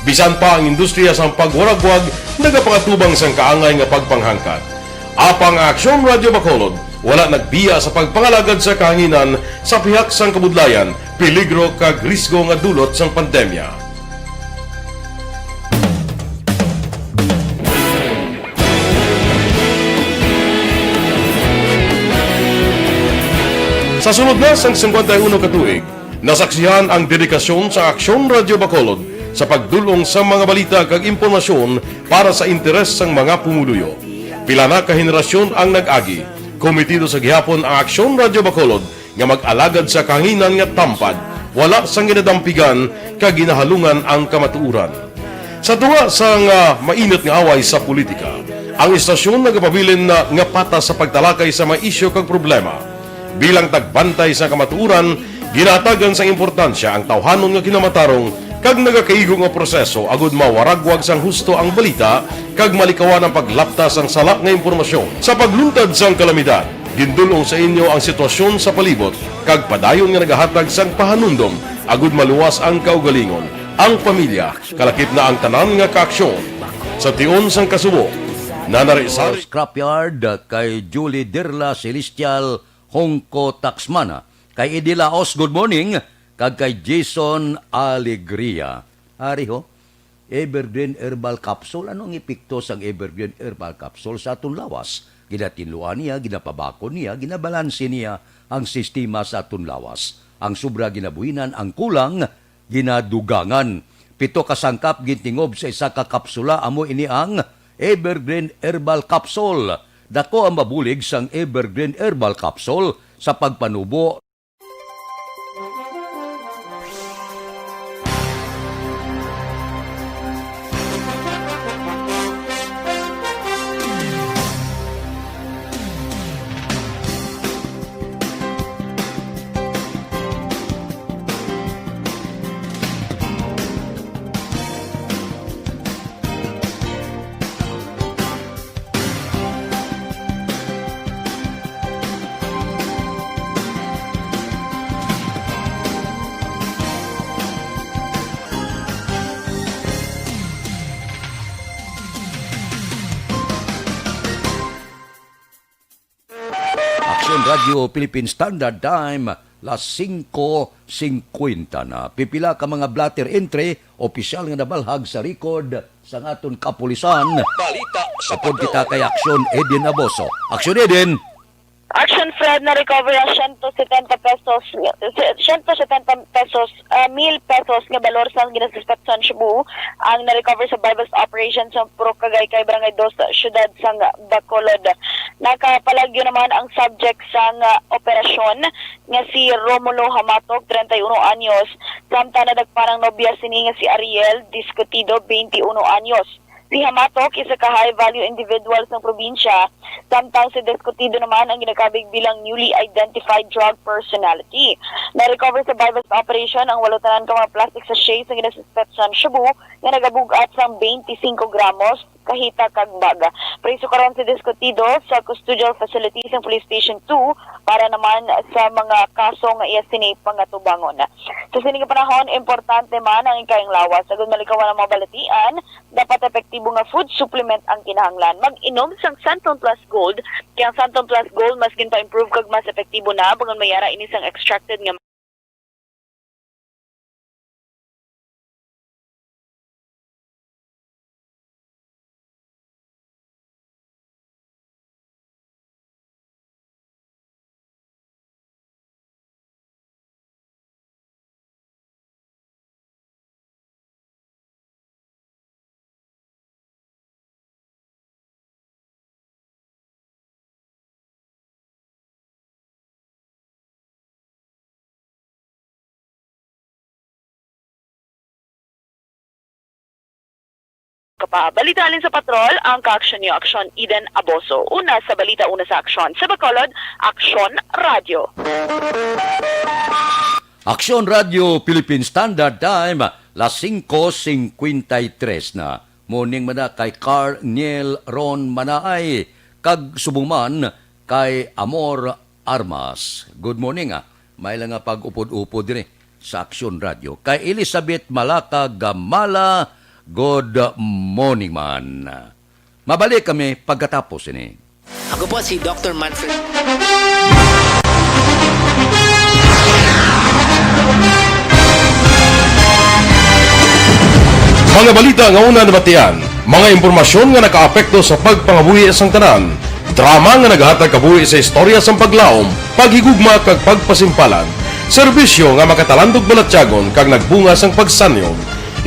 Bisan pa ang industriya sang pagwaragwag nagapangatubang sang kaangay nga pagpanghangkat. Apang ang Aksyon Radyo Bacolod Wala nagbiya sa pagpangalagad sa kahanginan sa pihak sang kabudlayan, peligro kag risgo nga dulot sang pandemya. Sa sulod na sang singkwenta y uno ka tuig, nasaksihan ang dedikasyon sa Aksyon Radyo Bacolod sa pagdul-ong sa mga balita kag impormasyon para sa interes sang mga pumuluyo. Pila na ka henerasyon ang nag-agi, komitido sa gihapon ang Aksyon Radyo Bacolod nga mag-alagad sa kahanginan nga tampad, wala sang ginadampigan kag ginahalungan ang kamatuoran. Sa tunga sang, ah, mainit nga away sa politika, ang istasyon nagapabilin na nga patas sa pagtalakay sa mga isyu kag problema. Bilang tagbantay sa kamatuoran, ginahatagan sang importansya ang tawhanon nga kinamatarong kag nagakaigo nga proseso agud mawaragwag sang husto ang balita kag malikawan ang paglapta sang sala nga impormasyon. Sa pagluntad sang kalamidad, gindul-ong sa inyo ang sitwasyon sa palibot kag padayon nga nagahatag sang pahanumdom agud maluwas ang kaugalingon, ang pamilya, kalakip na ang tanan nga kaaksyon. Sa tion sang kasubo, Nanari Sari. Scrapyard, kay Julie Dirla Celestial, Hongko Taxmana, kay Eddie Laos, good morning, kag kay Jason Alegria. Ari ho, Evergreen Herbal Capsule. Ano ang epekto sang Evergreen Herbal Capsule sa aton lawas? Ginatinluan niya, ginapabakon niya, ginabalanse niya ang sistema sa aton lawas. Ang sobra ginabuhinan, ang kulang ginadugangan. Pito ka sangkap gintingob sa isa ka kapsula, amo ini ang Evergreen Herbal Capsule. Dako ang mabulig sang Evergreen Herbal Capsule sa pagpanubo. Aksyon Radio Philippine Standard Time, las singko singkwenta na. Pipila ka mga blotter entry, opisyal nga nabalhag sa record sang aton kapulisan. Balita sa Upod kita kay Aksyon Eden Aboso. Aksyon Eden! Action Fred, na-recover ang siyento setenta pesos, siyento setenta pesos, ah, mil pesos nga balor sang ginasuspetsahan shabu ang na-recover sa buy-bust operation sa Purok Kagaycay, Barangay Dos, Siyudad sang Bacolod. Nakapalagyo naman ang subject sang, ah, operasyon nga si Romulo Hamatok, treinta y uno anyos, samtang nadakpan ang nobya sini nga si Ariel Discutido, veintiuno anyos. Si Hamatok, isa ka high-value individual sang probinsya, samtang si Discutido naman ang ginakabig bilang newly identified drug personality. Na-recover sa buy-bust operation ang walo tanan ka mga plastic sachet sa ginasuspetsahan shabu nga nagabug-at sang twenty-five gramos kahita kag bag. Preso karon si Discutido sa custodial facility sang Police Station two para naman sa mga kaso nga iya sini pangatubangon. Sa sini nga panahon, importante man ang ikaayong lawas. Agud malikawan ang mga balatian, dapat epektibo nga food supplement ang kinahanglan. Mag-inom sang Santon Plus Gold, kay ang Santon Plus Gold mas ginpa-improve kag mas epektibo na, bangod may ara ini sang extracted nga Kapa. Balita halin sa patrol, ang kaaksyon niyo, Aksyon Eden Aboso. Una sa balita, una sa aksyon. Sa Bacolod, Aksyon Radyo. Aksyon Radyo Philippine Standard Time, las singko singkwenta y tres na. Morning man na kay Carniel Ron Manaay, kag subong man kay Amor Armas. Good morning, ah. May lang nga pag-upod-upod diri sa Aksyon Radyo. Kay Elizabeth Malaka Gamala, good morning man. Mabalik kami pagkatapos ini. Ako po si Doctor Manfred. Mga balita nga una nabatian, mga impormasyon nga nakaapekto sa pagpangabuhi sang tanan, drama nga nagahatag kabuhi sa istorya sang paglaom, paghigugma kag pagpasimpalan, serbisyo nga makatalandog balatyagon kag nagbunga sang pagsanyog.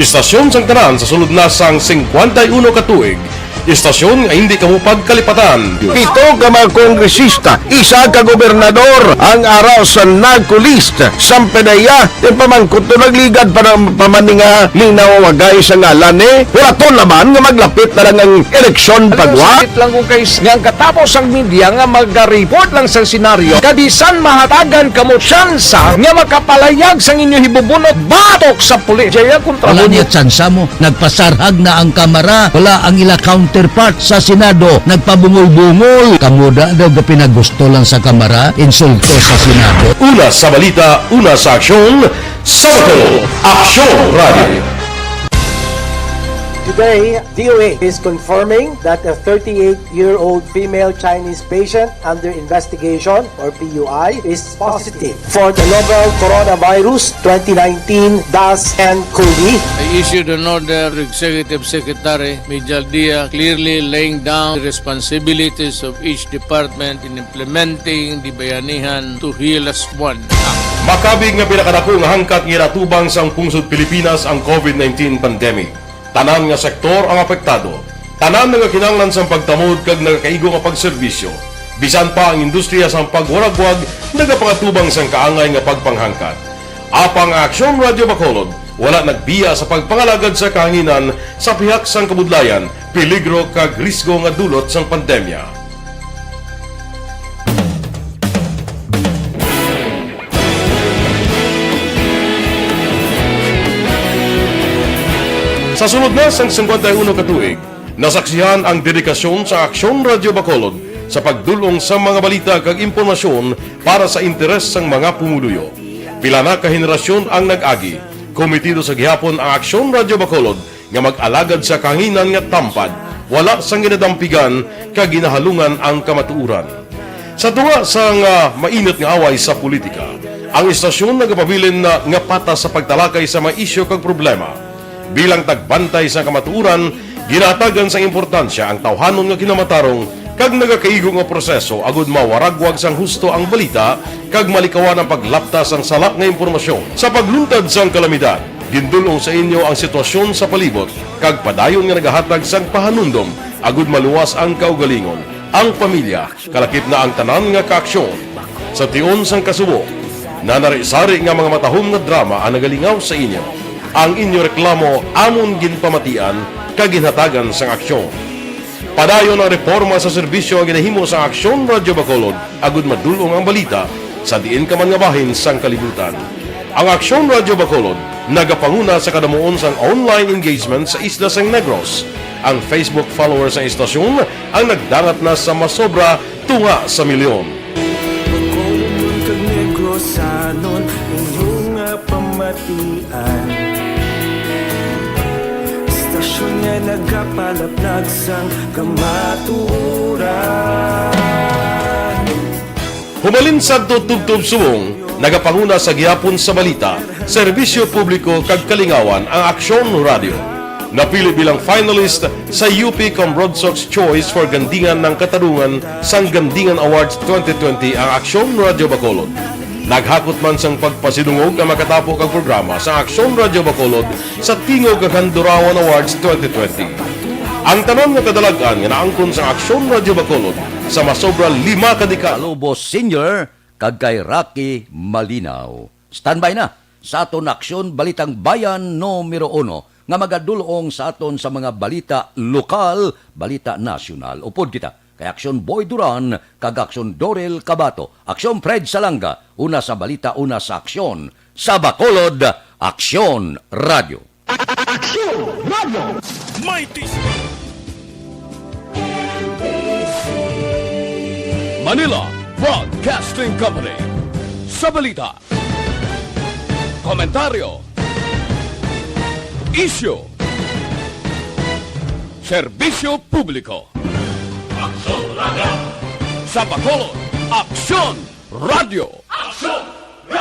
Istasyon sang tanan sa sulod na sang singkwenta y uno ka tuig, istasyon nga indi kamo pagkalipatan. Pito ka mga kongresista, isa ka gobernador ang ara sa NAGCO list. Sampanaya, ipamangkot to nagligad para pamaninga linawagay sa ngalan ni wala to laman nga maglapit na lang ang eleksyon pagwa. Sakit lang kung kay nga ang katapos ang media nga maga-report lang sa senaryo, kabisan mahatagan kamo tsansa nga makapalayag sang inyo hibubunot batok sa pulis. Jaya kontra Wala mo. Niya tsansa mo. Nagpasarhag na ang Kamara. Wala ang ila counterpart sa Senado. Nagpabungol-bungol. Kamo da daw ga pinagusto lang sa Kamara, insulto sa Senado. Una sa balita, una sa aksyon, sa Bacolod, Aksyon Radio. Today, D O H is confirming that a thirty-eight-year-old female Chinese patient under investigation, or P U I, is positive for the novel coronavirus twenty nineteen dash N cov. I issued an order to Executive Secretary Mijal Dia, clearly laying down the responsibilities of each department in implementing the Bayanihan to Heal Us One Act. Makabig nga pinakadako nga hangkat nga ginatubang sang pungsod Pilipinas ang COVID nineteen pandemic. Tanan nga sektor ang apektado. Tanan nagakinahanglan sang pagtamod kag nagakaigo nga pagserbisyo. Bisan pa ang industriya sang pagwaragwag nagapangatubang sang kaangay nga pagpanghangkat. Apang ang Aksyon Radyo Bacolod wala nagbiya sa pagpangalagad sa kahanginan sa pihak sang kabudlayan, peligro kag risgo nga dulot sang pandemya. Sa sulod na sang singkwenta y uno ka tuig, nasaksihan ang dedikasyon sa Aksyon Radyo Bacolod sa pagdul-ong sa mga balita kag impormasyon para sa interes sang mga pumuluyo. Pila na ka henerasyon ang nag-agi, kometido sa gihapon ang Aksyon Radyo Bacolod nga mag-alagad sa kahanginan nga tampad, wala sang ginadampigan kag ginahalungan ang kamatuoran. Sa tunga sang, ah, mainit nga away sa politika, ang istasyon nagapabilin na nga patas sa pagtalakay sa mga isyu kag problema. Bilang tagbantay sang kamatuoran, ginahatagan sang importansya ang tawhanon nga kinamatarong kag nagakaigo nga proseso agud mawaragwag sang husto ang balita kag malikawan ang paglapta sang sala nga impormasyon. Sa pagluntad sang kalamidad, gindul-ong sa inyo ang sitwasyon sa palibot kag padayon nga nagahatag sang pahanumdom agud maluwas ang kaugalingon, ang pamilya, kalakip na ang tanan nga kaaksyon. Sa tion sang kasubo, nanari-sari nga mga matahom nga drama ang nagalingaw sa inyo. Ang inyo reklamo amon ginpamatian kag ginhatagan sang aksyon. Padayon ang reporma sa serbisyo nga ginahimo sang Aksyon Radyo Bacolod agud madul-ong ang balita sa diin ka man nga bahin sang kalibutan. Ang Aksyon Radyo Bacolod nagapanguna sa kadamuon sang online engagement sa isla sang Negros. Ang Facebook followers sang istasyon ang nagdangat na sa masobra tunga sa milyon. Bacolodnon kag Negrosanon, inyo nga pamatian. Istasyon nga nagapalaplag sang kamatuoran. Hubalin sadto tubtob subong, nagapanguna sa gihapon sa balita, serbisyo publiko kag kalingawan ang Aksyon Radyo. Napili bilang finalist sa U P Cambrodsoc's Choice for Gandingan ng Katarungan sang Gandingan Awards twenty twenty ang Aksyon Radyo Bacolod. Naghakot man sang pagpasidungog ang makatapo kag programa sa Aksyon Radyo Bacolod sa Tingog kag Handurawan Awards twenty twenty. Ang tanan nga kadalag-an nga naangkon sang Aksyon Radyo Bacolod sa masobra lima ka dekada. Lobo Senior kag kay Rocky Malinaw. Standby na sa aton Aksyon Balitang Bayan numero uno nga magadul-ong sa aton sa mga balita lokal, balita nasyonal. Upod kita kay Aksyon Boy Duran kag Aksyon Dorel Cabato, Aksyon Fred Salanga, una sa balita, una sa aksyon, sa Bacolod, Aksyon Radyo. Aksyon Radyo. May tis- Manila Broadcasting Company. Sa balita, komentaryo, isyu, serbisyo publiko. Aksyon Radyo. Sa Bacolod, Aksyon Radio. Aksyon!